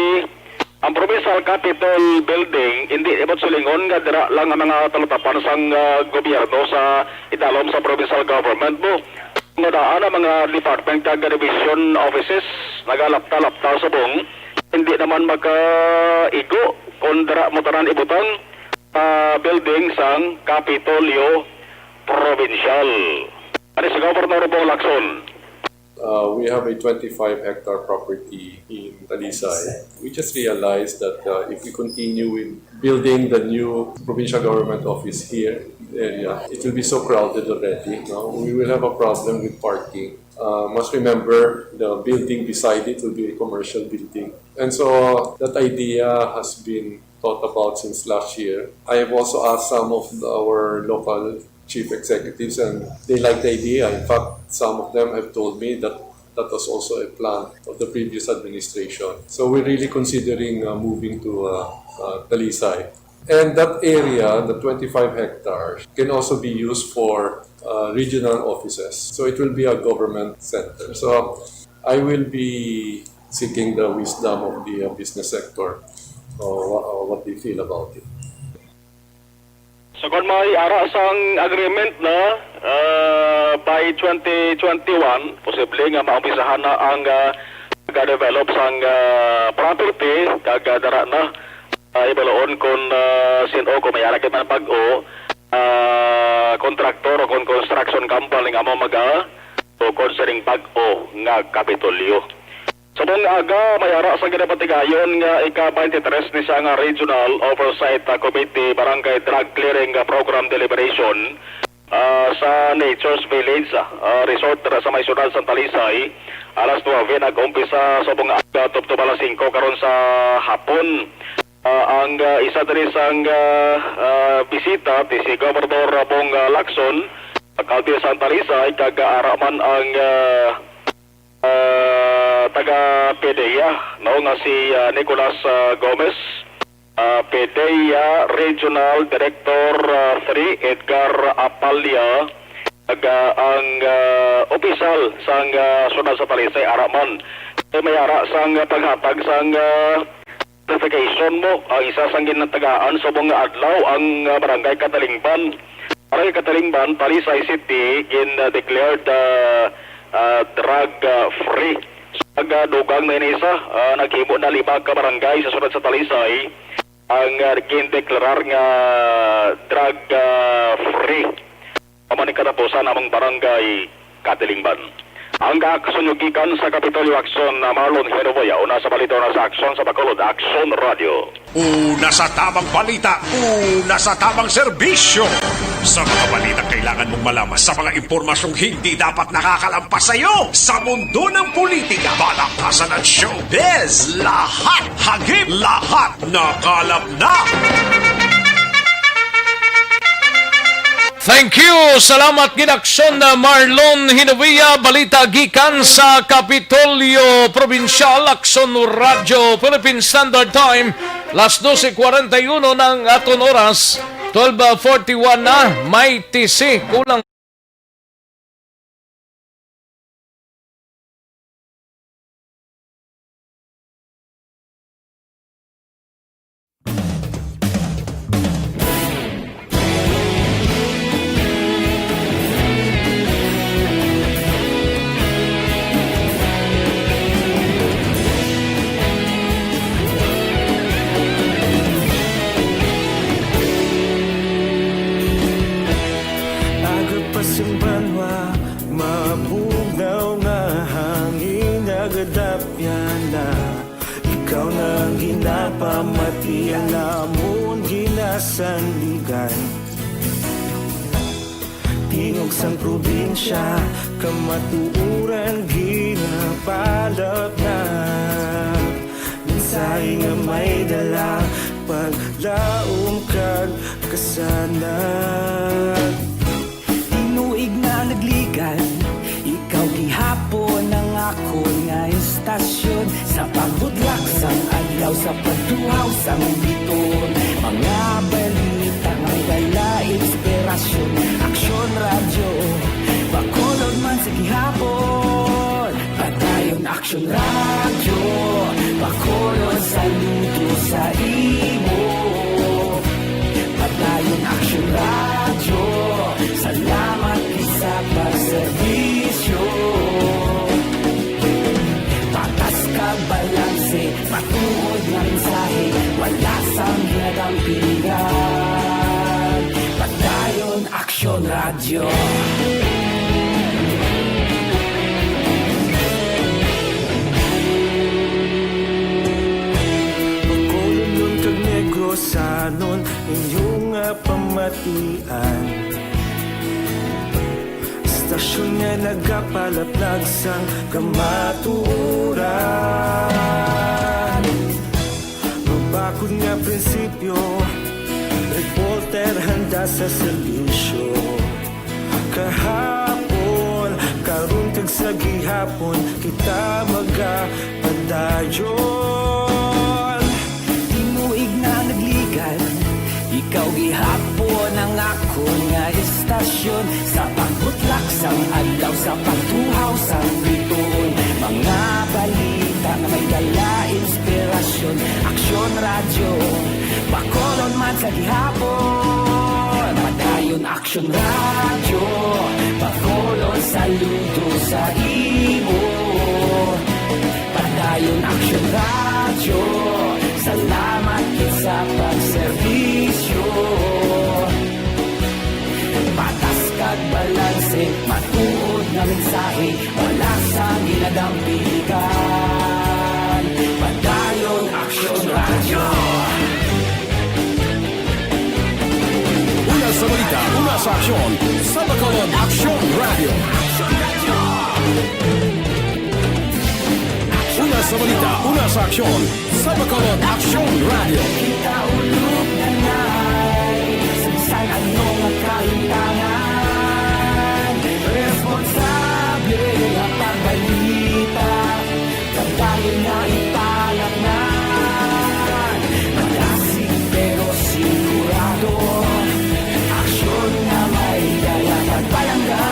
ang Provincial Capitol Building, hindi ibot silingon nga dira lang ang mga talutapan sang, ah, gobyerno sa idalom sa provincial government mo. Nga daan ang mga department kag division offices, nagalapta-lapta subong, hindi naman makaigo kung dira mo tanan ibutang sa building sang Kapitolyo Provincial. Ani si Governor Bong Lacson. Uh, we have a twenty-five hectare property in Talisay. We just realized that, uh, if we continue with building the new provincial government office here in the area, it will be so crowded already, no? We will have a problem with parking. Uh, must remember, the building beside it will be a commercial building. And so that idea has been thought about since last year. I have also asked some of our local chief executives, and they like the idea. In fact, some of them have told me that that was also a plan of the previous administration. So we're really considering, uh, moving to, uh, uh, Talisay. And that area, the twenty-five hectares, can also be used for, uh, regional offices. So it will be a government center. So I will be seeking the wisdom of the, uh, business sector, uh, wha-, uh, what they feel about it. So, kung may ara sang agreement na, ah, by twenty twenty-one, posible nga maumpisahan na ang, ah, pagka-develop sang, ah, property, kag, ah, dara na, ah, ibaloon kung, ah, sin-o, kung may ara gid man bag-o, ah, kontraktor o kung construction company nga amo maga-, o kung sining bag-o nga Kapitolyo. Subong aga, may ara sa ginapatigayon nga ika-twenty-three ni sa nga Regional Oversight, ah, Committee Barangay Drug Clearing, ah, Program Deliberation, ah, sa Nature's Village, ah, Resort dira sa may siyudad sa Talisay. Alas nuebe nag-umpisa subong aga tubtob alas singko karon sa hapon. Ah, ang, ah, isa diri sang, ah, ah, bisita ti si Gobernador Bong, ah, Lacson, alkalde sa Talisay, kag, ah, ara man ang, ah, ah, taga PDEA, no, nga si, ah, Nicolas, ah, Gomez, ah, PDEA Regional Director, ah, three, Edgar Apalia, kag, ah, ang, ah, opisyal sang, ah, siyudad sa Talisay, ara man. May ara sang, ah, paghatag sang, ah, notification mo, ang isa sang ginatagaan subong nga adlaw ang, ah, Barangay Catalingban. Barangay Catalingban, Talisay City, gin-declared, ah, ah, drug, ah, free. Sa, ah, dugang na ini sa, ah, naghimo na lima ka barangay sa siyudad sa Talisay ang, ah, gindeklarar nga drug, ah, free. Amo ni katapusan among Barangay Catalingban. Ang kaaksyon nyo gikan sa Kapitolyo Aksyon, na Marlon Herboya, una sa balita, una sa aksyon sa Bacolod, Aksyon Radio. Una sa tamang balita, una sa tamang serbisyo. Sa mga balita kailangan mong malaman, sa mga impormasyong hindi dapat nakakalampas sa iyo, sa mundo ng politika, balakasan at showbiz, lahat hagip, lahat nakalap na. Thank you. Salamat gid, Aksyon, uh, Marlon Hinovia. Balita gikan sa Kapitolyo Probinsyal, Aksyon Radyo, Philippine Standard Time. Las doce cuarenta y uno na ang aton oras. Twelve forty-one na. May T C. Kulang Aga pa sing banwa, mabugnaw nga hangin nagadapyan na. Ikaw na ang ginapamati, ang amon ginasandigan. Tingog sang probinsya, kamatuoran ginapalapnag. Mensahe nga may dala, paglaom kag kasanag. Tinuig na nagligan, ikaw gihapon ang akon nga istasyon. Sa pagbudlak sang adlaw, sa pagtuhaw sang biton, mga balita may dala inspirasyon. Aksyon Radyo, Bacolod man sa gihapon. Padayon Aksyon Radyo, Bacolod, saludo sa imo. Padayon Aksyon Radyo, salamat gid sa pagserbisyo. Patas kag balanse, matuod nga mensahe, wala sang ginadampigan. Padayon Aksyon Radyo. Bacolodnon kag Negrosanon, inyo nga pamatian. Istasyon nga nagapalaplag sang kamatuoran. Mabakod nga prinsipyo, reporter handa sa serbisyo. Kahapon, karon kag sa gihapon, kita magapadayon. Tinuig na nagligan, ikaw gihapon ang akon nga istasyon. Sa pagbutlak sang adlaw, sa pagtuhaw sang bituon, mga balita nga may dala inspirasyon. Aksyon Radyo, Bacolod man sa gihapon. Padayon Aksyon Radyo, Bacolod, saludo sa imo. Padayon Aksyon Radyo, salamat gid sa pagserbisyo. Patas kag balanse, matuod nga mensahe, wala sang ginadampigan. Padayon Aksyon Radyo. Una sa balita, una sa aksyon, sa Bacolod Aksyon Radyo. Una sa balita, una sa aksyon, sa Bacolod Aksyon Radyo. Kita ulog na nai, sa bisan ano nga kahintangan, responsable nga pagbalita, padayon nga ipalatnan. Madasig pero sigurado, aksyon nga may dala pagpalangga.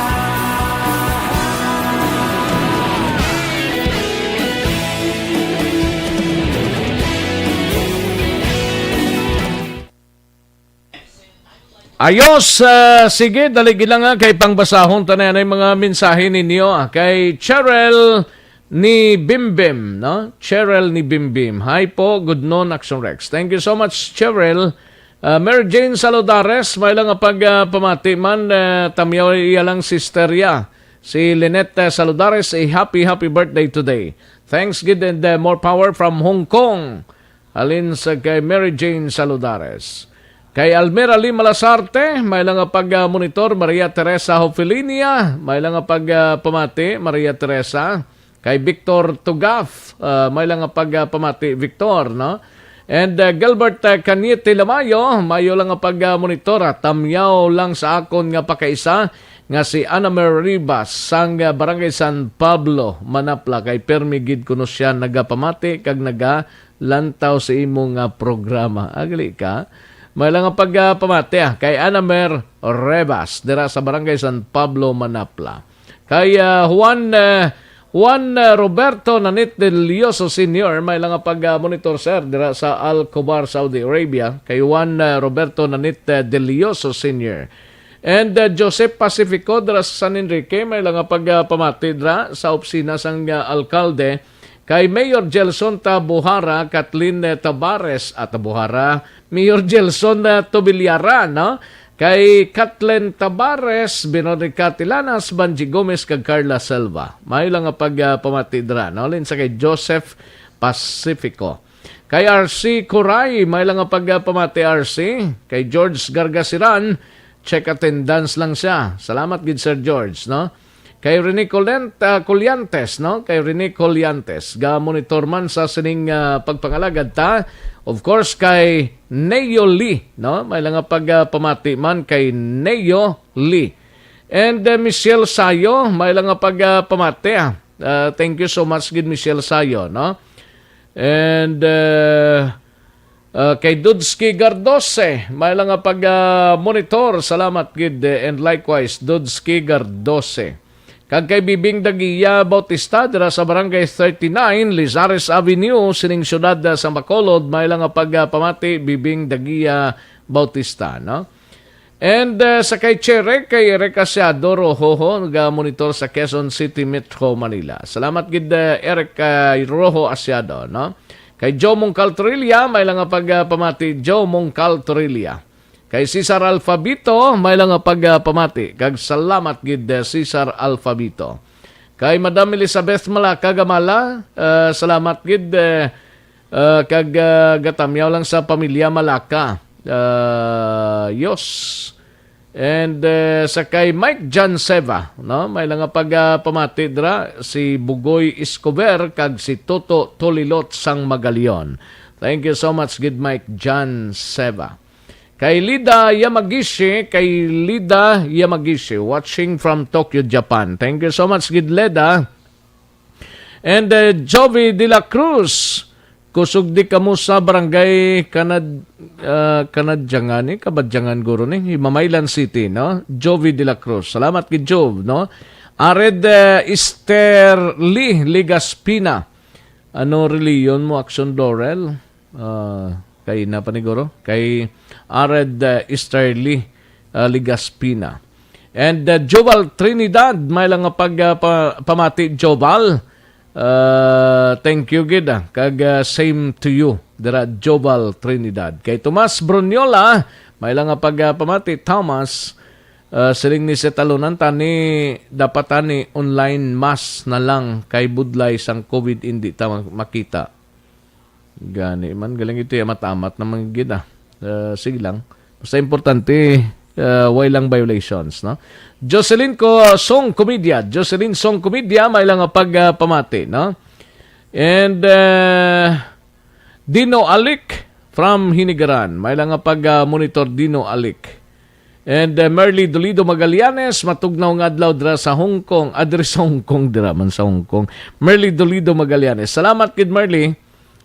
Ayos, ah, sige, dali gid lang, ah, kay pangbasahon ta na anay mga mensahe ninyo, ah, kay Cheryl ni Bimbim, no? Cheryl ni Bimbim. Hi po, good noon, Action Rex. Thank you so much, Cheryl. Ah, Mary Jane Saludares, may lang nga pag, ah, pamati man, ah, tamyaw iya lang sister ya. Si Lynette, ah, Saludares, a happy, happy birthday today. Thanks gid and, ah, more power from Hong Kong. Halin sa kay Mary Jane Saludares. Kay Almira Lee Malasarte, may lang nga pag, ah, monitor, Maria Teresa Hofilinia, may lang nga pag, ah, pamati, Maria Teresa. Kay Victor Tugaf, ah, may lang nga pag, ah, pamati, Victor, no? And, uh, Gilbert, uh, Cañete Lamayo, mayo lang nga pag-monitor, ah. Tamyaw lang sa akon nga pakaisa nga si Ana Mer Rivas sang, uh, Barangay San Pablo, Manapla, kay permi gid kuno siya nagapamati kag nagalantaw sa imo nga programa. Agli ka. May lang nga pag-, uh, pamati, ah, kay Ana Mer Rivas dira sa Barangay San Pablo, Manapla. Kay, ah, Juan, ah, Juan, ah, Roberto Nanit Delioso Senior, may lang nga pag-, ah, monitor, sir, dira sa Al Khobar, Saudi Arabia. Kay Juan, ah, Roberto Nanit, ah, Delioso Senior. And, ah, Joseph Pacifico dira sa San Enrique, may lang nga pag-, ah, pamati dira sa opisina sang, ah, alkalde. Kay Mayor Gelson Tabuhara, Kathleen, eh, Tabares, at Tabuhara, Mayor Gelson, eh, Tobilyara, no? Kay Kathleen Tabares, Veronica Tilanas, Banji Gomez, kag Carla Selva. May lang nga pag, ah, pamati dira, no? Lin sa kay Joseph Pacifico. Kay R C Coray, may lang nga pag, ah, pamati, R C. Kay George Gargasiran, check attendance lang siya. Salamat gid, Sir George, no? Kay Rene Colent-, ah, Colliantes, no? Kay Rene Colliantes, ga-monitor man sa sining, ah, pagpangalagad ta. Of course, kay Neo Lee, no? May lang nga pag, ah, pamati man kay Neo Lee. And, ah, Michelle Sayo, may lang nga pag, ah, pamati, ah. Ah, thank you so much gid, Michelle Sayo, no? And, ah, Uh, kay Dudski Gardose, may lang nga pag, ah, monitor. Salamat gid, eh, and likewise, Dudski Gardose. Kag kay Bibing Dagia Bautista, dira sa Barangay thirty-nine, Lizares Avenue, sining siyudad, ah, sa Bacolod, may lang nga pag, ah, pamati, Bibing Dagia Bautista, no? And, uh, sa kay Chere, kay Eric Asiado Rojo, ga-monitor sa Quezon City, Metro Manila. Salamat gid, uh, Eric, uh, Rojo Asiado, no? Kay Joe Mongcal Torilla, may lang nga pag, uh, pamati, Joe Mongcal Torilla. Kay Cesar Alfabito, may lang nga pag, uh, pamati. Kag salamat gid, uh, Cesar Alfabito. Kay Madam Elizabeth Malaka Gamala, uh, salamat gid, uh, uh, kag, uh, gatamyaw lang sa pamilya Malaka. Uh, yos. And, uh, sa kay Mike John Seva, no? May lang nga pag, uh, pamati dira, si Bugoy Escobar kag si Toto Tolilot sang Magalion. Thank you so much, gid Mike John Seva. Kay Lida Yamagishi, kay Lida Yamagishi, watching from Tokyo, Japan. Thank you so much, gid Leda. And, uh, Jovi de la Cruz, kusog di kamo sa barangay Kanad-, uh, Kanadyangan, eh, Kabadyangan guro ni, Himamaylan City, no? Jovi de la Cruz. Salamat kay Jov, no? Ared, uh, Easterly Ligaspina. Ano reliyon mo, Action Laurel? Ah, kay na paniguro? Kay Ared, uh, Easterly, uh, Ligaspina. And, uh, Joval Trinidad, may lang nga pag, uh, pa-, pamati, Joval. Uh, thank you gid, ah. Kag, uh, same to you, dira Joval Trinidad. Kay Tomas Bruniola, may lang nga pag, uh, pamati, Thomas, uh, siling ni sa talunan tani, dapat tani online mass na lang kay budlay sang covid indi ta ma-, makita. Gani man, galing ito, amat-amat naman gid, ah. Uh, sige lang. Basta importante, uh, way lang violations, no? Jocelyn ko, Song Comedia. Jocelyn Song Comedia, may lang nga pag, uh, pamati, no? And, uh, Dino Alic from Hinigaran. May lang nga pag, uh, monitor, Dino Alic. And, uh, Merly Dolido Magallanes, matugnaw nga adlaw dira sa Hong Kong. Ah, diri sa Hong Kong, dira man sa Hong Kong. Merly Dolido Magallanes. Salamat gid, Merly.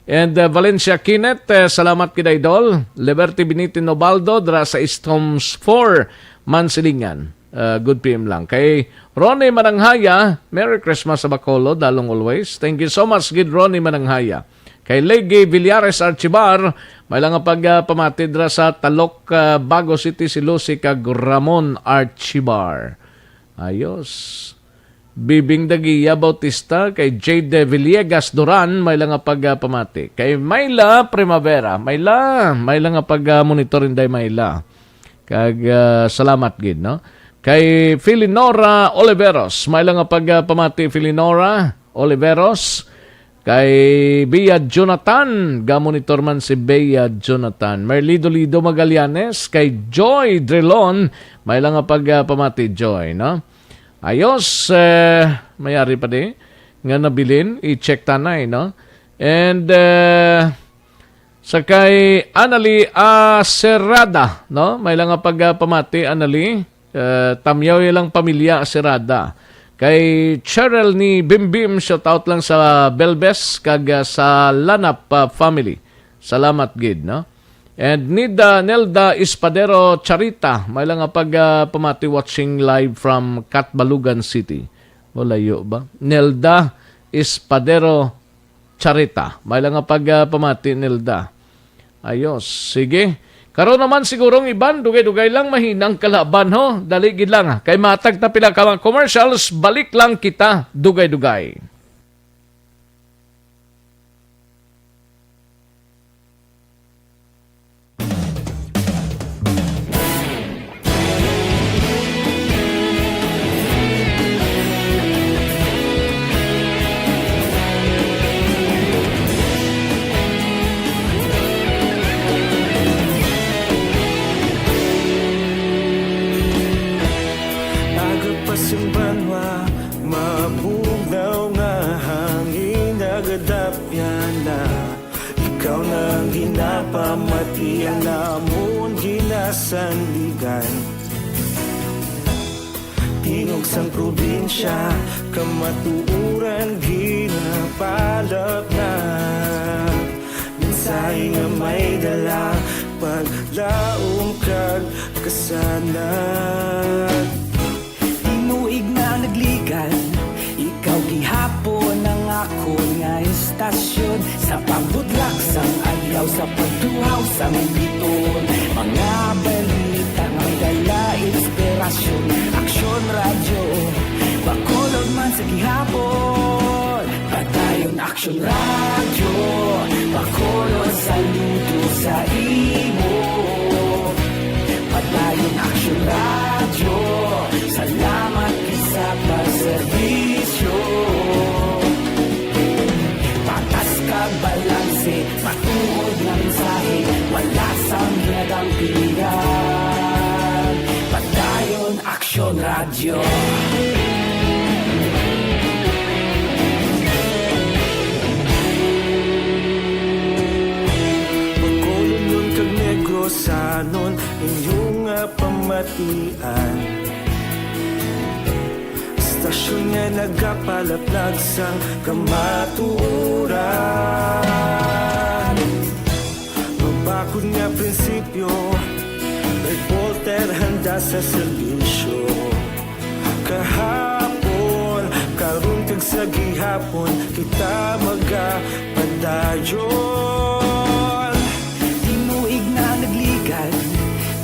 And, uh, Valencia Kinet, uh, salamat gid, Idol. Liberty Binitin Obaldo, dira sa East Homes four, Mansilingan. Uh, good P M lang. Kay Ronnie Mananghaya, Merry Christmas sa Bacolod, dalong always. Thank you so much, gid Ronnie Mananghaya. Kay Legi Villares Archibar, may lang nga pag, ah, pamati dira sa Talok, ah, Bago City, si Lucy kag Ramon Archibar. Ayos. Bibing Dagia Bautista, kay Jade Villegas Duran, may lang nga pag, ah, pamati. Kay Myla Primavera, Myla, may lang nga pag, ah, monitor, Inday Myla. Kag, ah, salamat gid, no? Kay Felinora Oliveros, may lang nga pag, ah, pamati, Felinora Oliveros. Kay Bea Jonathan, ga-monitor man si Bea Jonathan. Merly Dolido Magallanes, kay Joy Drilon, may lang nga pag, ah, pamati, Joy, no? Ayos, eh, mayari pa di nga nabilin, i-check tanay, no? And, eh, Sa kay Anali Acerada, no? May lang nga pagpamati, Anali. Eh, tamyaw ilang pamilya Acerada. Kay Cheryl ni Bimbim, shout out lang sa Belbes kag, ah, sa Lanap, ah, family. Salamat gid, no? And Nida Nelda Espadero Charita, may lang nga pagpamati, watching live from Catbalogan City. O, layo ba? Nelda Espadero Charita. May lang nga pagpamati, Nelda. Ayos. Sige. Karon naman siguro ang iban, dugay-dugay lang, mahinang kalaban, ho. Dali gid lang, ha. Kay matag ta pila ka mga commercials, balik lang kita, dugay-dugay. Aga pa sing banwa, mabugnaw nga hangin nagadapyan na. Ikaw na ang ginapamatian namon, ginasandigan. Tingog sang probinsya, kamatuoran ginapalapnag. Mensahe nga may dala, paglaom kag kasanag. Tinuig na nagligan, ikaw gihapon ang akon nga istasyon. Sa pagbudlak sang adlaw, sa pagtuhaw sang bituon, mga balita nga may dala inspirasyon. Aksyon Radyo, Bacolod man sa gihapon. Padayon Aksyon Radyo, Bacolod, saludo sa imo. Padayon Aksyon Radyo, salamat gid sa pagserbisyo. Patas kag balanse, matuod nga mensahe, wala sang ginadampigan. Padayon Aksyon Radyo. Bacolodnon kag Negrosanon, inyo nga pamatian. Istasyon nga nagapalaplag sang kamatuoran. Mabakod nga prinsipyo, reporter handa sa serbisyo. Kahapon, karon kag sa gihapon, kita magapadayon. Tinuig na nagligan,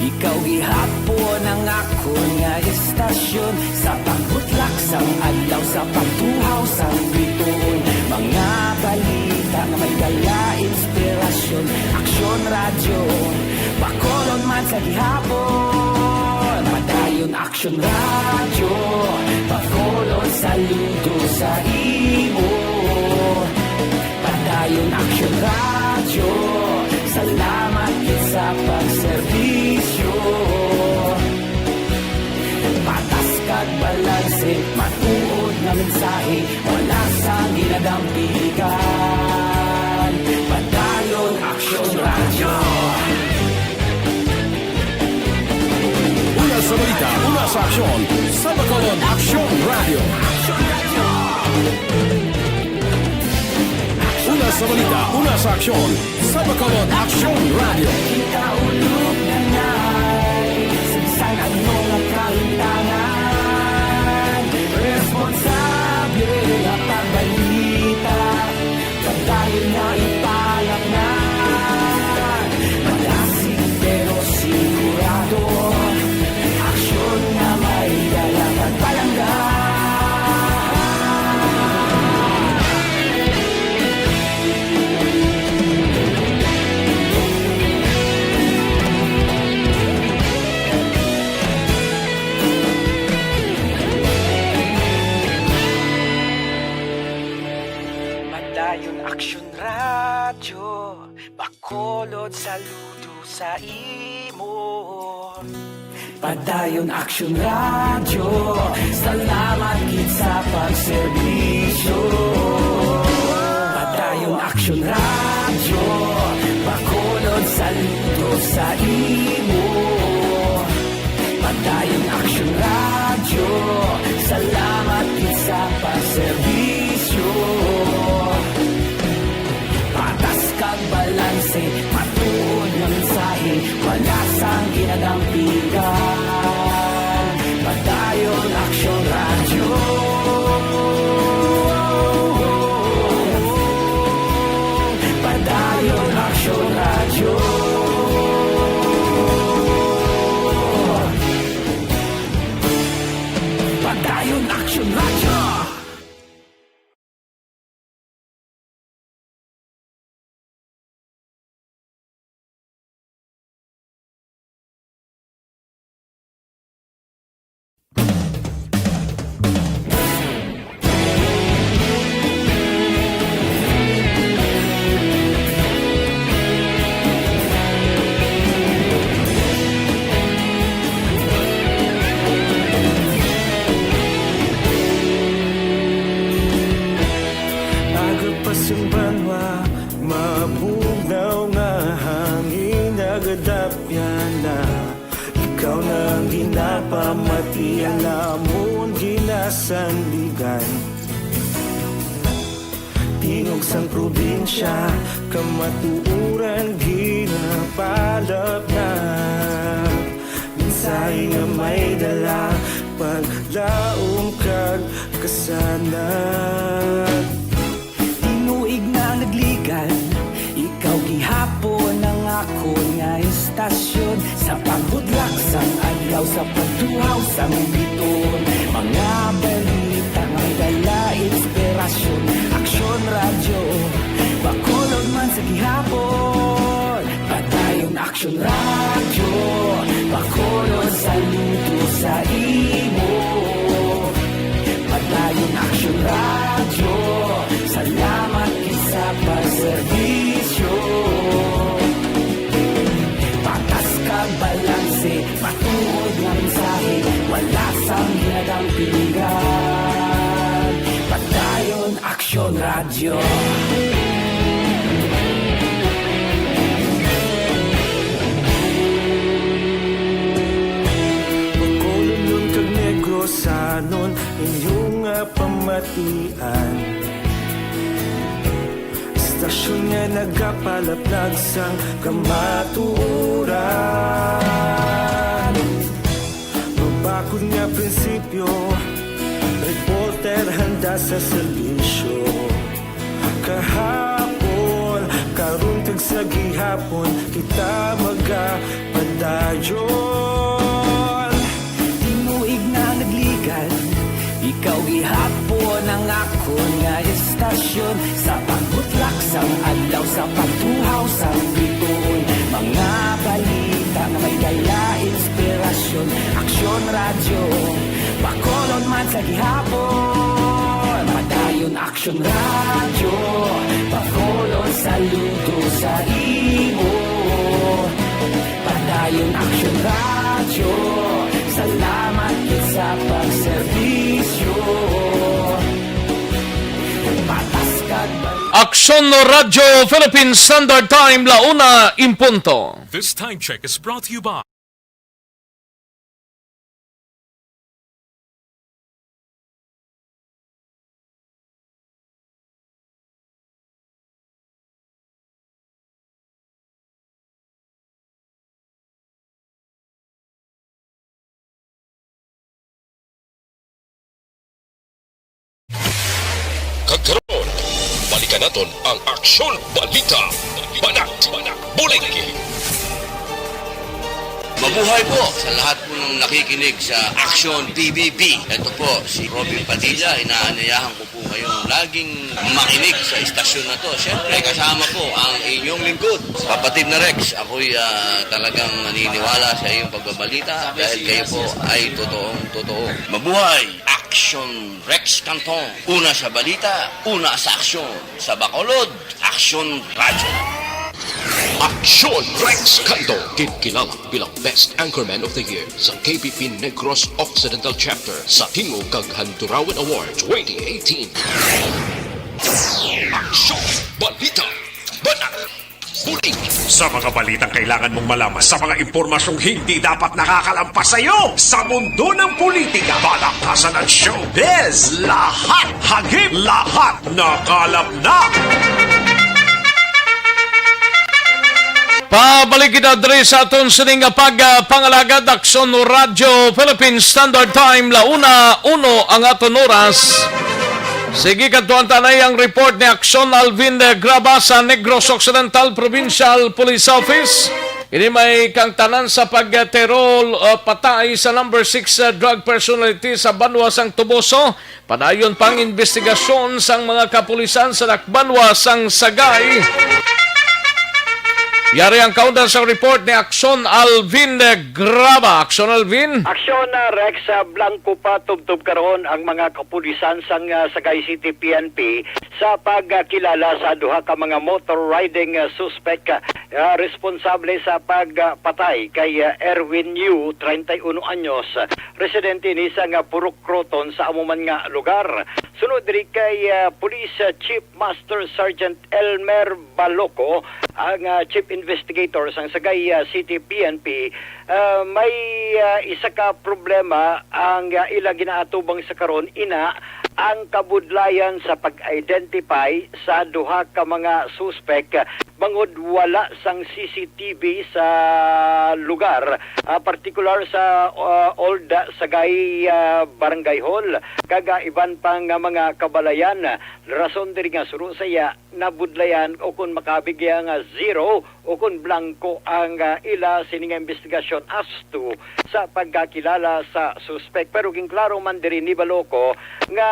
ikaw gihapon ang akon nga istasyon. Sa pagbutlak sang adlaw, sa pagtuhaw sang bituon, mga balita nga may dala inspirasyon. Aksyon Radyo, Bacolod man sa gihapon. Padayon Aksyon Radyo, Bacolod, saludo sa imo. Padayon Aksyon Radyo, salamat gid sa pagserbisyo. Patas kag balanse, matuod nga mensahe, wala sang ginadampigan. Padayon Aksyon Radyo. Una sa balita, una sa aksyon, sa Bacolod Aksyon Radyo. Una sa balita, una sa aksyon, sa Bacolod Aksyon Radyo. Kita ulog na ngay, sa bisan ano nga kahimtangan, responsable nga pagbalita, padayon nga ipalapngan. Malasig pero sigurado, aksyon nga may dala pagpalangga. Padayon Aksyon Radyo, Bacolod, saludo sa imo. Padayon Aksyon Radyo, salamat gid sa pagserbisyo. Padayon Aksyon Radyo. Radyo, Bacolod, saludo sa imo. Padayon Aksyon Radyo, salamat gid sa pagserbisyo. Patas kag balanse, matuod nga mensahe, wala sang ginadampigan. Padayon Aksyon Radyo. Padayon Aksyon Radyo. Padayon Aksyon Radyo. Aga pa sang banwa, mabugnaw nga hangin, nagadapyan na. Ikaw na ang ginapamati, ang amon ginasandigan. Tingog sang probinsya, kamatuoran ginapalapnag. Mensahe nga may dala, paglaom kag kasanag. Tinuig na ang nagligan, ikaw gihapon ang akon nga istasyon. Sa pagbudlak sang adlaw, sa pagtuhaw sang bituon, mga balita may dala inspirasyon. Aksyon Radyo, Bacolod man sa gihapon. Padayon Aksyon Radyo, Bacolod, saludo sa imo. Padayon Aksyon Radyo, salamat gid sa pagserbisyo. Patas kag balanse, matuod nga mensahe, wala sang ginadampigan. Padayon Aksyon Radyo. Bacolodnon kag Negrosanon, inyo nga pamatian. Istasyon nga nagapalaplag sang kamatuoran. Mabakod nga prinsipyo, reporter handa sa serbisyo. Kahapon, karon kag sa gihapon, kita magapadayon. Tinuig na nagligan, ikaw gihapon ang akon nga istasyon. Sa pagbutlak sang adlaw, sa pagtuhaw sang bituon, mga balita nga may dala inspirasyon. Aksyon Radyo, Bacolod man sa gihapon. Padayon Aksyon Radyo, Bacolod, saludo sa imo. Padayon Aksyon Radyo, salamat gid sa pagserbisyo. Patas kag bal- Aksyon Radyo Philippine Standard Time, la una en punto. This time check is brought to you by Kag karon, balikan naton ang Aksyon Balita. Banat, Bulig. Mabuhay po sa lahat po ng nakikinig sa Aksyon P B B. Ito po si Robin Padilla. Inaanyayahan ko po kayong laging makinig sa istasyon na to. Siyempre, kasama po ang inyong lingkod, Kapatid na Rex. Ako'y, ah, talagang naniniwala sa iyong pagbabalita dahil kayo po ay totoong totoo. Mabuhay! Aksyon Rex Canton. Una sa balita, una sa aksyon. Sa Bacolod, Aksyon Radyo. Aksyon Rex Canton, ginkilala bilang Best Anchorman of the Year sa K P P Negros Occidental Chapter sa Tingog kag Handurawan Award twenty eighteen. Aksyon Balita, Banat Sa mga balitang kailangan mong malaman, sa mga impormasyong hindi dapat nakakalampas sa iyo, sa mundo ng politika, balaktasan at showbiz, lahat, hagip, lahat, nakalap na. Pabalik kita diri sa aton sining nga pag, ah, pangalagad, Aksyon Radyo Philippine Standard Time, la una uno ang aton oras. Sige, kadtuan ta anay ang report ni Aksyon Alvin de Graba sa Negros Occidental Provincial Police Office. Ini may kangtanan sa pagtiro, uh, patay sa number six, uh, drug personality sa banwa sang Toboso. Padayon pang investigasyon sang mga kapulisan sa dakbanwa sang Sagay. Yari ang kaundan sang report ni Aksyon Alvin de Graba. Aksyon Alvin. Aksyon, ah, Rex, ah, blanco pa tubtob karon ang mga kapulisan sang, ah, Sagay City P N P sa pagkilala sa duha ka mga motor riding, ah, suspect, ah, responsable sa pagpatay kay, ah, Erwin Yu, treinta y uno anyos, residente ni sa nga Purok Croton sa amo man nga lugar. Sunod diri kay, ah, Police, ah, Chief Master Sergeant Elmer Baloco, ang, ah, Chief Investigator sang Sagay, ah, City P N P, ah, may, ah, isa ka problema ang, ah, ila ginaatubang sa karon, ina ang kabudlayan sa pag-identify sa duha ka mga suspek, ah, bangod wala sang C C T V sa lugar, ah, partikular sa, ah, Old Sagay, ah, Barangay Hall, kag, ah, iban pa nga mga kabalayan. Rason diri nga suno sa iya, nabudlayan o kon makabigya nga zero o kon blanco ang, ah, ila sini nga investigasyon as to sa pagkakilala sa suspek. Pero ginklaro man diri ni Baloco nga,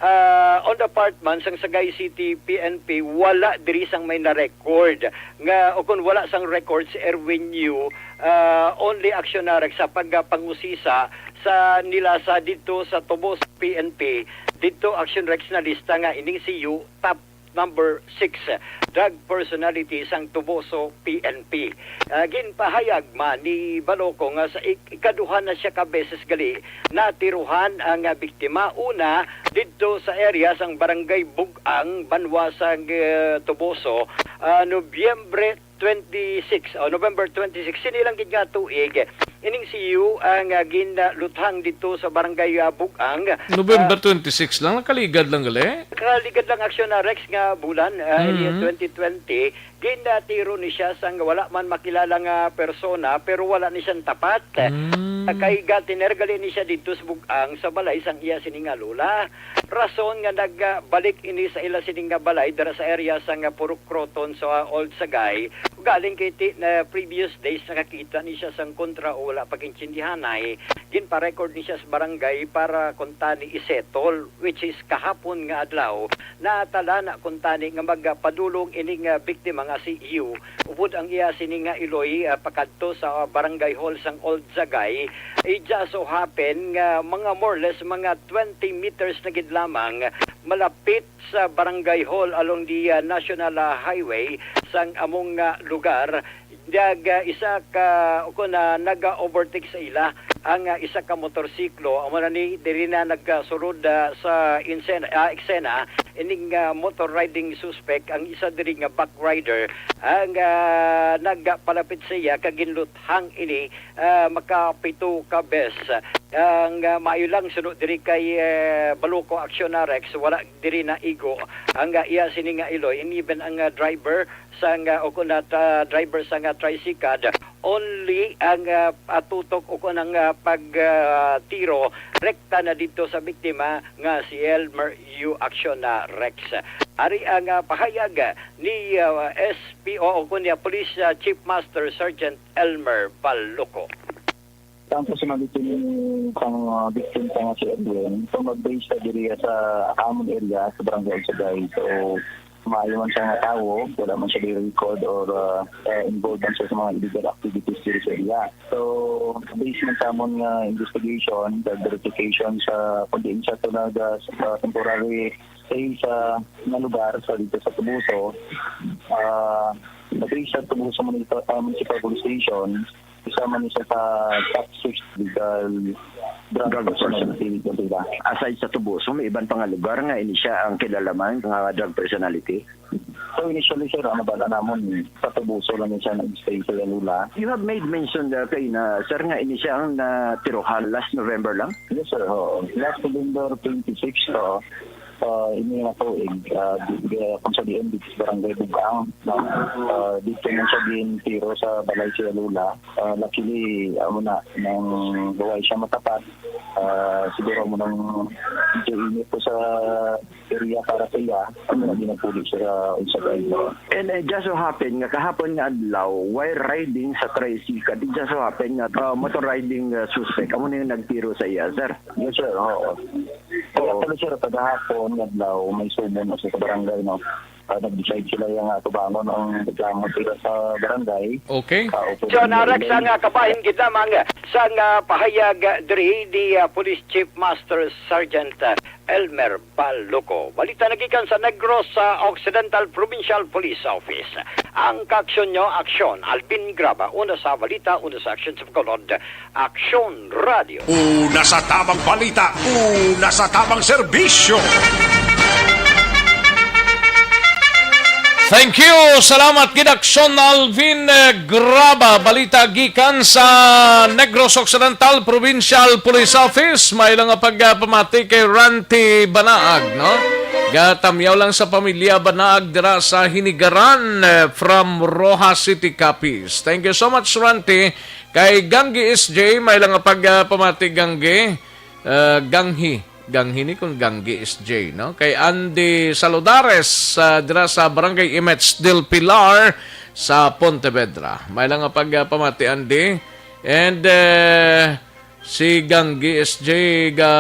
ah, on the part man sang Sagay City P N P, wala diri sang may na-record nga, o kon wala sang record si Erwin Yu, ah, only Aksyon Radyo sa pagpangusisa sa nila sa didto sa Toboso P N P, didto Aksyon Radyo na lista nga ining si Yu top number six, drug personality sang Toboso P N P. Ah, ginpahayag man ni Baloco nga sa ik-, ikaduha na siya ka beses gali natiruhan ang, ah, biktima. Una, didto sa area sang Barangay Bug-ang, banwa sang, eh, Toboso, ah, Nobyembre twenty-six, o November twenty-six, sini lang gid nga tuig, ining si Yu ang, ah, ginluthang didto sa Barangay, ah, Bug-ang. November, ah, twenty-six lang, nakaligad lang gali. Nakaligad lang, Aksyon Radyo, nga bulan, ah, Mm. twenty twenty. Ginatiro ni siya sang wala man makilala nga persona, pero wala ni siyang tapat. Mm. Kay gatiner gali ni siya didto sa Bug-ang, sa balay sang iya sini nga lola. Rason nga nagbalik ini sa ila sini nga balay dira sa area sang Purok Croton sa Old Sagay. Galing kay ti-, na previous days nakakita ni siya sang kontra o wala pag-intindihanay, ginpa-record ni siya sa barangay para kuntani i-settle, which is kahapon nga adlaw. Natala na kuntani nga magpadulong ini nga biktima nga si Yu, upod ang iya sini nga iloy, ah, pakadto sa, ah, barangay hall sang Old Sagay. It just so happen nga mga more or less mga twenty meters na gid lamang malapit sa barangay hall along the, ah, National, ah, Highway sang among, ah, lugar. Nag, ah, isa ka, o kon, ah, nag-overtake sa ila ang, ah, isa ka motorsiklo. Amo na ni, diri na nagkasulod, ah, sa insena, ah, eksena ining, ah, motor riding suspect, ang isa diri nga back rider, ang, ah, nagpalapit sa iya kag ginluthang ini, ah, makapito ka bes. Ang, ah, maayo lang suno diri kay, eh, Baluco Action Rex, wala diri naigo ang, ah, iya sini nga iloy, and even ang, ah, driver sang, ah, o kon, ah, driver sang, ah, tricycle, only ang, ah, atutok o kon ang, ah, pag, ah, tiro rekta na didto sa biktima nga si Elmer Yu Action Rex. Ari ang, ah, pahayag ni, ah, S P O o kon niya Police, ah, Chief Master Sergeant Elmer Baluco. Ang personality ni sang, ah, victim sa nga si Edwin, so mag-base sa diri sa amon area sa Barangay Old Sagay. So, maayo man siya nga tawo, wala man siya record or, ah, eh, involved man siya sa mga illegal activities diri sa area. So, based man sa amon nga investigation, the verification sa kung diin siya to nag, ah, sa temporary stay sa nga lugar, sa dito sa Toboso, ah, based sa Toboso Municipal, ah, Municipal Police Station, isa man siya sa top six legal drug Drug person. Personality dito sa ila. Aside sa Toboso, may iban pa nga lugar nga ini siya ang kilalaman nga drug personality? So, initially, sir, ano ba na namon, sa Tubuso lang siya nag-stay sa Yalula. You have made mention, uh, kay na, sir, nga ini siya ang natirohan last November lang? Yes, sir. Oo. Last November twenty-six, oo. Ah, ini nga tuig, ah, di, di, kung sa D M dito sa Barangay Bugang, no? Ah, dito man siya gintiro sa balay sa Yalula. Ah, luckily, amo na, nang buhay siya matapat. Ah, siguro mo nang medyo init po sa area para sa iya, ang mga ginagpuli siya sa unsa ka adlaw. And, eh, just so happen nga kahapon nga adlaw, while riding sa tricycle, it just so happen nga, uh, motor riding, uh, suspect, amo na yung nagtiro sa iya, sir. Yes, sir. Oo. Kaya Oo. pala, sir, pagahapon nga adlaw, may summon na sa barangay, no? Ah, nag-decide sila yung, ah, tubangon ang reklamo sila sa barangay. Okay. Ah, opo, So, barangay naragsa nila. nga kabahin gid lamang sang, ah, pahayag, ah, diri ni, ah, Police Chief Master Sergeant, ah, Elmer Baloco. Balita nagikan sa Negros sa Occidental Provincial Police Office. Ang kaaksyon nyo, aksyon. Alvin Graba, una sa balita, una sa aksyon sa Bacolod, Aksyon Radio. Una sa tamang balita, una sa tamang serbisyo. Thank you. Salamat gid, Aksyon Alvin, eh, Graba. Balita gikan sa Negros Occidental Provincial Police Office. May lang nga pagpamati kay Ranti Banaag, no? Gatamyaw lang sa pamilya Banaag dira sa Hinigaran, eh, from Roxas City, Capiz. Thank you so much, Ranti. Kay Ganggi S J, may lang nga pagpamati, Ganggi. Ah, Ganghi. Ganghi ni kung Ganggi S J, no? Kay Andy Saludares, ah, dira sa Barangay Imets del Pilar sa Pontevedra. May lang nga pagpamati, Andy. And, eh, si Ganggi S J, ga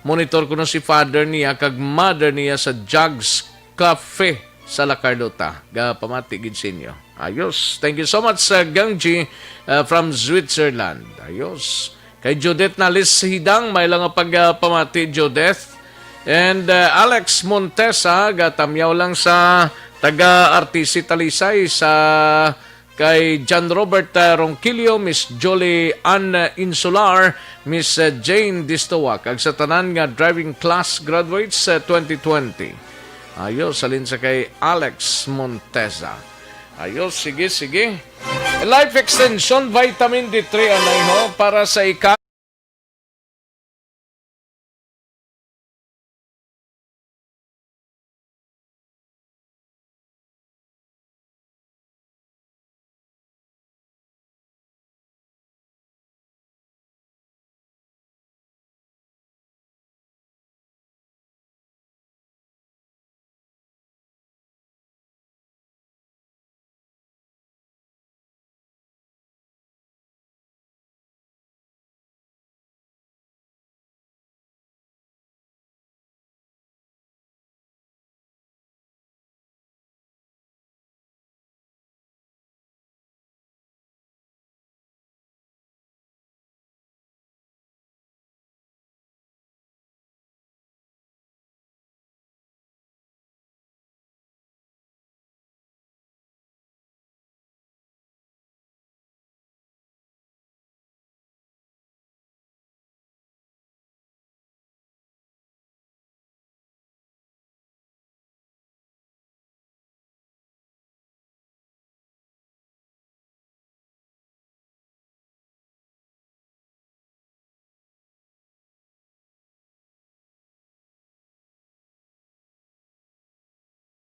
monitor ko na si father niya kag mother niya sa Jugs Cafe sa La Carlota. Gapamati gid sa inyo. Ayos. Thank you so much, uh, Gangji, uh, from Switzerland. Ayos. Kay Judith Nalis Hidang, may lang nga pagpamati, Judith. And, uh, Alex Montesa, gatamyaw lang sa taga R T C Talisay sa kay John Robert, ah, Ronquillo, Miss Julie Ann Insular, Miss, ah, Jane Distoa, kag sa tanan nga driving class graduates sa twenty twenty. Ayos, halin sa kay Alex Monteza. Ayos, sige, sige. Life Extension Vitamin D three, anay ho, para sa ika-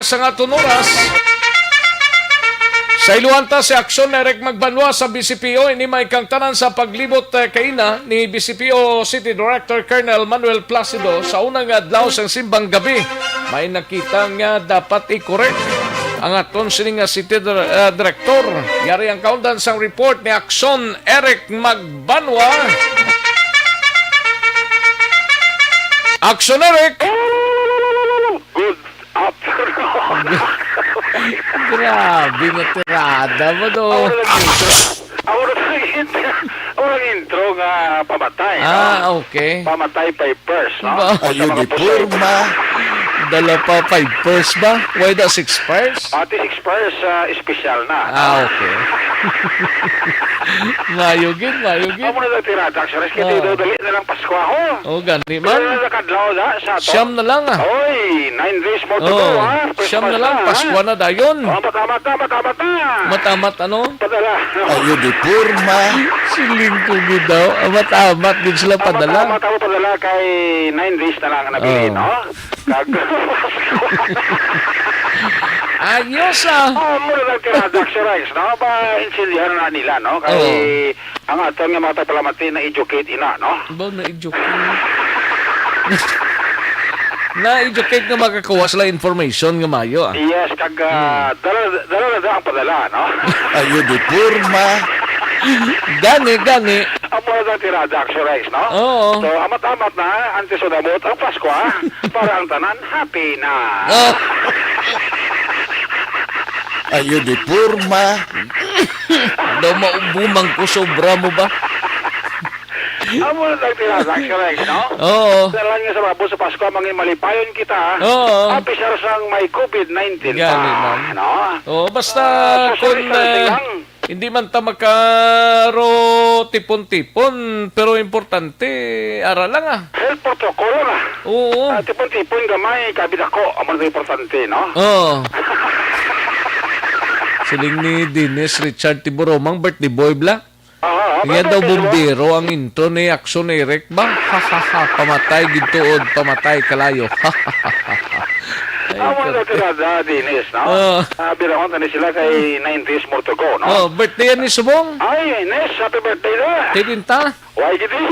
Sa nga aton oras, sa iluhan ta si Aksyon Eric Magbanwa sa B C P O, ini may kangtanan sa paglibot, eh, kaina ni B C P O City Director Colonel Manuel Placido sa unang adlaw sang simbang gabi. May nakita nga dapat i-correct ang aton sini nga City Dir-, eh, Director. Yari ang kaundan sang report ni Aksyon Eric Magbanwa. Aksyon, Eric! Good afternoon. Grabe na tirada mo, do. Ako na nag-intro. Ako na nag-intro. Ako na nag-intro nga pamatay, no? Ah, okay. Pamatay pa first, no? Ba- Sa mga Uniforma. Dala pa five pairs ba? Why the six pairs? Ati six pairs, ah, espesyal na. Ah, okay. Mayo gid, mayo gid. Amo na lang tirada, Sir Rex, kay Oh. daw dali na lang Pasko, ho. Oh, gani Pero man. na lang kadlaw na sa ato. Siyam na lang, ah. Oy, nine days more to go, Oh, ha? siyam na Christmas lang, na, ha? Pasko na dayon. Oh, matamat na, matamat na. Matamat ano? Padala. Ayo di porma. Siling ko gid daw. Amat-amat gid sila padala. Amat-amat ako padala kay nine days na lang ang nabilin, Oh. no? Kag Ayos, ah. Oh, mura lang kay Dax Rex, no? Paintindihan na nila, no? Kay Oo. ang aton nga mga tagpalamati na-educate ina, no? Ba, na-educate? Na-educate nga makakuha sila information nga mayo, ah. Yes, kag, ah, Hmm. dala, dala na ang padala, no? Ayo di porma. Gani, gani. Amo na ang tirada, Dax Rex, no? Oo. So, amat-amat na, antes o damot ang Pasko, ha? Para ang tanan, happy na. Oh. Ayo di porma. Daw maubumang ko, sobra mo ba? Amo na ang tirada, Dax Rex, no? Oo. Dalan nga sa babo sa Pasko, mangin malipayon kita, ha? Oo. Apisar sang may covid nineteen Gani pa, man. no? Oo, basta Ah, social kung, distancing eh, lang. Hindi man ta makaro tipon-tipon, pero importante, ara lang, ah. Health protocol, ah. Oo. Ah, tipon-tipon gamay, kabit ako. Amo na importante, no? Oo. Siling ni Dennis Richard Tiburomang, birthday boy, bla? Oo, Iya birthday daw boy, di ba? Bombero ang intro ni Action Eric ba? Ha, ha, ha. Pamatay gid tuod, pamatay kalayo. Ha, ha, ha, ha, ha. Ay, Amo na karte. Tirada, Dennis, no? Oo. Ah, biraon tani sila kay nine days more to go, no? Oh, birthday yan ni Subong. Ay, Ines, happy birthday na. Kay Binta. Why gid eh?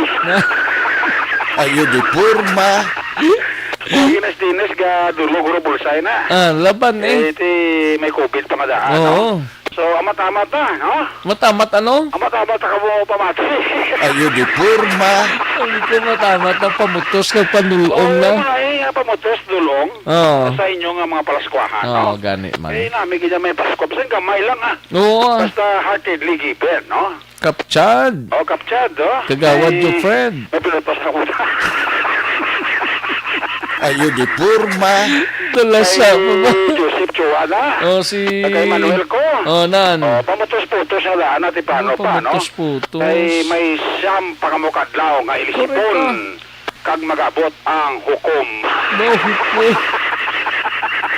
Ayo di porma. Why Ines, Ines, ga dulo guro bulsay na. Ah, laban eh. Eh, ti may covid pa nga daan, no? Oo. So, amat-amat na, no? Matamat ano? Amat-amat na ka mo pamati. Ayo di porma. Sabi ko, matamat na, pamutos kag panulong Oo, na. Mga eh, nga pamutos, dulong. Oo. Sa inyo nga mga palaskuahan, Oo, no? Gani man. Eh, nami gid may Pasko. Bisan gamay lang, ah. Oo, ah. Basta heartedly given, no? Kapchad. Oh, Kapchad, oh. Kagawad Ay, ko, friend. May pinapasabot. Ayo di porma. Dala sa Kay mga Joseph Chua na. Oh, si Kay Manuel ko. Oh, nan. Oh, pamutos-putos na daan natin paano Oh, pa, no? pamutos-putos. Kay may siyam pa kamo kadlaw nga ilisipon Correct, ah. kag mag-abot ang hukom. No, hukom.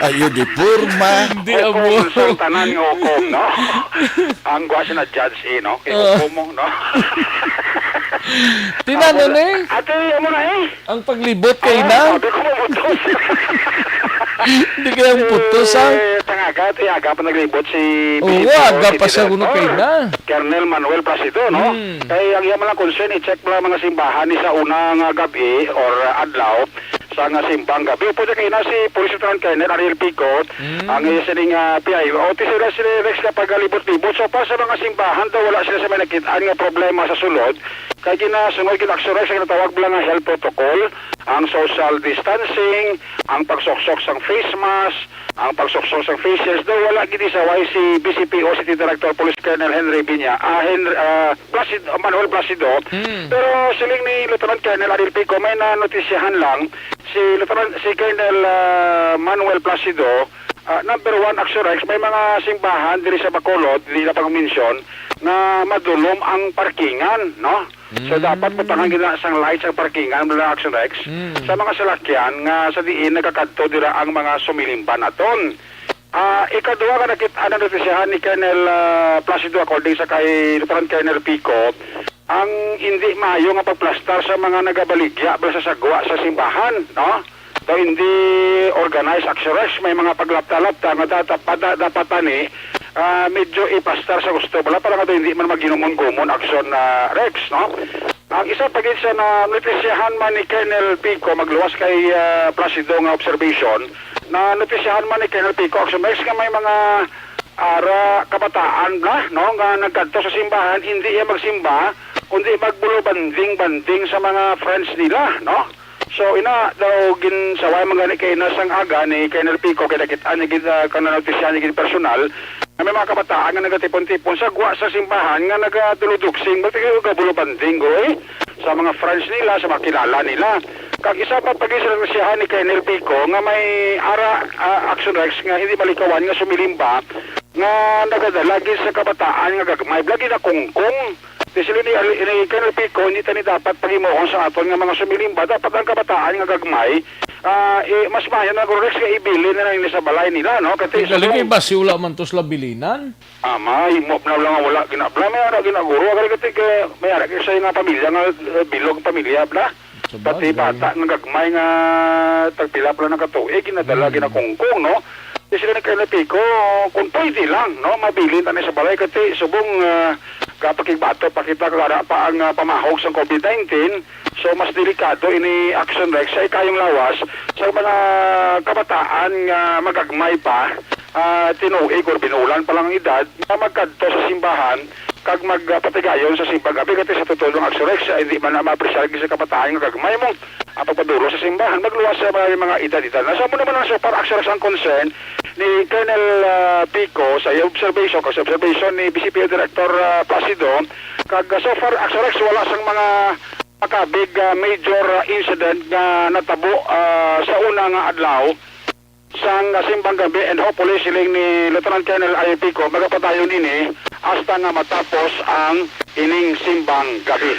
Ayo di porma. Hindi Hukom amo. sa tanan nga hukom, no? Ang gwa siya na judge, eh, no? Kay Ah. hukom mo, no? Tinano Amo na, na eh. Ate, amo na, eh. Ang paglibot kay Ah, na? sabi ko, mabutos. Hindi kaya ang putos, ah. Eh, tangaga, ate, aga pa naglibot si Oo, Bisita, aga si pa siya kuno Director kay na. Colonel Manuel Placido, no? Hmm. Kay ang iya man lang concern, i-check mo lang mga simbahan ni sa una nga gabi or, uh, adlaw sa nga simbang gabi. Pwede kay na si Police Lieutenant Colonel Ariel Pico, Hmm. ang iya sining, uh, P I O. O, ti sila, sila Rex, kapag libot-libot. So, para sa mga simbahan daw, wala sila sa may nakit-an nga problema sa sulod. Kay ginasunod gid, Action Rex, ang ginatawag lang nga health protocol, ang social distancing, ang pagsuksok sang face mask, ang pagsuksok sang face shields. Daw wala gid isaway si B C P O City Director Police Colonel Henry Binya, ah, Henry, ah, Placido, Manuel Placido. Hmm. Pero siling ni Lieutenant Colonel Ariel Pico, may nanotisyahan lang si Lieutenant, si Colonel, ah, Manuel Placido, ah, number one, Action Rex, may mga simbahan diri sa Bacolod, di na pang-mention, nga madulom ang parkingan, no? So, Mm. dapat butangan gid na sang lights ang parkingan, mga Action Rex, Mm. sa mga salakyan nga sa diin nagakadto dira ang mga sumilimban aton. Ah, ikaduha nga nakit-an ang notisyahan ni Colonel, ah, Placido, according sa kay Lieutenant Colonel Pico, ang hindi maayo nga pagplastar sa mga nagabaligya bala sa sagwa sa simbahan, no? Daw hindi organized, Action Rex, may mga paglapta-lapta nga data-, pada-, dapat tani, ah, medyo ipastar sa gusto bala para nga daw hindi man maghinumon-gumon, Action, ah, Rex, no? Ang isa pa gid sa nanotisyahan man ni Colonel Pico, magluwas kay, ah, Placido nga observation, nanotisyahan man ni Colonel Pico, Action Rex, nga may mga ara kabataan na, no, nga nagkadto sa simbahan, hindi iya magsimba, kundi magbulubanding-banding sa mga friends nila, no? So, ina, daw ginsaway man gani kay na sang aga ni Colonel Pico, kay nakit-an niya gid, ah, kung nanotisyahan niya gid personal, nga may mga kabataan nga nagatipon-tipon sa gwa sa simbahan nga nagaduludugsing, ba't kayo gabulubanding, goy? Sa mga friends nila, sa mga kilala nila. Kag isa pa pag-, sa siyahan ni Colonel Pico nga may ara, ah, Action Rex nga hindi malikawan nga sumiling ba nga nagadala gid sa kabataan nga gagmay bala ginakungkong. Di sila ni, ni Colonel Pico, hindi tani dapat pagimuon sa aton nga mga sumiling ba. Dapat ang kabataan nga gagmay, ah, eh, mas maayo na, Rex, nga ibilin na lang ini sa balay nila, no? Kay Kay galing subong kay basi wala man to sila bilinan. Ah, may mo na lang wala ginabla. May ara ginaguro. Agad kati kay may ara kay sa nga pamilya nga, eh, bilog pamilya bla. Sabagay. Pati bata nga gagmay nga tagpila pa lang nga tuig, ginadala, Hmm. ginakungkong, no? Di sila ni Colonel Pico, kung pwede lang, no? Mabilin tani sa balay, kati subong, ah, kapakigbato pa kita, kag ara pa ang, ah, pamahog sang COVID nineteen. So, mas delikado ini Action Rex sa ikayong lawas sa mga kabataan nga magagmay pa, ah, tinuig or binulan pa lang ang edad, nga magkadto sa simbahan kag magpatigayon sa simbang gabi. Kati sa totoo lang, Action Rex, ah, hindi man na maapresyar gid sa kabataan nga gagmay mo ang pagpadulong sa simbahan, magluwas sa mga, mga edad-edad na. So, amo naman ang so far, Action Rex, ang concern ni Colonel, ah, Pico sa iyang observation, kag sa observation ni V C P O Director, ah, Placido, kag, ah, so far, Action Rex, wala sang mga makabig, ah, major, ah, incident nga natabo, ah, sa una nga adlaw sang, ah, simbang gabi, and hopefully, siling ni Lieutenant Colonel Ayo Pico, magapadayon ini hasta nga matapos ang ining simbang gabi.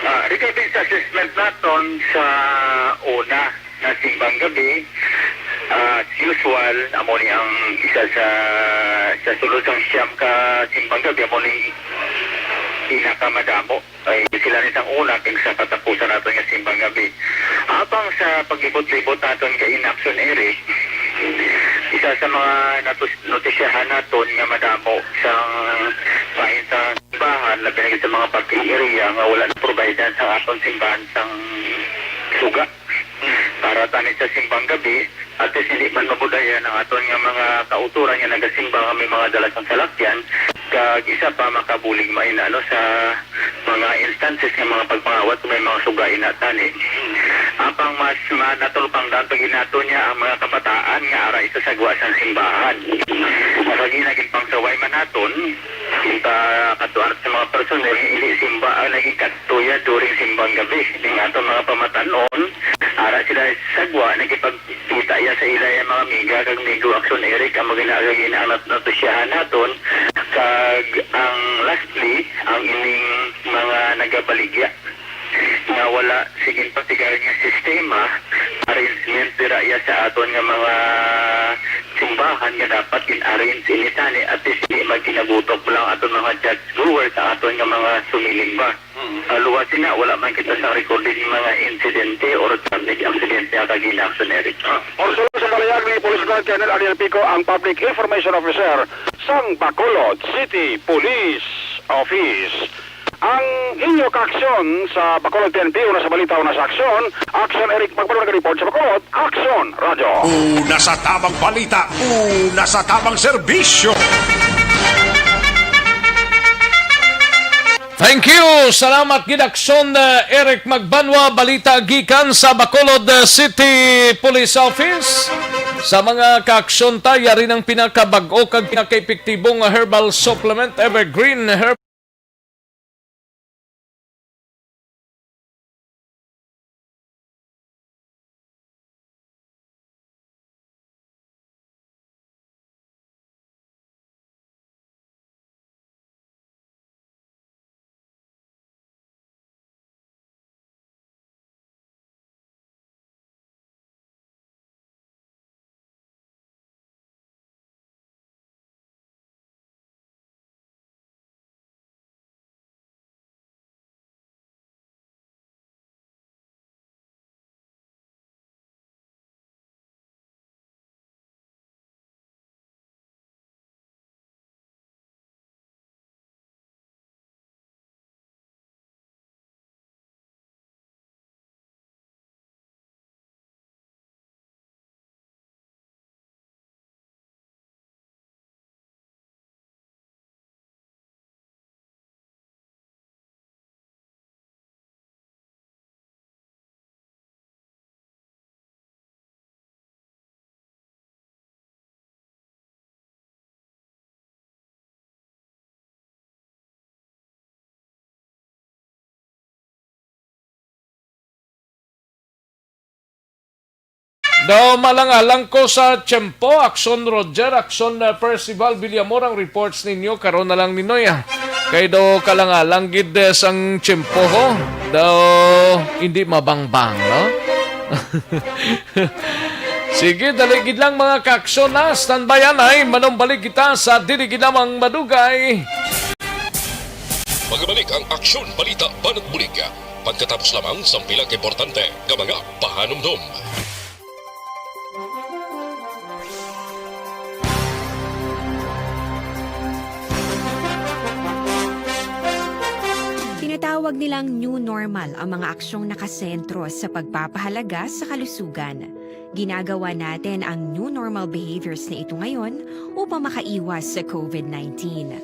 Ah, regarding sa assessment naton sa una nga simbang gabi, ah, as usual, amo ni ang isa sa, sa sulod sang siyam ka simbang gabi, amo ni pinakamadamo. Ay, sila ni sang una kag sa katapusan naton nga simbang gabi. Apang sa paglibot-libot naton kay Action Eric, isa sa mga natus-, notisyahan naton nga madamo sang pain sa simbahan, labi na gid sa mga parking area nga wala na provider sa aton simbahan sang suga para tani sa simbang gabi, at least hindi man mabudayan ang aton nga mga kautoran nga nagasimba nga may mga dala sang salakyan, kag isa pa makabulig man ina, ano, sa mga instances nga mga pagpangawat kung may mga suga ina tani. Apang mas ma-, natural pang dapat ginato niya ang mga kabataan nga ara isasagwa sang simbahan. Makagina gid pang saway man naton, kita katuan sa mga personnel, hindi simba ang naging katuya during simbang gabi. Ning aton mga pamatan-on, ara sila sagwa, nagipagkita iya sa ila yung mga amiga kag amigo Action Eric ang mga ginagagina ang nat-, natusyahan naton. Kag ang lastly, ang ining mga nagabaligya nga wala sigin particular nga sistema, arrangement dira iya sa aton nga mga simbahan nga dapat gin-arrange ini tani, at least di magkinagutok lang aton mga church goers sa aton nga mga sumiling ba. Mm. Ah, luwas sina, wala man kita sa recorded nga mga insidente or traffic accident nga kagina, Action Eric. Ah, or sulod sa palayag ni Police Colonel Ariel Pico, ang Public Information Officer sang Bacolod City Police Office. Ang inyo kaaksyon sa Bacolod P N P, una sa balita, una sa aksyon. Action Eric Magbalon, nag-report sa Bacolod. Action Radio. Una sa tabang balita, una sa tabang serbisyo. Thank you. Salamat gid, Action, uh, Eric Magbanwa. Balita gikan sa Bacolod, uh, City Police Office. Sa mga kaaksyon ta, yari ng pinakabag-o kag pinakaepektibo nga herbal supplement, Evergreen Herbal. Daw malang-alang ko sa tiyempo, Action Roger, Action, uh, Percival Villamor, ang reports ninyo karon na lang, Ninoy, ah. Kay daw kalang-alang gid, eh, sang tiyempo, ho. Daw hindi mabangbang, no? Sige, dali gid lang, mga ka-action, ha. Standby anay, manumbalik kita sa dili gid lamang madugay. Magabalik ang Aksyon Balita Banat Bulig pagkatapos lamang sang pila ka importante nga mga pahanumdom. Tinatawag nilang new normal ang mga aksyong nakasentro sa pagpapahalaga sa kalusugan. Ginagawa natin ang new normal behaviors na ito ngayon upang makaiwas sa covid nineteen.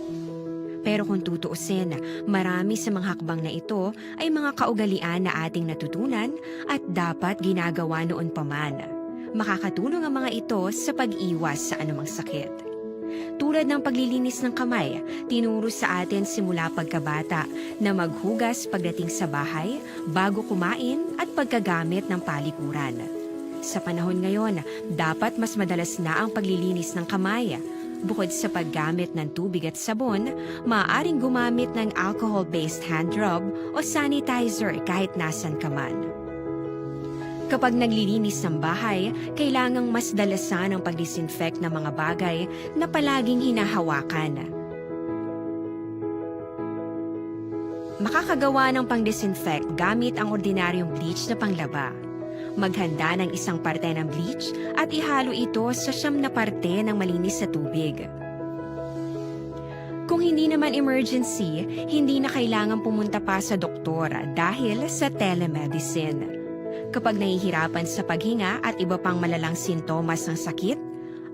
Pero kung tutuusin, marami sa mga hakbang na ito ay mga kaugalian na ating natutunan at dapat ginagawa noon pa man. Makakatulong ang mga ito sa pag-iwas sa anumang sakit. Tulad ng paglilinis ng kamay, tinuro sa atin simula pagkabata na maghugas pagdating sa bahay, bago kumain at pagkagamit ng palikuran. Sa panahon ngayon, dapat mas madalas na ang paglilinis ng kamay. Bukod sa paggamit ng tubig at sabon, maaaring gumamit ng alcohol-based hand rub o sanitizer kahit nasan ka man. Kapag naglilinis ng bahay, kailangang mas dalasan ang pag-disinfect ng mga bagay na palaging hinahawakan. Makakagawa ng pang-disinfect gamit ang ordinaryong bleach na panglaba. Maghanda ng isang parte ng bleach at ihalo ito sa siyam na parte ng malinis na tubig. Kung hindi naman emergency, hindi na kailangan pumunta pa sa doktor dahil sa telemedicine. Kapag nahihirapan sa paghinga at iba pang malalang sintomas ng sakit,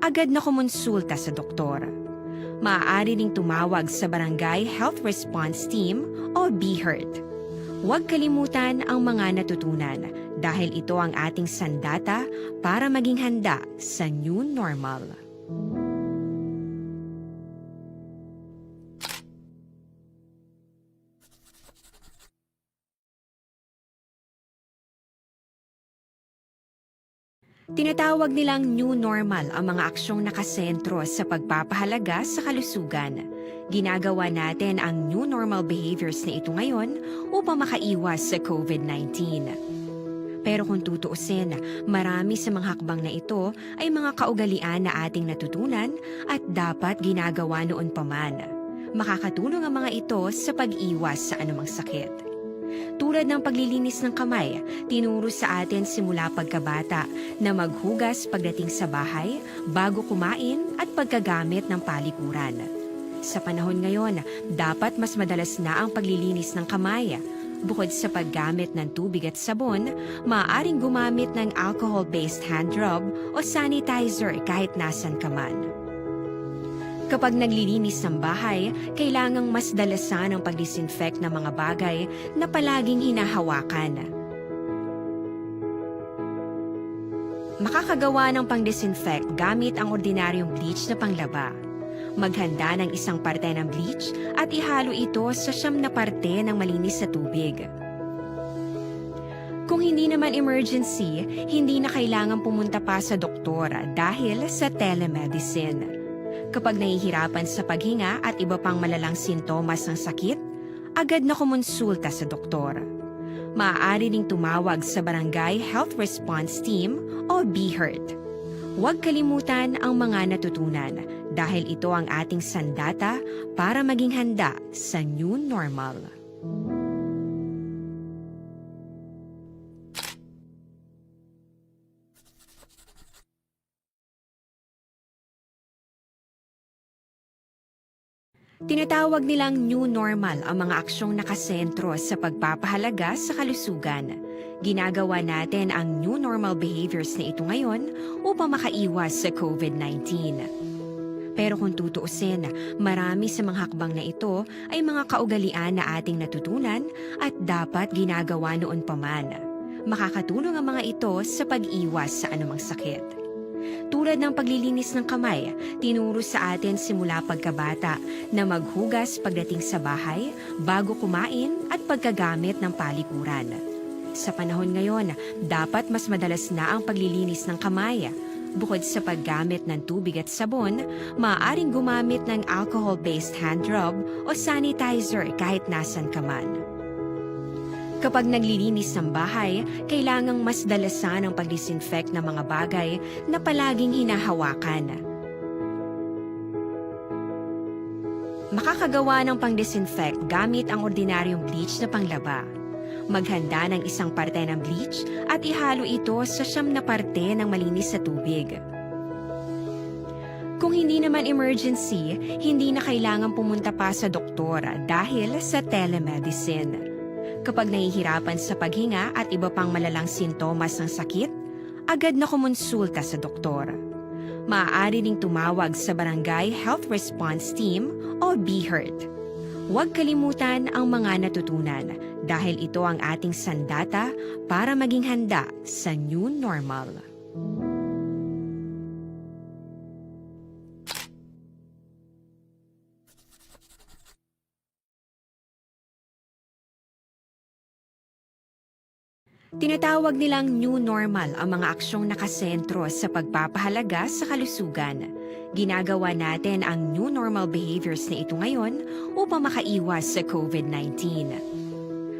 agad na kumonsulta sa doktor. Maaari ding tumawag sa Barangay Health Response Team o BHERT. Huwag kalimutan ang mga natutunan dahil ito ang ating sandata para maging handa sa new normal. Tinatawag nilang new normal ang mga aksyong nakasentro sa pagpapahalaga sa kalusugan. Ginagawa natin ang new normal behaviors na ito ngayon upang makaiwas sa covid nineteen. Pero kung tutuusin, marami sa mga hakbang na ito ay mga kaugalian na ating natutunan at dapat ginagawa noon pa man. Makakatulong ang mga ito sa pag-iwas sa anumang sakit. Tulad ng paglilinis ng kamay, tinuro sa atin simula pagkabata na maghugas pagdating sa bahay, bago kumain at pagkagamit ng palikuran. Sa panahon ngayon, dapat mas madalas na ang paglilinis ng kamay. Bukod sa paggamit ng tubig at sabon, maaaring gumamit ng alcohol-based hand rub o sanitizer kahit nasan ka man. Kapag naglilinis ng bahay, kailangang mas dalasan ang pag-disinfect ng mga bagay na palaging hinahawakan. Makakagawa ng pang-disinfect gamit ang ordinaryong bleach na panglaba. Maghanda ng isang parte ng bleach at ihalo ito sa siyam na parte ng malinis na tubig. Kung hindi naman emergency, hindi na kailangan pumunta pa sa doktor dahil sa telemedicine. Kapag nahihirapan sa paghinga at iba pang malalang sintomas ng sakit, agad na kumonsulta sa doktor. Maaari ding tumawag sa Barangay Health Response Team o BHERT. Huwag kalimutan ang mga natutunan dahil ito ang ating sandata para maging handa sa new normal. Tinatawag nilang new normal ang mga aksyong nakasentro sa pagpapahalaga sa kalusugan. Ginagawa natin ang new normal behaviors na ito ngayon upang makaiwas sa covid nineteen. Pero kung tutuusin, marami sa mga hakbang na ito ay mga kaugalian na ating natutunan at dapat ginagawa noon pa man. Makakatulong ang mga ito sa pag-iwas sa anumang sakit. Tulad ng paglilinis ng kamay, tinuro sa atin simula pagkabata na maghugas pagdating sa bahay, bago kumain at pagkagamit ng palikuran. Sa panahon ngayon, dapat mas madalas na ang paglilinis ng kamay. Bukod sa paggamit ng tubig at sabon, maaaring gumamit ng alcohol-based hand rub o sanitizer kahit nasan ka man. Kapag naglilinis ng bahay, kailangang mas dalasan ang pag-disinfect ng mga bagay na palaging hinahawakan. Makakagawa ng pang-disinfect gamit ang ordinaryong bleach na panglaba. Maghanda ng isang parte ng bleach at ihalo ito sa siyam na parte ng malinis na tubig. Kung hindi naman emergency, hindi na kailangan pumunta pa sa doktor dahil sa telemedicine. Kapag nahihirapan sa paghinga at iba pang malalang sintomas ng sakit, agad na kumonsulta sa doktor. Maaari ring tumawag sa Barangay Health Response Team o BHERT. Huwag kalimutan ang mga natutunan dahil ito ang ating sandata para maging handa sa new normal. Tinatawag nilang new normal ang mga aksyong nakasentro sa pagpapahalaga sa kalusugan. Ginagawa natin ang new normal behaviors na ito ngayon upang makaiwas sa COVID nineteen.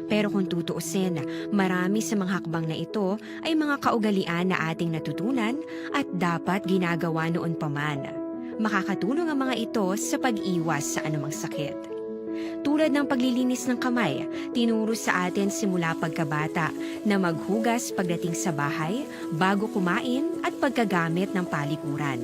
Pero kung tutuusin, marami sa mga hakbang na ito ay mga kaugalian na ating natutunan at dapat ginagawa noon pa man. Makakatulong ang mga ito sa pag-iwas sa anumang sakit. Tulad ng paglilinis ng kamay, tinuro sa atin simula pagkabata na maghugas pagdating sa bahay, bago kumain, at pagkagamit ng palikuran.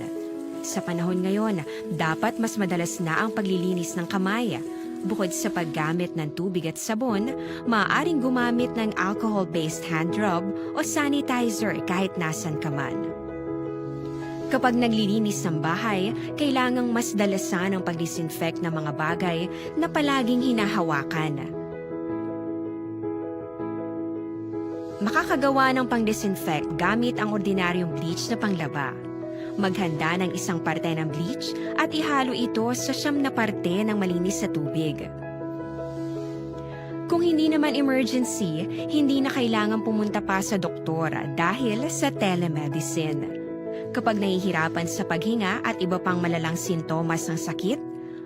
Sa panahon ngayon, dapat mas madalas na ang paglilinis ng kamay. Bukod sa paggamit ng tubig at sabon, maaaring gumamit ng alcohol-based hand rub o sanitizer kahit nasan ka man. Kapag naglilinis ng bahay, kailangang mas dalasan ang pag-disinfect ng mga bagay na palaging hinahawakan. Makakagawa ng pang-disinfect gamit ang ordinaryong bleach na panglaba. Maghanda ng isang parte ng bleach at ihalo ito sa siyam na parte ng malinis na tubig. Kung hindi naman emergency, hindi na kailangan pumunta pa sa doktor dahil sa telemedicine. Kapag nahihirapan sa paghinga at iba pang malalang sintomas ng sakit,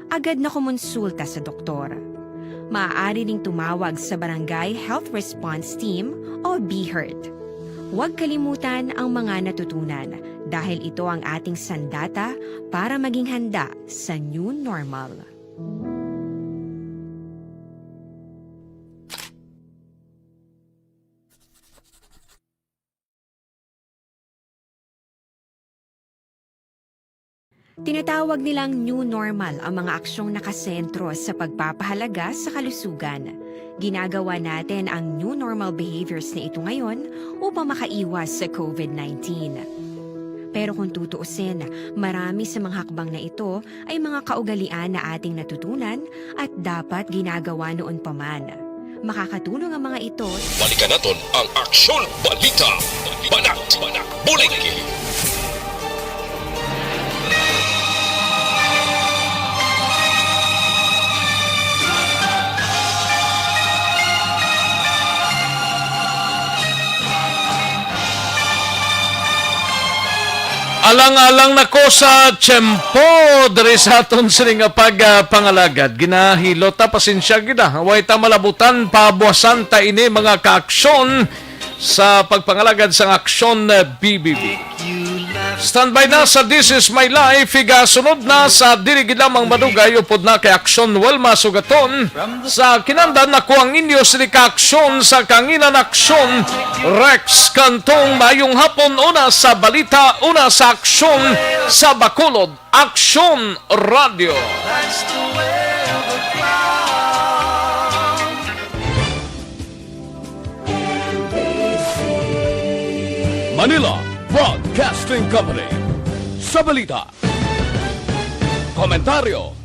agad na kumonsulta sa doktor. Maaari ring tumawag sa Barangay Health Response Team o BHERT. Huwag kalimutan ang mga natutunan dahil ito ang ating sandata para maging handa sa new normal. Tinatawag nilang new normal ang mga aksyong nakasentro sa pagpapahalaga sa kalusugan. Ginagawa natin ang new normal behaviors na ito ngayon upang makaiwas sa COVID nineteen. Pero kung tutuusin, marami sa mga hakbang na ito ay mga kaugalian na ating natutunan at dapat ginagawa noon pa man. Makakatulong ang mga ito. Balikan naton ang Aksyon Balita, Banat, Bulig. Alang-alang na ko sa tiyempo diri sa aton sini nga pagpangalagad. Ginahilot ta, pasensya gid, ah. Way ta malabutan, pabuasan ta ini, mga kaaksyon, sa pagpangalagad sang Aksyon, eh, B B B. Standby na sa This Is My Life, higasunod na sa dili gid lamang madugay, upod na kay Aksyon Wilma Sugaton. Sa kinahanglan, ako ang inyo sini ka Aksyon sa Kanginan Aksyon, Rex Cantong. Maayong hapon, una sa balita, una sa aksyon, sa Bacolod, Aksyon Radio. Manila Broadcasting Company. Sa balita, komentaryo,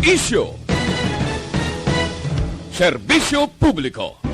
isyu, serbisyo publiko.